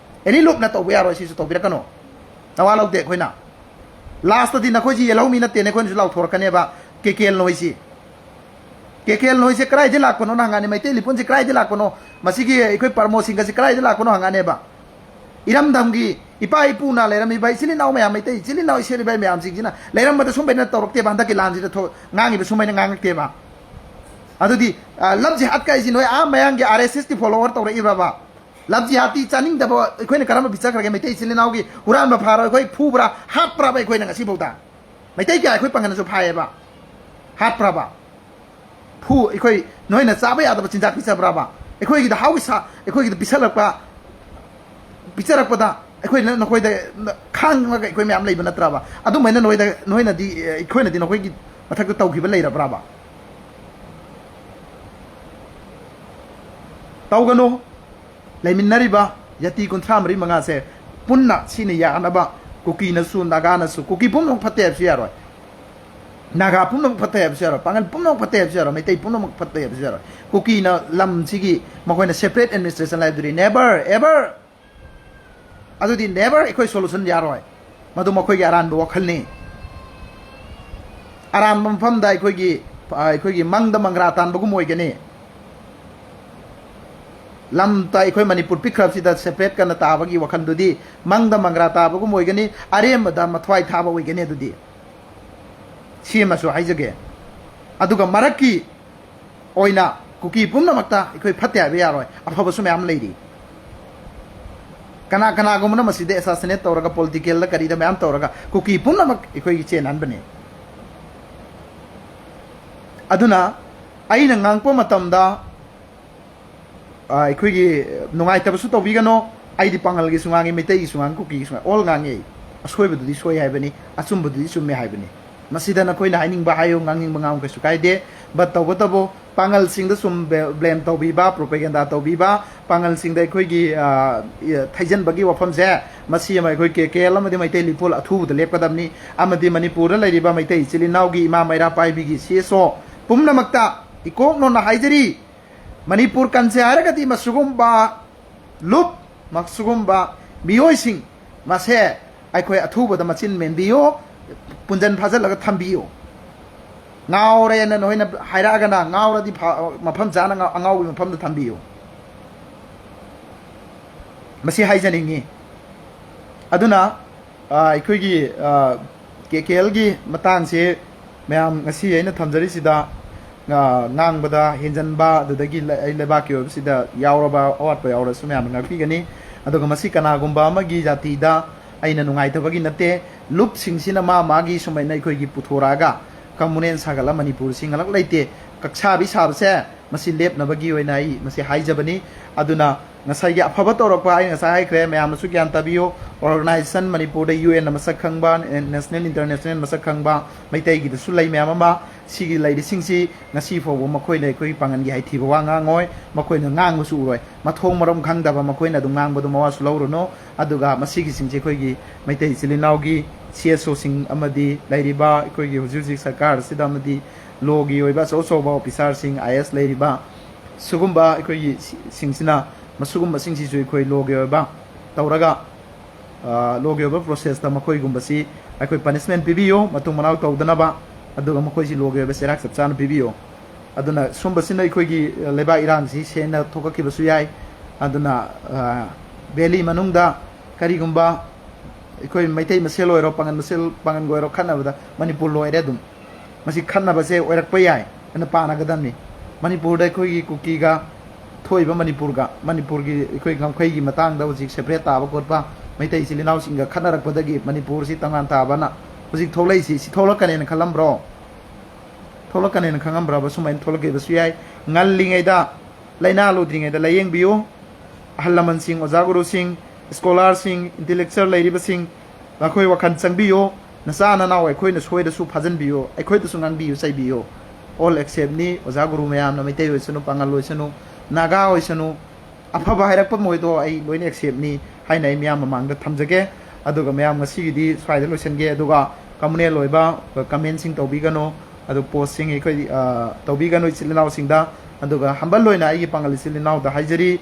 ꯑꯦꯅꯤ ꯂꯨꯞꯅ ꯇꯧꯕ ꯌꯥꯔꯣꯏ꯫ ꯁꯤꯁꯨ ꯇꯧꯕꯤꯔꯛꯀꯅꯨ꯫ ꯅꯋꯥ ꯂꯧꯗꯦ ꯑꯩꯈꯣꯏꯅ꯫ ꯂꯥꯁꯇꯗꯤ ꯅꯈꯣꯏꯁꯤ ꯌꯦꯜꯍꯧꯃꯤ ꯅꯠꯇꯦꯅ ꯑꯩꯈꯣꯏꯅꯁꯨ ꯂꯥꯎꯊꯣꯔꯛꯀꯅꯦꯕ꯫ ꯀꯦ ꯀꯦ ꯑꯦꯜ ꯅꯣꯏꯁꯤ, ꯀꯦ ꯀꯦ ꯑꯦꯜ ꯅꯣꯏꯁꯦ ꯀꯗꯥꯏꯗꯒꯤ ꯂꯥꯛꯄꯅꯣꯅ ꯍꯪꯉꯛꯑꯅꯤ꯫ ꯃꯩꯇꯩ ꯂꯤꯄꯨꯟꯁꯦ ꯀꯗꯥꯏꯗꯒꯤ ꯂꯥꯛꯄꯅꯣ? ꯃꯁꯤꯒꯤ ꯑꯩꯈꯣꯏ ꯄ꯭ꯔꯃꯣꯁꯤꯡꯒꯁꯦ ꯀꯗꯥꯏꯗꯒꯤ ꯂꯥꯛꯄꯅꯣ ꯍꯪꯉꯛꯑꯅꯦꯕ꯫ ꯏꯔꯝꯗꯝꯒꯤ ꯏꯄꯥ ꯏꯄꯨꯅ ꯂꯩꯔꯝꯃꯤꯕ ꯏꯆꯤꯜ ꯏꯅꯥꯎ ꯃꯌꯥꯝ, ꯃꯩꯇꯩ ꯏꯆꯤꯜ ꯏꯅꯥꯎ ꯏꯆꯦꯜ ꯏꯕꯥꯏ ꯃꯌꯥꯝꯁꯤꯡꯁꯤꯅ ꯂꯩꯔꯝꯕꯗ ꯁꯨꯝꯕꯩꯅ ꯇꯧꯔꯛꯇꯦꯕ꯫ ꯍꯟꯗꯛꯀꯤ ꯂꯥꯟꯁꯤꯗ ꯊꯣ-, ꯉꯥꯡꯉꯤꯕ ꯁꯨꯝꯕꯩꯅ ꯉꯥꯡꯉꯛꯇꯦꯕ꯫ ꯑꯗꯨꯗꯤ, ꯑ, ꯂꯞ ꯖꯤꯍꯥꯗ ꯀꯥꯏꯁꯤ ꯅꯣꯏ ꯑꯥ ꯃꯌꯥꯡꯒꯤ ꯑꯥꯔ ꯑꯦꯁ ꯑꯦꯁꯀꯤ ꯐꯣꯂꯣꯋꯔ ꯇꯧꯔꯛꯏꯕ꯭ꯔꯕ? ꯂꯞ ꯖꯤꯍꯥꯗꯇꯤ ꯆꯥꯅꯤꯡꯗꯕ ꯑꯩꯈꯣꯏꯅ ꯀꯔꯝꯕ ꯄꯤꯖꯈ꯭ꯔꯒꯦ? ꯃꯩꯇꯩ ꯏꯆꯤꯜ ꯏꯅꯥꯎꯒꯤ ꯍꯨꯔꯥꯟꯕ ꯐꯥꯔꯣ ꯑꯩꯈꯣꯏ ꯐꯨꯕ꯭ꯔꯥ, ꯍꯥꯠꯄ꯭ꯔꯕ ꯑꯩꯈꯣꯏꯅ ꯉꯁꯤꯐꯥꯎꯗ? ꯃꯩꯇꯩ ꯀꯌꯥ ꯑꯩꯈꯣꯏ ꯄꯥꯡꯒꯜꯅꯁꯨ ꯐꯥꯏꯌꯦꯕ, ꯍꯥꯠꯄ꯭ꯔꯕ? ꯐꯨ, ꯑꯩꯈꯣꯏ ꯅꯣꯏꯅ ꯆꯥꯕ ꯌꯥꯗꯕ ꯆꯤꯟꯖꯥꯛ ꯄꯤꯖꯕ꯭ꯔꯕ? ꯑꯩꯈꯣꯏꯒꯤꯗ ꯍꯥꯎꯒꯤ ꯁꯥ, ꯑꯩꯈꯣꯏꯒꯤꯗ ꯄꯤꯁꯜꯂꯛꯄ, ꯄꯤꯖꯔꯛꯄꯗ ꯑꯩꯈꯣꯏꯅ ꯅꯈꯣꯏꯗ ꯈꯥꯡꯉꯒ ꯑꯩꯈꯣꯏ ꯃꯌꯥꯝ ꯂꯩꯕ ꯅꯠꯇ꯭ꯔꯕ? ꯑꯗꯨꯃꯥꯏꯅ ꯅꯣꯏꯗ, ꯅꯣꯏꯅꯗꯤ, ꯑꯩꯈꯣꯏꯅꯗꯤ ꯅꯈꯣꯏꯒꯤ ꯃꯊꯛꯇ ꯇꯧꯈꯤꯕ ꯂꯩꯔꯕ꯭ꯔꯕ? ꯇꯧꯒꯅꯨ꯫ ꯂꯩꯃꯤꯟꯅꯔꯤꯕ ꯖꯥꯇꯤ ꯀꯨꯟꯊ꯭ꯔꯥ ꯃꯔꯤ ꯃꯉꯥꯁꯦ ꯄꯨꯟꯅ ꯁꯤꯅ ꯌꯥꯅꯕ, ꯀꯨꯀꯤꯅꯁꯨ, ꯅꯥꯒꯥꯅꯁꯨ, ꯀꯨꯀꯤ ꯄꯨꯝꯅꯃꯛ ꯐꯠꯇꯦ ꯍꯥꯏꯕꯁꯨ ꯌꯥꯔꯣꯏ, ꯅꯥꯒꯥ ꯄꯨꯝꯅꯃꯛ ꯐꯠꯇꯦ ꯍꯥꯏꯕꯁꯨ ꯌꯥꯔꯣꯏ, ꯄꯥꯡꯒꯜ ꯄꯨꯝꯅꯃꯛ ꯐꯠꯇꯦ ꯍꯥꯏꯕꯁꯨ ꯌꯥꯔꯣꯏ, ꯃꯩꯇꯩ ꯄꯨꯝꯅꯃꯛ ꯐꯠꯇꯦ ꯍꯥꯏꯕꯁꯨ ꯌꯥꯔꯣꯏ꯫ ꯀꯨꯀꯤꯅ ꯂꯝꯁꯤꯒꯤ ꯃꯈꯣꯏꯅ separate administration ꯍꯥꯏꯕꯗꯨꯗꯤ never ever, ꯑꯗꯨꯗꯤ never ꯑꯩꯈꯣꯏ solution ꯌꯥꯔꯣꯏ꯫ ꯃꯗꯨ ꯃꯈꯣꯏꯒꯤ ꯑꯔꯥꯟꯕ ꯋꯥꯈꯜꯅꯤ꯫ ꯑꯔꯥꯟꯕ ꯃꯐꯝꯗ ꯑꯩꯈꯣꯏꯒꯤ, ꯑꯩꯈꯣꯏꯒꯤ ꯃꯪꯗ ꯃꯪꯒ꯭ꯔꯥ ꯇꯥꯟꯕꯒꯨꯝ ꯑꯣꯏꯒꯅꯤ꯫ ꯂꯝꯇ ꯑꯩꯈꯣꯏ ꯃꯅꯤꯄꯨꯔ ꯄꯤꯛꯈ꯭ꯔꯕꯁꯤꯗ separate ꯀꯟꯅ ꯇꯥꯕꯒꯤ ꯋꯥꯈꯜꯗꯨꯗꯤ ꯃꯪꯗ ꯃꯪꯒ꯭ꯔꯥ ꯇꯥꯕꯒꯨꯝ ꯑꯣꯏꯒꯅꯤ, ꯑꯔꯦꯝꯕꯗ ꯃꯊ꯭ꯋꯥꯏ ꯊꯥꯕ ꯑꯣꯏꯒꯅꯤ꯫ ꯑꯗꯨꯗꯤ ꯁꯤꯃꯁꯨ ꯍꯥꯏꯖꯒꯦ꯫ ꯑꯗꯨꯒ ꯃꯔꯛꯀꯤ ꯑꯣꯏꯅ ꯀꯨꯀꯤ ꯄꯨꯝꯅꯃꯛꯇ ꯑꯩꯈꯣꯏ ꯐꯠꯇꯦ ꯍꯥꯏꯕ ꯌꯥꯔꯣꯏ, ꯑꯐꯕꯁꯨ ꯃꯌꯥꯝ ꯂꯩꯔꯤ꯫ ꯀꯅꯥ ꯀꯅꯥꯒꯨꯝꯕꯅ ꯃꯁꯤꯗ assassinate ꯇꯧꯔꯒ political ꯗ ꯀꯔꯤꯗ ꯃꯌꯥꯝ ꯇꯧꯔꯒ ꯀꯨꯀꯤ ꯄꯨꯝꯅꯃꯛ ꯑꯩꯈꯣꯏꯒꯤ ꯆꯦꯟꯍꯟꯕꯅꯤ꯫ ꯑꯗꯨꯅ ꯑꯩꯅ ꯉꯥꯡꯉꯛꯄ ꯃꯇꯝꯗ ꯑ, ꯑꯩꯈꯣꯏꯒꯤ ꯅꯨꯡꯉꯥꯏꯇꯕꯁꯨ ꯇꯧꯕꯤꯒꯅꯣ꯫ ꯑꯩꯗꯤ ꯄꯥꯉꯜꯒꯤꯁꯨ ꯉꯥꯡꯉꯤ, ꯃꯩꯇꯩꯒꯤꯁꯨ ꯉꯥꯡꯉꯤ, ꯀꯨꯀꯤꯒꯤꯁꯨ ꯉꯥꯡꯉꯤ, all ꯉꯥꯡꯉꯤ꯫ ꯑꯩ ꯑꯁꯣꯏꯕꯗꯨꯗꯤ ꯁꯣꯏ ꯍꯥꯏꯕꯅꯤ, ꯑꯆꯨꯝꯕꯗꯨꯗꯤ ꯆꯨꯝꯃꯦ ꯍꯥꯏꯕꯅꯤ꯫ ꯃꯁꯤꯗ ꯅꯈꯣꯏꯅ ꯍꯥꯏꯅꯤꯡꯕ ꯍꯥꯏꯌꯨ, ꯉꯥꯡꯅꯤꯡꯕ ꯉꯥꯡꯉꯨ, ꯀꯩꯁꯨ ꯀꯥꯏꯗꯦ꯫ But ꯇꯧꯕꯇꯕꯨ ꯄꯥꯉꯜꯁꯤꯡꯗ ꯁꯨꯝ ꯕꯦ-, blame ꯇꯧꯕꯤꯕ, propaganda ꯇꯧꯕꯤꯕ, ꯄꯥꯉꯜꯁꯤꯡꯗ ꯑꯩꯈꯣꯏꯒꯤ, ꯑ, ꯏ-, ꯊꯩꯖꯟꯕꯒꯤ ꯋꯥꯐꯝꯁꯦ, ꯃꯁꯤ ꯑꯃ ꯑꯩꯈꯣꯏ ꯀꯦ ꯀꯦ ꯑꯦꯜ ꯑꯃꯗꯤ ꯃꯩꯇꯩ ꯂꯤꯄꯣꯜ ꯑꯊꯨꯕꯗ ꯂꯦꯞꯀꯗꯕꯅꯤ꯫ ꯑꯃꯗꯤ ꯃꯅꯤꯄꯨꯔꯗ ꯂꯩꯔꯤꯕ ꯃꯩꯇꯩ ꯏꯆꯤꯜ ꯏꯅꯥꯎꯒꯤ, ꯏꯃꯥ ꯃꯩꯔꯥ ꯄꯥꯏꯕꯤꯒꯤ ꯁꯤ ꯑꯦꯁ ꯑꯣ ꯄꯨꯝꯅꯃꯛꯇ ꯏꯀꯣꯛ ꯅꯣꯟꯅ ꯍꯥꯏꯖꯔꯤ, ꯃꯅꯤꯄꯨꯔ ꯀꯟꯁꯦ ꯍꯥꯏꯔꯒꯗꯤ ꯃꯁꯤꯒꯨꯝꯕ ꯂꯨꯞ, ꯃꯁꯤꯒꯨꯝꯕ ꯃꯤꯑꯣꯏꯁꯤꯡ ꯃꯁꯦ ꯑꯩꯈꯣꯏ ꯑꯊꯨꯕꯗ ꯃꯆꯤꯟ ꯃꯦꯟꯕꯤꯌꯨ, ꯄꯨꯟꯖꯟ ꯐꯥꯖꯜꯂꯒ ꯊꯝꯕꯤꯌꯨ꯫ ꯉꯥꯎꯔꯦꯅ ꯅꯈꯣꯏꯅ ꯍꯥꯏꯔꯛꯑꯒꯅ, ꯉꯥꯎꯔꯗꯤ ꯐ-, ꯃꯐꯝ ꯆꯥꯅ ꯉꯥ-, ꯑꯉꯥꯎꯕꯒꯤ ꯃꯐꯝꯗ ꯊꯝꯕꯤꯌꯨ꯫ ꯃꯁꯤ ꯍꯥꯏꯖꯅꯤꯡꯉꯤ꯫ ꯑꯗꯨꯅ, ꯑ, ꯑꯩꯈꯣꯏꯒꯤ, ꯑ, ꯀꯦ ꯀꯦ ꯑꯦꯜꯒꯤ ꯃꯇꯥꯡꯁꯤ ꯃꯌꯥꯝ ꯉꯁꯤ ꯑꯩꯅ ꯊꯝꯖꯔꯤꯁꯤꯗ, ꯑ, ꯉꯥꯡꯕꯗ ꯍꯦꯟꯖꯟꯕ, ꯑꯗꯨꯗꯒꯤ ꯂ-, ꯑꯩ ꯂꯩꯕꯥꯛꯀꯤ ꯑꯣꯏꯕꯁꯤꯗ ꯌꯥꯎꯔꯕ ꯑꯋꯥꯠꯄ ꯌꯥꯎꯔꯁꯨ ꯃꯌꯥꯝꯅ ꯉꯥꯛꯄꯤꯒꯅꯤ꯫ ꯑꯗꯨꯒ ꯃꯁꯤ ꯀꯅꯥꯒꯨꯝꯕ ꯑꯃꯒꯤ ꯖꯥꯇꯤꯗ ꯑꯩꯅ ꯅꯨꯡꯉꯥꯏꯇꯕꯒꯤ ꯅꯠꯇꯦ꯫ ꯂꯨꯞꯁꯤꯡꯁꯤꯅ ꯃꯥ ꯃꯥꯒꯤ ꯁꯨꯃꯥꯏꯅ ꯑꯩꯈꯣꯏꯒꯤ ꯄꯨꯊꯣꯔꯛꯑꯒ communal ꯁꯥꯒꯠꯂ ꯃꯅꯤꯄꯨꯔꯁꯤ ꯉꯂꯛ ꯂꯩꯇꯦ꯫ ꯀꯛꯁꯥꯕꯤ ꯁꯥꯕꯁꯦ ꯃꯁꯤ ꯂꯦꯞꯅꯕꯒꯤ ꯑꯣꯏꯅ ꯑꯩ ꯃꯁꯤ ꯍꯥꯏꯖꯕꯅꯤ꯫ ꯑꯗꯨꯅ ꯉꯁꯥꯏꯒꯤ ꯑꯐꯕ ꯇꯧꯔꯛꯄ ꯑꯩ ꯉꯁꯥꯏ ꯍꯥꯏꯈ꯭ꯔꯦ, ꯃꯌꯥꯝꯅꯁꯨ ꯒ꯭ꯌꯥꯟ ꯇꯥꯕꯤꯌꯨ꯫ Organization ꯃꯅꯤꯄꯨꯔꯗ ꯌꯨ ꯑꯦꯟꯅ ꯃꯁꯛ ꯈꯪꯕ, national international ꯃꯁꯛ ꯈꯪꯕ ꯃꯩꯇꯩꯒꯤꯗꯁꯨ ꯂꯩ ꯃꯌꯥꯝ ꯑꯃ꯫ ꯁꯤꯒꯤ ꯂꯩꯔꯤꯁꯤꯡꯁꯤ ꯉꯁꯤ ꯐꯥꯎꯕ ꯃꯈꯣꯏꯅ ꯑꯩꯈꯣꯏꯒꯤ ꯄꯥꯡꯒꯜꯒꯤ ꯍꯥꯏꯊꯤꯕ ꯋꯥ ꯉꯥꯡꯉꯣꯏ, ꯃꯈꯣꯏꯅ ꯉꯥꯡꯕꯁꯨ ꯎꯔꯣꯏ꯫ ꯃꯊꯣꯡ ꯃꯔꯝ ꯈꯪꯗꯕ ꯃꯈꯣꯏꯅ ꯑꯗꯨꯝ ꯉꯥꯡꯕꯗꯨ ꯃꯋꯥꯁꯨ ꯂꯧꯔꯨꯅꯨ꯫ ꯑꯗꯨꯒ ꯃꯁꯤꯒꯤꯁꯤꯡꯁꯦ ꯑꯩꯈꯣꯏꯒꯤ ꯃꯩꯇꯩ ꯏꯆꯤꯜ ꯏꯅꯥꯎꯒꯤ ꯁꯤ ꯑꯦꯁ ꯑꯣꯁꯤꯡ ꯑꯃꯗꯤ ꯂꯩꯔꯤꯕ ꯑꯩꯈꯣꯏꯒꯤ ꯍꯧꯖꯤꯛ ꯍꯧꯖꯤꯛ ꯁꯔꯀꯥꯔ ꯑꯁꯤꯗ ꯑꯃꯗꯤ ꯂꯣꯒꯤ ꯑꯣꯏꯕ ꯑꯆꯧ ꯑꯆꯧꯕ ꯑꯣꯐꯤꯁꯥꯔꯁꯤꯡ, ꯑꯥꯏ ꯑꯦꯁ ꯂꯩꯔꯤꯕ ꯁꯤꯒꯨꯝꯕ ꯑꯩꯈꯣꯏꯒꯤ ꯁꯤ-, ꯁꯤꯡꯁꯤꯅ, ꯃꯁꯤꯒꯨꯝꯕꯁꯤꯡꯁꯤꯁꯨ ꯑꯩꯈꯣꯏ ꯂꯣꯒꯤ ꯑꯣꯏꯕ ꯇꯧꯔꯒ, ꯑ, ꯂꯣꯒꯤ ꯑꯣꯏꯕ ꯄ꯭ꯔꯣꯁꯦꯁꯇ ꯃꯈꯣꯏꯒꯨꯝꯕꯁꯤ ꯑꯩꯈꯣꯏ ꯄꯅꯤꯁꯃꯦꯟ ꯄꯤꯕꯤꯌꯨ, ꯃꯇꯨꯡ ꯃꯅꯥꯎ ꯇꯧꯗꯅꯕ, ꯑꯗꯨꯒ ꯃꯈꯣꯏꯁꯤ ꯂꯣꯒꯤ ꯑꯣꯏꯕ ꯆꯩꯔꯥꯛ ꯆꯞ ꯆꯥꯅ ꯄꯤꯕꯤꯌꯨ꯫ ꯑꯗꯨꯅ ꯁꯨꯝꯕꯁꯤꯅ ꯑꯩꯈꯣꯏꯒꯤ ꯂꯩꯕꯥꯛ ꯏꯔꯥꯡꯁꯤ ꯁꯦꯡꯅ ꯊꯣꯛꯂꯛꯈꯤꯕꯁꯨ ꯌꯥꯏ꯫ ꯑꯗꯨꯅ ꯚꯦꯂꯤ ꯃꯅꯨꯡꯗ ꯀꯔꯤꯒꯨꯝꯕ ꯑꯩꯈꯣꯏ ꯃꯩꯇꯩ ꯃꯁꯦꯜ ꯑꯣꯏꯔꯣ, ꯄꯥꯉꯟ ꯃꯁꯦꯜ, ꯄꯥꯉꯟꯒ ꯑꯣꯏꯔꯣ, ꯈꯠꯅꯕꯗ ꯃꯅꯤꯄꯨꯔ ꯂꯣꯏꯔꯦ ꯑꯗꯨꯝ꯫ ꯃꯁꯤ ꯈꯠꯅꯕꯁꯦ ꯑꯣꯏꯔꯛꯄ ꯌꯥꯏ, ꯑꯗꯨꯅ ꯄꯥꯅꯒꯗꯕꯅꯤ꯫ ꯃꯅꯤꯄꯨꯔꯗ ꯑꯩꯈꯣꯏꯒꯤ ꯀꯨꯀꯤꯒ ꯊꯣꯛꯏꯕ ꯃꯅꯤꯄꯨꯔꯒ, ꯃꯅꯤꯄꯨꯔꯒꯤ ꯑꯩꯈꯣꯏ ꯉꯝꯈꯩꯒꯤ ꯃꯇꯥꯡꯗ ꯍꯧꯖꯤꯛ ꯁꯦꯄꯔꯦꯠ ꯇꯥꯕ ꯈꯣꯠꯄ, ꯃꯩꯇꯩ ꯏꯆꯤꯜ ꯏꯅꯥꯎꯁꯤꯡꯒ ꯈꯠꯅꯔꯛꯄꯗꯒꯤ ꯃꯅꯤꯄꯨꯔꯁꯤ ꯇꯣꯉꯥꯟ ꯇꯥꯕꯅ ꯍꯧꯖꯤꯛ ꯊꯣꯛꯂꯛꯏꯁꯤ, ꯁꯤ ꯊꯣꯛꯂꯛꯀꯅꯦꯅ ꯈꯜꯂꯝꯕ꯭ꯔꯣ? ꯊꯣꯛꯂꯛꯀꯅꯦꯅ ꯈꯪꯉꯝꯕ꯭ꯔꯕ? ꯁꯨꯃꯥꯏꯅ ꯊꯣꯛꯂꯛꯈꯤꯕꯁꯨ ꯌꯥꯏ꯫ ꯉꯜꯂꯤꯉꯩꯗ, ꯂꯥꯏꯅꯥ ꯂꯨꯗ꯭ꯔꯤꯉꯩꯗ ꯂꯥꯏꯌꯦꯡꯕꯤꯌꯨ꯫ ꯑꯍꯜ ꯂꯃꯟꯁꯤꯡ, ꯑꯣꯖꯥ ꯒꯨꯔꯨꯁꯤꯡ, ꯁ꯭ꯀꯣꯂꯥꯔꯁꯤꯡ, ꯏꯟꯇꯦꯂꯦꯛꯆꯨꯋꯦꯜ ꯂꯩꯔꯤꯕꯁꯤꯡ, ꯅꯈꯣꯏ ꯋꯥꯈꯜ ꯆꯪꯕꯤꯌꯨ꯫ ꯅꯆꯥ ꯅꯅꯥꯎ ꯑꯩꯈꯣꯏꯅ ꯁꯣꯏꯔꯁꯨ ꯐꯥꯖꯤꯟꯕꯤꯌꯨ, ꯑꯩꯈꯣꯏꯗꯁꯨ ꯉꯥꯡꯕꯤꯌꯨ, ꯆꯩꯕꯤꯌꯨ꯫ ꯑꯣꯜ ꯑꯦꯛꯁꯦꯞꯅꯤ, ꯑꯣꯖꯥ ꯒꯨꯔꯨ ꯃꯌꯥꯝꯅ, ꯃꯩꯇꯩ ꯑꯣꯏꯁꯅꯨ, ꯄꯥꯉꯜ ꯑꯣꯏꯁꯅꯨ, ꯅꯥꯒꯥ ꯑꯣꯏꯁꯅꯨ, ꯑꯐꯕ ꯍꯥꯏꯔꯛꯄ ꯃꯈꯣꯏꯗꯣ ꯑꯩ ꯂꯣꯏꯅ ꯑꯦꯛꯁꯦꯞꯅꯤ ꯍꯥꯏꯅ ꯑꯩ ꯃꯌꯥꯝ ꯃꯃꯥꯡꯗ ꯊꯝꯖꯒꯦ꯫ ꯑꯗꯨꯒ ꯃꯌꯥꯝ ꯉꯁꯤꯒꯤꯗꯤ ꯁ꯭ꯋꯥꯏꯗ ꯂꯣꯏꯁꯤꯟꯒꯦ꯫ ꯑꯗꯨꯒ ꯀꯃꯨꯅꯦꯜ ꯑꯣꯏꯕ ꯀꯃꯦꯟꯁꯤꯡ ꯇꯧꯕꯤꯒꯅꯨ, ꯑꯗꯨ ꯄꯣꯁꯁꯤꯡ ꯑꯩꯈꯣꯏ, ꯑ, ꯇꯧꯕꯤꯒꯅꯨ ꯏꯆꯤꯜ ꯏꯅꯥꯎꯁꯤꯡꯗ꯫ ꯑꯗꯨꯒ ꯍꯝꯕꯜ ꯑꯣꯏꯅ ꯑꯩꯒꯤ ꯄꯥꯉꯜ ꯏꯆꯤꯜ ꯏꯅꯥꯎꯗ ꯍꯥꯏꯖꯔꯤ,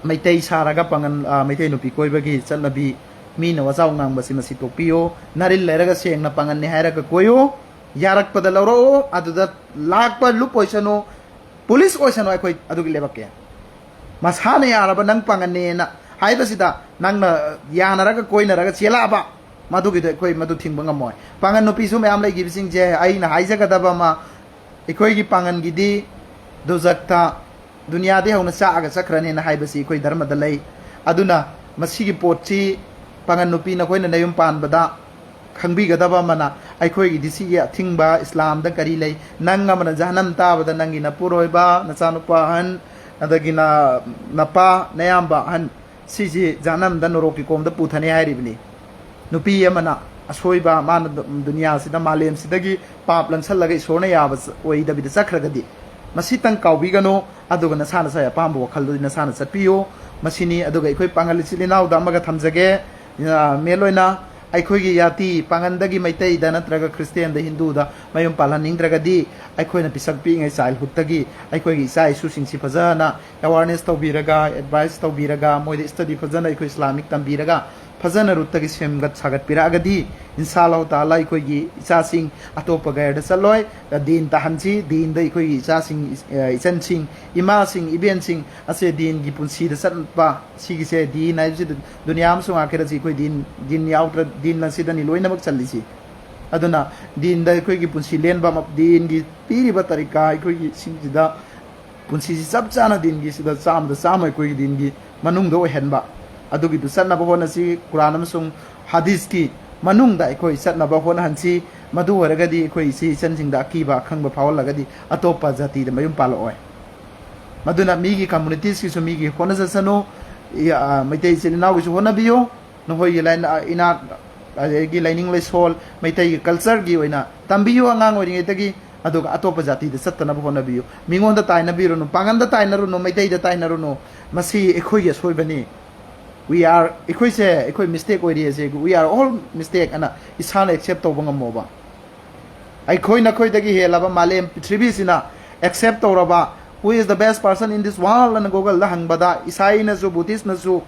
ꯃꯩꯇꯩ ꯁꯥꯔꯒ ꯄꯥꯉꯜ, ꯑ, ꯃꯩꯇꯩ ꯅꯨꯄꯤ ꯀꯣꯏꯕꯒꯤ ꯆꯠꯅꯕꯤ, ꯃꯤꯅ ꯋꯥꯖꯥꯎ ꯉꯥꯡꯕꯁꯤ ꯃꯁꯤ ꯇꯣꯛꯄꯤꯌꯨ꯫ ꯅꯥꯔꯤꯜ ꯂꯩꯔꯒ ꯁꯦꯡꯅ ꯄꯥꯉꯜꯅꯤ ꯍꯥꯏꯔꯒ ꯀꯣꯏꯌꯨ, ꯌꯥꯔꯛꯄꯗ ꯂꯧꯔꯛꯎ꯫ ꯑꯗꯨꯗ ꯂꯥꯛꯄ ꯂꯨꯞ ꯑꯣꯏꯁꯅꯨ, ꯄꯨꯂꯤꯁ ꯑꯣꯏꯁꯅꯨ, ꯑꯩꯈꯣꯏ ꯑꯗꯨꯒꯤ ꯂꯩꯕꯥꯛꯀꯤ ꯃꯁꯥꯅ ꯌꯥꯔꯕ ꯅꯪ ꯄꯥꯉꯟꯅꯦꯅ ꯍꯥꯏꯕꯁꯤꯗ ꯅꯪꯅ ꯌꯥꯅꯔꯒ ꯀꯣꯏꯅꯔꯒ ꯆꯦꯜꯂꯛꯑꯕ, ꯃꯗꯨꯒꯤꯗꯣ ꯑꯩꯈꯣꯏ ꯃꯗꯨ ꯊꯤꯡꯕ ꯉꯝꯃꯣꯏ꯫ ꯄꯥꯉꯟ ꯅꯨꯄꯤꯁꯨ ꯃꯌꯥꯝ ꯂꯩꯈꯤꯕꯁꯤꯡꯁꯦ, ꯑꯩꯅ ꯍꯥꯏꯖꯒꯗꯕ ꯑꯃ, ꯑꯩꯈꯣꯏꯒꯤ ꯄꯥꯉꯟꯒꯤꯗꯤ ꯗꯨꯖꯛꯇ ꯗꯨꯅꯤꯌꯥꯗꯒꯤ ꯍꯧꯅ ꯆꯥꯛꯑꯒ ꯆꯠꯈ꯭ꯔꯅꯦꯅ ꯍꯥꯏꯕꯁꯤ ꯑꯩꯈꯣꯏ ꯙꯔꯃꯗ ꯂꯩ꯫ ꯑꯗꯨꯅ ꯃꯁꯤꯒꯤ ꯄꯣꯠꯁꯤ ꯄꯥꯉꯟ ꯅꯨꯄꯤ ꯅꯈꯣꯏꯅ ꯅꯌꯨꯝ ꯄꯥꯟꯕꯗ ꯈꯪꯕꯤꯒꯗꯕ ꯑꯃꯅ, ꯑꯩꯈꯣꯏꯒꯤꯗꯤ ꯁꯤꯒꯤ ꯑꯊꯤꯡꯕ ꯏꯁꯂꯥꯝꯗ ꯀꯔꯤ ꯂꯩ? ꯅꯪ ꯑꯃꯅ ꯖꯍꯅꯝ ꯇꯥꯕꯗ ꯅꯪꯒꯤ ꯅꯄꯨꯔꯣꯏꯕ, ꯅꯆꯥꯅꯨꯄꯥ ꯑꯍꯟ, ꯑꯗꯒꯤ ꯅ-, ꯅꯄꯥ ꯅꯌꯥꯝꯕ ꯑꯍꯟ, ꯁꯤꯁꯤ ꯖꯍꯅꯝꯗ, ꯅꯣꯔꯣꯛꯀꯤ ꯀꯣꯝꯗ ꯄꯨꯊꯅꯤ ꯍꯥꯏꯔꯤꯕꯅꯤ꯫ ꯅꯨꯄꯤ ꯑꯃꯅ ꯑꯁꯣꯏꯕ, ꯃꯥꯅ ꯗꯨ-, ꯗꯨꯅꯤꯌꯥꯁꯤꯗ, ꯃꯥꯂꯦꯝꯁꯤꯗꯒꯤ ꯄꯥꯞ ꯂꯪꯁꯜꯂꯒ ꯏꯁꯣꯔꯅ ꯌꯥꯕ ꯆ-, ꯑꯣꯏꯗꯕꯤꯗ ꯆꯠꯈ꯭ꯔꯒꯗꯤ, ꯃꯁꯤꯇꯪ ꯀꯥꯎꯕꯤꯒꯅꯨ꯫ ꯑꯗꯨꯒ ꯅꯁꯥ ꯅꯁꯥꯒꯤ ꯑꯄꯥꯝꯕ ꯋꯥꯈꯜꯗꯨꯗꯤ ꯅꯁꯥꯅ ꯆꯠꯄꯤꯌꯨ꯫ ꯃꯁꯤꯅꯤ꯫ ꯑꯗꯨꯒ ꯑꯩꯈꯣꯏ ꯄꯥꯉꯜ ꯏꯆꯤꯜ ꯏꯅꯥꯎꯗ ꯑꯃꯒ ꯊꯝꯖꯒꯦ, ꯑ, ꯃꯦꯟ ꯑꯣꯏꯅ ꯑꯩꯈꯣꯏꯒꯤ ꯌꯥꯇꯤ ꯄꯥꯉꯟꯗꯒꯤ ꯃꯩꯇꯩꯗ ꯅꯠꯇ꯭ꯔꯒ ꯈ꯭ꯔꯤꯁꯇꯦꯟꯗ, ꯍꯤꯟꯗꯨꯗ ꯃꯌꯨꯝ ꯄꯥꯜꯍꯟꯅꯤꯡꯗ꯭ꯔꯒꯗꯤ, ꯑꯩꯈꯣꯏꯅ ꯄꯤꯁꯛ ꯄꯤꯛꯏꯉꯩ ꯆꯥꯏꯜꯍꯨꯗꯇꯒꯤ ꯑꯩꯈꯣꯏꯒꯤ ꯏꯆꯥ ꯏꯁꯨꯁꯤꯡꯁꯤ ꯐꯖꯅ ꯑꯦꯋꯥꯔꯅꯦꯁ ꯇꯧꯕꯤꯔꯒ, ꯑꯦꯗꯚꯥꯏꯁ ꯇꯧꯕꯤꯔꯒ, ꯃꯣꯏꯗ ꯁ꯭ꯇꯗꯤ ꯐꯖꯅ ꯑꯩꯈꯣꯏ ꯏꯁꯂꯥꯃꯤꯛ ꯇꯝꯕꯤꯔꯒ, ꯐꯖꯅ ꯔꯨꯠꯇꯒꯤ ꯁꯦꯝꯒꯠ ꯁꯥꯒꯠꯄꯤꯔꯛꯑꯒꯗꯤ, ꯏꯟꯁꯥ ꯑꯜꯂꯥꯍꯨ ꯇꯥꯂꯥ, ꯑꯩꯈꯣꯏꯒꯤ ꯏꯆꯥꯁꯤꯡ ꯑꯇꯣꯞꯄ ꯒꯥꯏꯔꯗ ꯆꯠꯂꯣꯏ꯫ ꯗꯤꯟ ꯇꯥꯍꯟꯁꯤ, ꯗꯤꯟꯗ ꯑꯩꯈꯣꯏꯒꯤ ꯏꯆꯥꯁꯤꯡ, ꯑ, ꯏꯆꯟꯁꯤꯡ, ꯏꯃꯥꯁꯤꯡ, ꯏꯕꯦꯟꯁꯤꯡ ꯑꯁꯦ ꯗꯤꯟꯒꯤ ꯄꯨꯟꯁꯤꯗ ꯆꯠꯄ, ꯁꯤꯒꯤꯁꯦ ꯗꯤꯟ ꯍꯥꯏꯕꯁꯤꯗ ꯗꯨꯅꯤꯌꯥ ꯑꯃꯁꯨꯡ ꯑꯥꯈꯤꯔꯠꯁꯤ ꯑꯩꯈꯣꯏ ꯗꯤꯟ, ꯗꯤꯟ ꯌꯥꯎꯗ꯭ꯔ-, ꯗꯤꯟ ꯑꯁꯤꯗꯅꯤ ꯂꯣꯏꯅꯃꯛ ꯆꯜꯂꯤꯁꯤ꯫ ꯑꯗꯨꯅ ꯗꯤꯟꯗ ꯑꯩꯈꯣꯏꯒꯤ ꯄꯨꯟꯁꯤ ꯂꯦꯟꯕ ꯑꯃ, ꯗꯤꯟꯒꯤ ꯄꯤꯔꯤꯕ ꯇꯔꯤꯀꯥ ꯑꯩꯈꯣꯏꯒꯤ ꯁꯤꯡꯁꯤꯗ ꯄꯨꯟꯁꯤꯁꯤ ꯆꯞ ꯆꯥꯅ ꯗꯤꯟꯒꯤ ꯁꯤꯗ ꯆꯥꯝꯗ ꯆꯥꯝꯃ ꯑꯩꯈꯣꯏꯒꯤ ꯗꯤꯟꯒꯤ ꯃꯅꯨꯡꯗ ꯑꯣꯏꯍꯟꯕ, ꯑꯗꯨꯒꯤꯗꯨ ꯆꯠꯅꯕ ꯍꯣꯠꯅꯁꯤ꯫ ꯀꯨꯔꯥꯟ ꯑꯃꯁꯨꯡ ꯍꯗꯤꯁꯀꯤ ꯃꯅꯨꯡꯗ ꯑꯩꯈꯣꯏ ꯆꯠꯅꯕ ꯍꯣꯠꯅꯍꯟꯁꯤ꯫ ꯃꯗꯨ ꯑꯣꯏꯔꯒꯗꯤ ꯑꯩꯈꯣꯏ ꯏꯆꯦ ꯏꯆꯟꯁꯤꯡꯗ ꯑꯀꯤꯕ ꯑꯈꯪꯕ ꯐꯥꯎꯍꯜꯂꯒꯗꯤ ꯑꯇꯣꯞꯄ ꯖꯥꯇꯤꯗ ꯃꯌꯨꯝ ꯄꯥꯜꯂꯛꯑꯣꯏ꯫ ꯃꯗꯨꯅ ꯃꯤꯒꯤ ꯀꯝꯃꯨꯅꯤꯇꯤꯁꯀꯤꯁꯨ ꯃꯤꯒꯤ ꯍꯣꯠꯅꯖꯁꯅꯨ꯫ ꯏ-, ꯑ, ꯃꯩꯇꯩ ꯏꯆꯤꯜ ꯏꯅꯥꯎꯒꯤꯁꯨ ꯍꯣꯠꯅꯕꯤꯌꯨ꯫ ꯅꯈꯣꯏꯒꯤ ꯂꯥꯏꯅ-, ꯏꯅꯥꯠ, ꯑꯗꯒꯤ ꯂꯥꯏꯅꯤꯡ ꯂꯥꯏꯁꯣꯜ, ꯃꯩꯇꯩꯒꯤ ꯀꯜꯆꯔꯒꯤ ꯑꯣꯏꯅ ꯇꯝꯕꯤꯌꯨ ꯑꯉꯥꯡ ꯑꯣꯏꯔꯤꯉꯩꯗꯒꯤ, ꯑꯗꯨꯒ ꯑꯇꯣꯞꯄ ꯖꯥꯇꯤꯗ ꯆꯠꯇꯅꯕ ꯍꯣꯠꯅꯕꯤꯌꯨ꯫ ꯃꯤꯉꯣꯟꯗ ꯇꯥꯏꯅꯕꯤꯔꯨꯅꯨ, ꯄꯥꯡꯒꯟꯗ ꯇꯥꯏꯅꯔꯨꯅꯨ, ꯃꯩꯇꯩꯗ ꯇꯥꯏꯅꯔꯨꯅꯨ꯫ ꯃꯁꯤ ꯑꯩꯈꯣꯏꯒꯤ ꯑꯁꯣꯏꯕꯅꯤ꯫ We are, ꯑꯩꯈꯣꯏꯁꯦ, ꯑꯩꯈꯣꯏ ꯃꯤꯁꯇꯦꯛ ꯑꯣꯏꯔꯤ ꯑꯁꯦ, we are all mistake ꯑꯅ ꯏꯁꯥꯅ ꯑꯦꯛꯁꯦꯞ ꯇꯧꯕ ꯉꯝꯃꯣꯕ꯫ ꯑꯩꯈꯣꯏ ꯅꯈꯣꯏꯗꯒꯤ ꯍꯦꯜꯂꯕ ꯃꯥꯂꯦꯝ ꯄ꯭ꯔꯤꯊꯤꯕꯤꯁꯤꯅ ꯑꯦꯛꯁꯦꯞ ꯇꯧꯔꯕ, who is the best person in this world ꯑꯅ ꯒꯨꯒꯜꯗ ꯍꯪꯕꯗ, ꯏꯁꯥꯏꯅꯁꯨ, ꯕꯨꯙꯤꯁꯅꯁꯨ,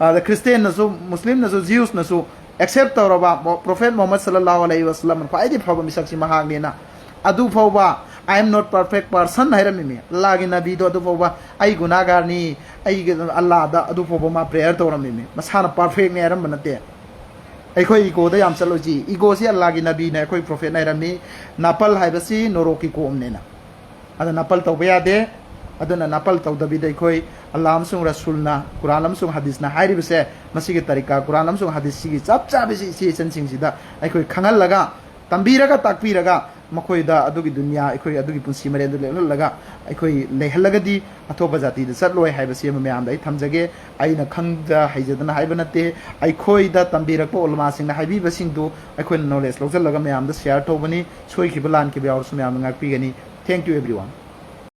ꯑꯗ ꯈ꯭ꯔꯤꯁꯇꯦꯟꯅꯁꯨ, ꯃꯨꯁꯂꯤꯝꯅꯁꯨ, ꯖ꯭ꯌꯨꯁꯅꯁꯨ ꯑꯦꯛꯁꯦꯞ ꯇꯧꯔꯕ ꯃꯣ-, ꯄ꯭ꯔꯣꯐꯦꯠ ꯃꯨꯍꯝꯃꯗ ꯁꯜꯂꯜꯂꯥꯍꯨ ꯑꯂꯩꯍꯤ ꯋꯥꯁꯂꯝ ꯈ꯭ꯋꯥꯏꯗꯒꯤ ꯐꯕ ꯃꯤꯁꯛꯁꯤ ꯃꯍꯥꯛꯅꯦꯅ꯫ ꯑꯗꯨ ꯐꯥꯎꯕ, "I am not perfect person" ꯍꯥꯏꯔꯝꯃꯤꯃꯤ꯫ ꯑꯜꯂꯥꯒꯤ ꯅꯕꯤꯗꯣ ꯑꯗꯨ ꯐꯥꯎꯕ, "ꯑꯩ ꯒꯨꯅꯥꯒꯥꯔꯅꯤ, ꯑꯩꯒꯤ ꯑꯜꯂꯥꯗ" ꯑꯗꯨ ꯐꯥꯎꯕ ꯃꯥ ꯄ꯭ꯔꯦꯌꯔ ꯇꯧꯔꯝꯃꯤꯃꯤ꯫ ꯃꯁꯥꯅ ꯄꯔꯐꯦꯛꯅꯦ ꯍꯥꯏꯔꯝꯕ ꯅꯠꯇꯦ꯫ ꯑꯩꯈꯣꯏ ꯏꯒꯣꯗ ꯌꯥꯝ ꯆꯠꯂꯣꯏꯁꯤ꯫ ꯏꯒꯣꯁꯤ ꯑꯜꯂꯥꯒꯤ ꯅꯕꯤꯅ ꯑꯩꯈꯣꯏ ꯄ꯭ꯔꯣꯐꯦꯠꯅ ꯍꯥꯏꯔꯝꯃꯤ, "ꯅꯥꯄꯜ ꯍꯥꯏꯕꯁꯤ ꯅꯣꯔꯣꯛꯀꯤ ꯀꯣꯝꯅꯦꯅ"꯫ ꯑꯗ ꯅꯥꯄꯜ ꯇꯧꯕ ꯌꯥꯗꯦ꯫ ꯑꯗꯨꯅ ꯅꯥꯄꯜ ꯇꯧꯗꯕꯤꯗ ꯑꯩꯈꯣꯏ ꯑꯜꯂꯥ ꯑꯃꯁꯨꯡ ꯔꯁꯨꯜꯅ, ꯀꯨꯔꯥꯟ ꯑꯃꯁꯨꯡ ꯍꯗꯤꯁꯅ ꯍꯥꯏꯔꯤꯕꯁꯦ, ꯃꯁꯤꯒꯤ ꯇꯔꯤꯀꯥ, ꯀꯨꯔꯥꯟ ꯑꯃꯁꯨꯡ ꯍꯗꯤꯁꯁꯤꯒꯤ ꯆꯞ ꯆꯥꯕꯁꯤ ꯏꯆꯦ ꯏꯆꯟꯁꯤꯡꯁꯤꯗ ꯑꯩꯈꯣꯏ ꯈꯪꯍꯜꯂꯒ, ꯇꯝꯕꯤꯔꯒ, ꯇꯥꯛꯄꯤꯔꯒ, ꯃꯈꯣꯏꯗ ꯑꯗꯨꯒꯤ ꯗꯨꯅꯤꯌꯥ, ꯑꯩꯈꯣꯏ ꯑꯗꯨꯒꯤ ꯄꯨꯟꯁꯤ ꯃꯔꯦꯟꯗꯨ ꯂꯦꯞꯍꯜꯂꯒ ꯑꯩꯈꯣꯏ ꯂꯩꯍꯜꯂꯒꯗꯤ ꯑꯇꯣꯞꯄ ꯖꯥꯇꯤꯗ ꯆꯠꯂꯣꯏ ꯍꯥꯏꯕꯁꯤ ꯑꯃ ꯃꯌꯥꯝꯗ ꯑꯩ ꯊꯝꯖꯒꯦ꯫ ꯑꯩꯅ ꯈꯪꯗ ꯍꯩꯖꯗꯅ ꯍꯥꯏꯕ ꯅꯠꯇꯦ꯫ ꯑꯩꯈꯣꯏꯗ ꯇꯝꯕꯤꯔꯛꯄ ꯎꯂꯃꯥꯁꯤꯡꯅ ꯍꯥꯏꯕꯤꯕꯁꯤꯡꯗꯨ ꯑꯩꯈꯣꯏꯅ ꯅꯣꯂꯦꯖ ꯂꯧꯁꯤꯜꯂꯒ ꯃꯌꯥꯝꯗ ꯁꯤꯌꯥꯔ ꯇꯧꯕꯅꯤ꯫ ꯁꯣꯏꯈꯤꯕ ꯂꯥꯟꯈꯤꯕ ꯌꯥꯎꯔꯁꯨ ꯃꯌꯥꯝꯅ ꯉꯥꯛꯄꯤꯒꯅꯤ꯫ Thank you everyone꯫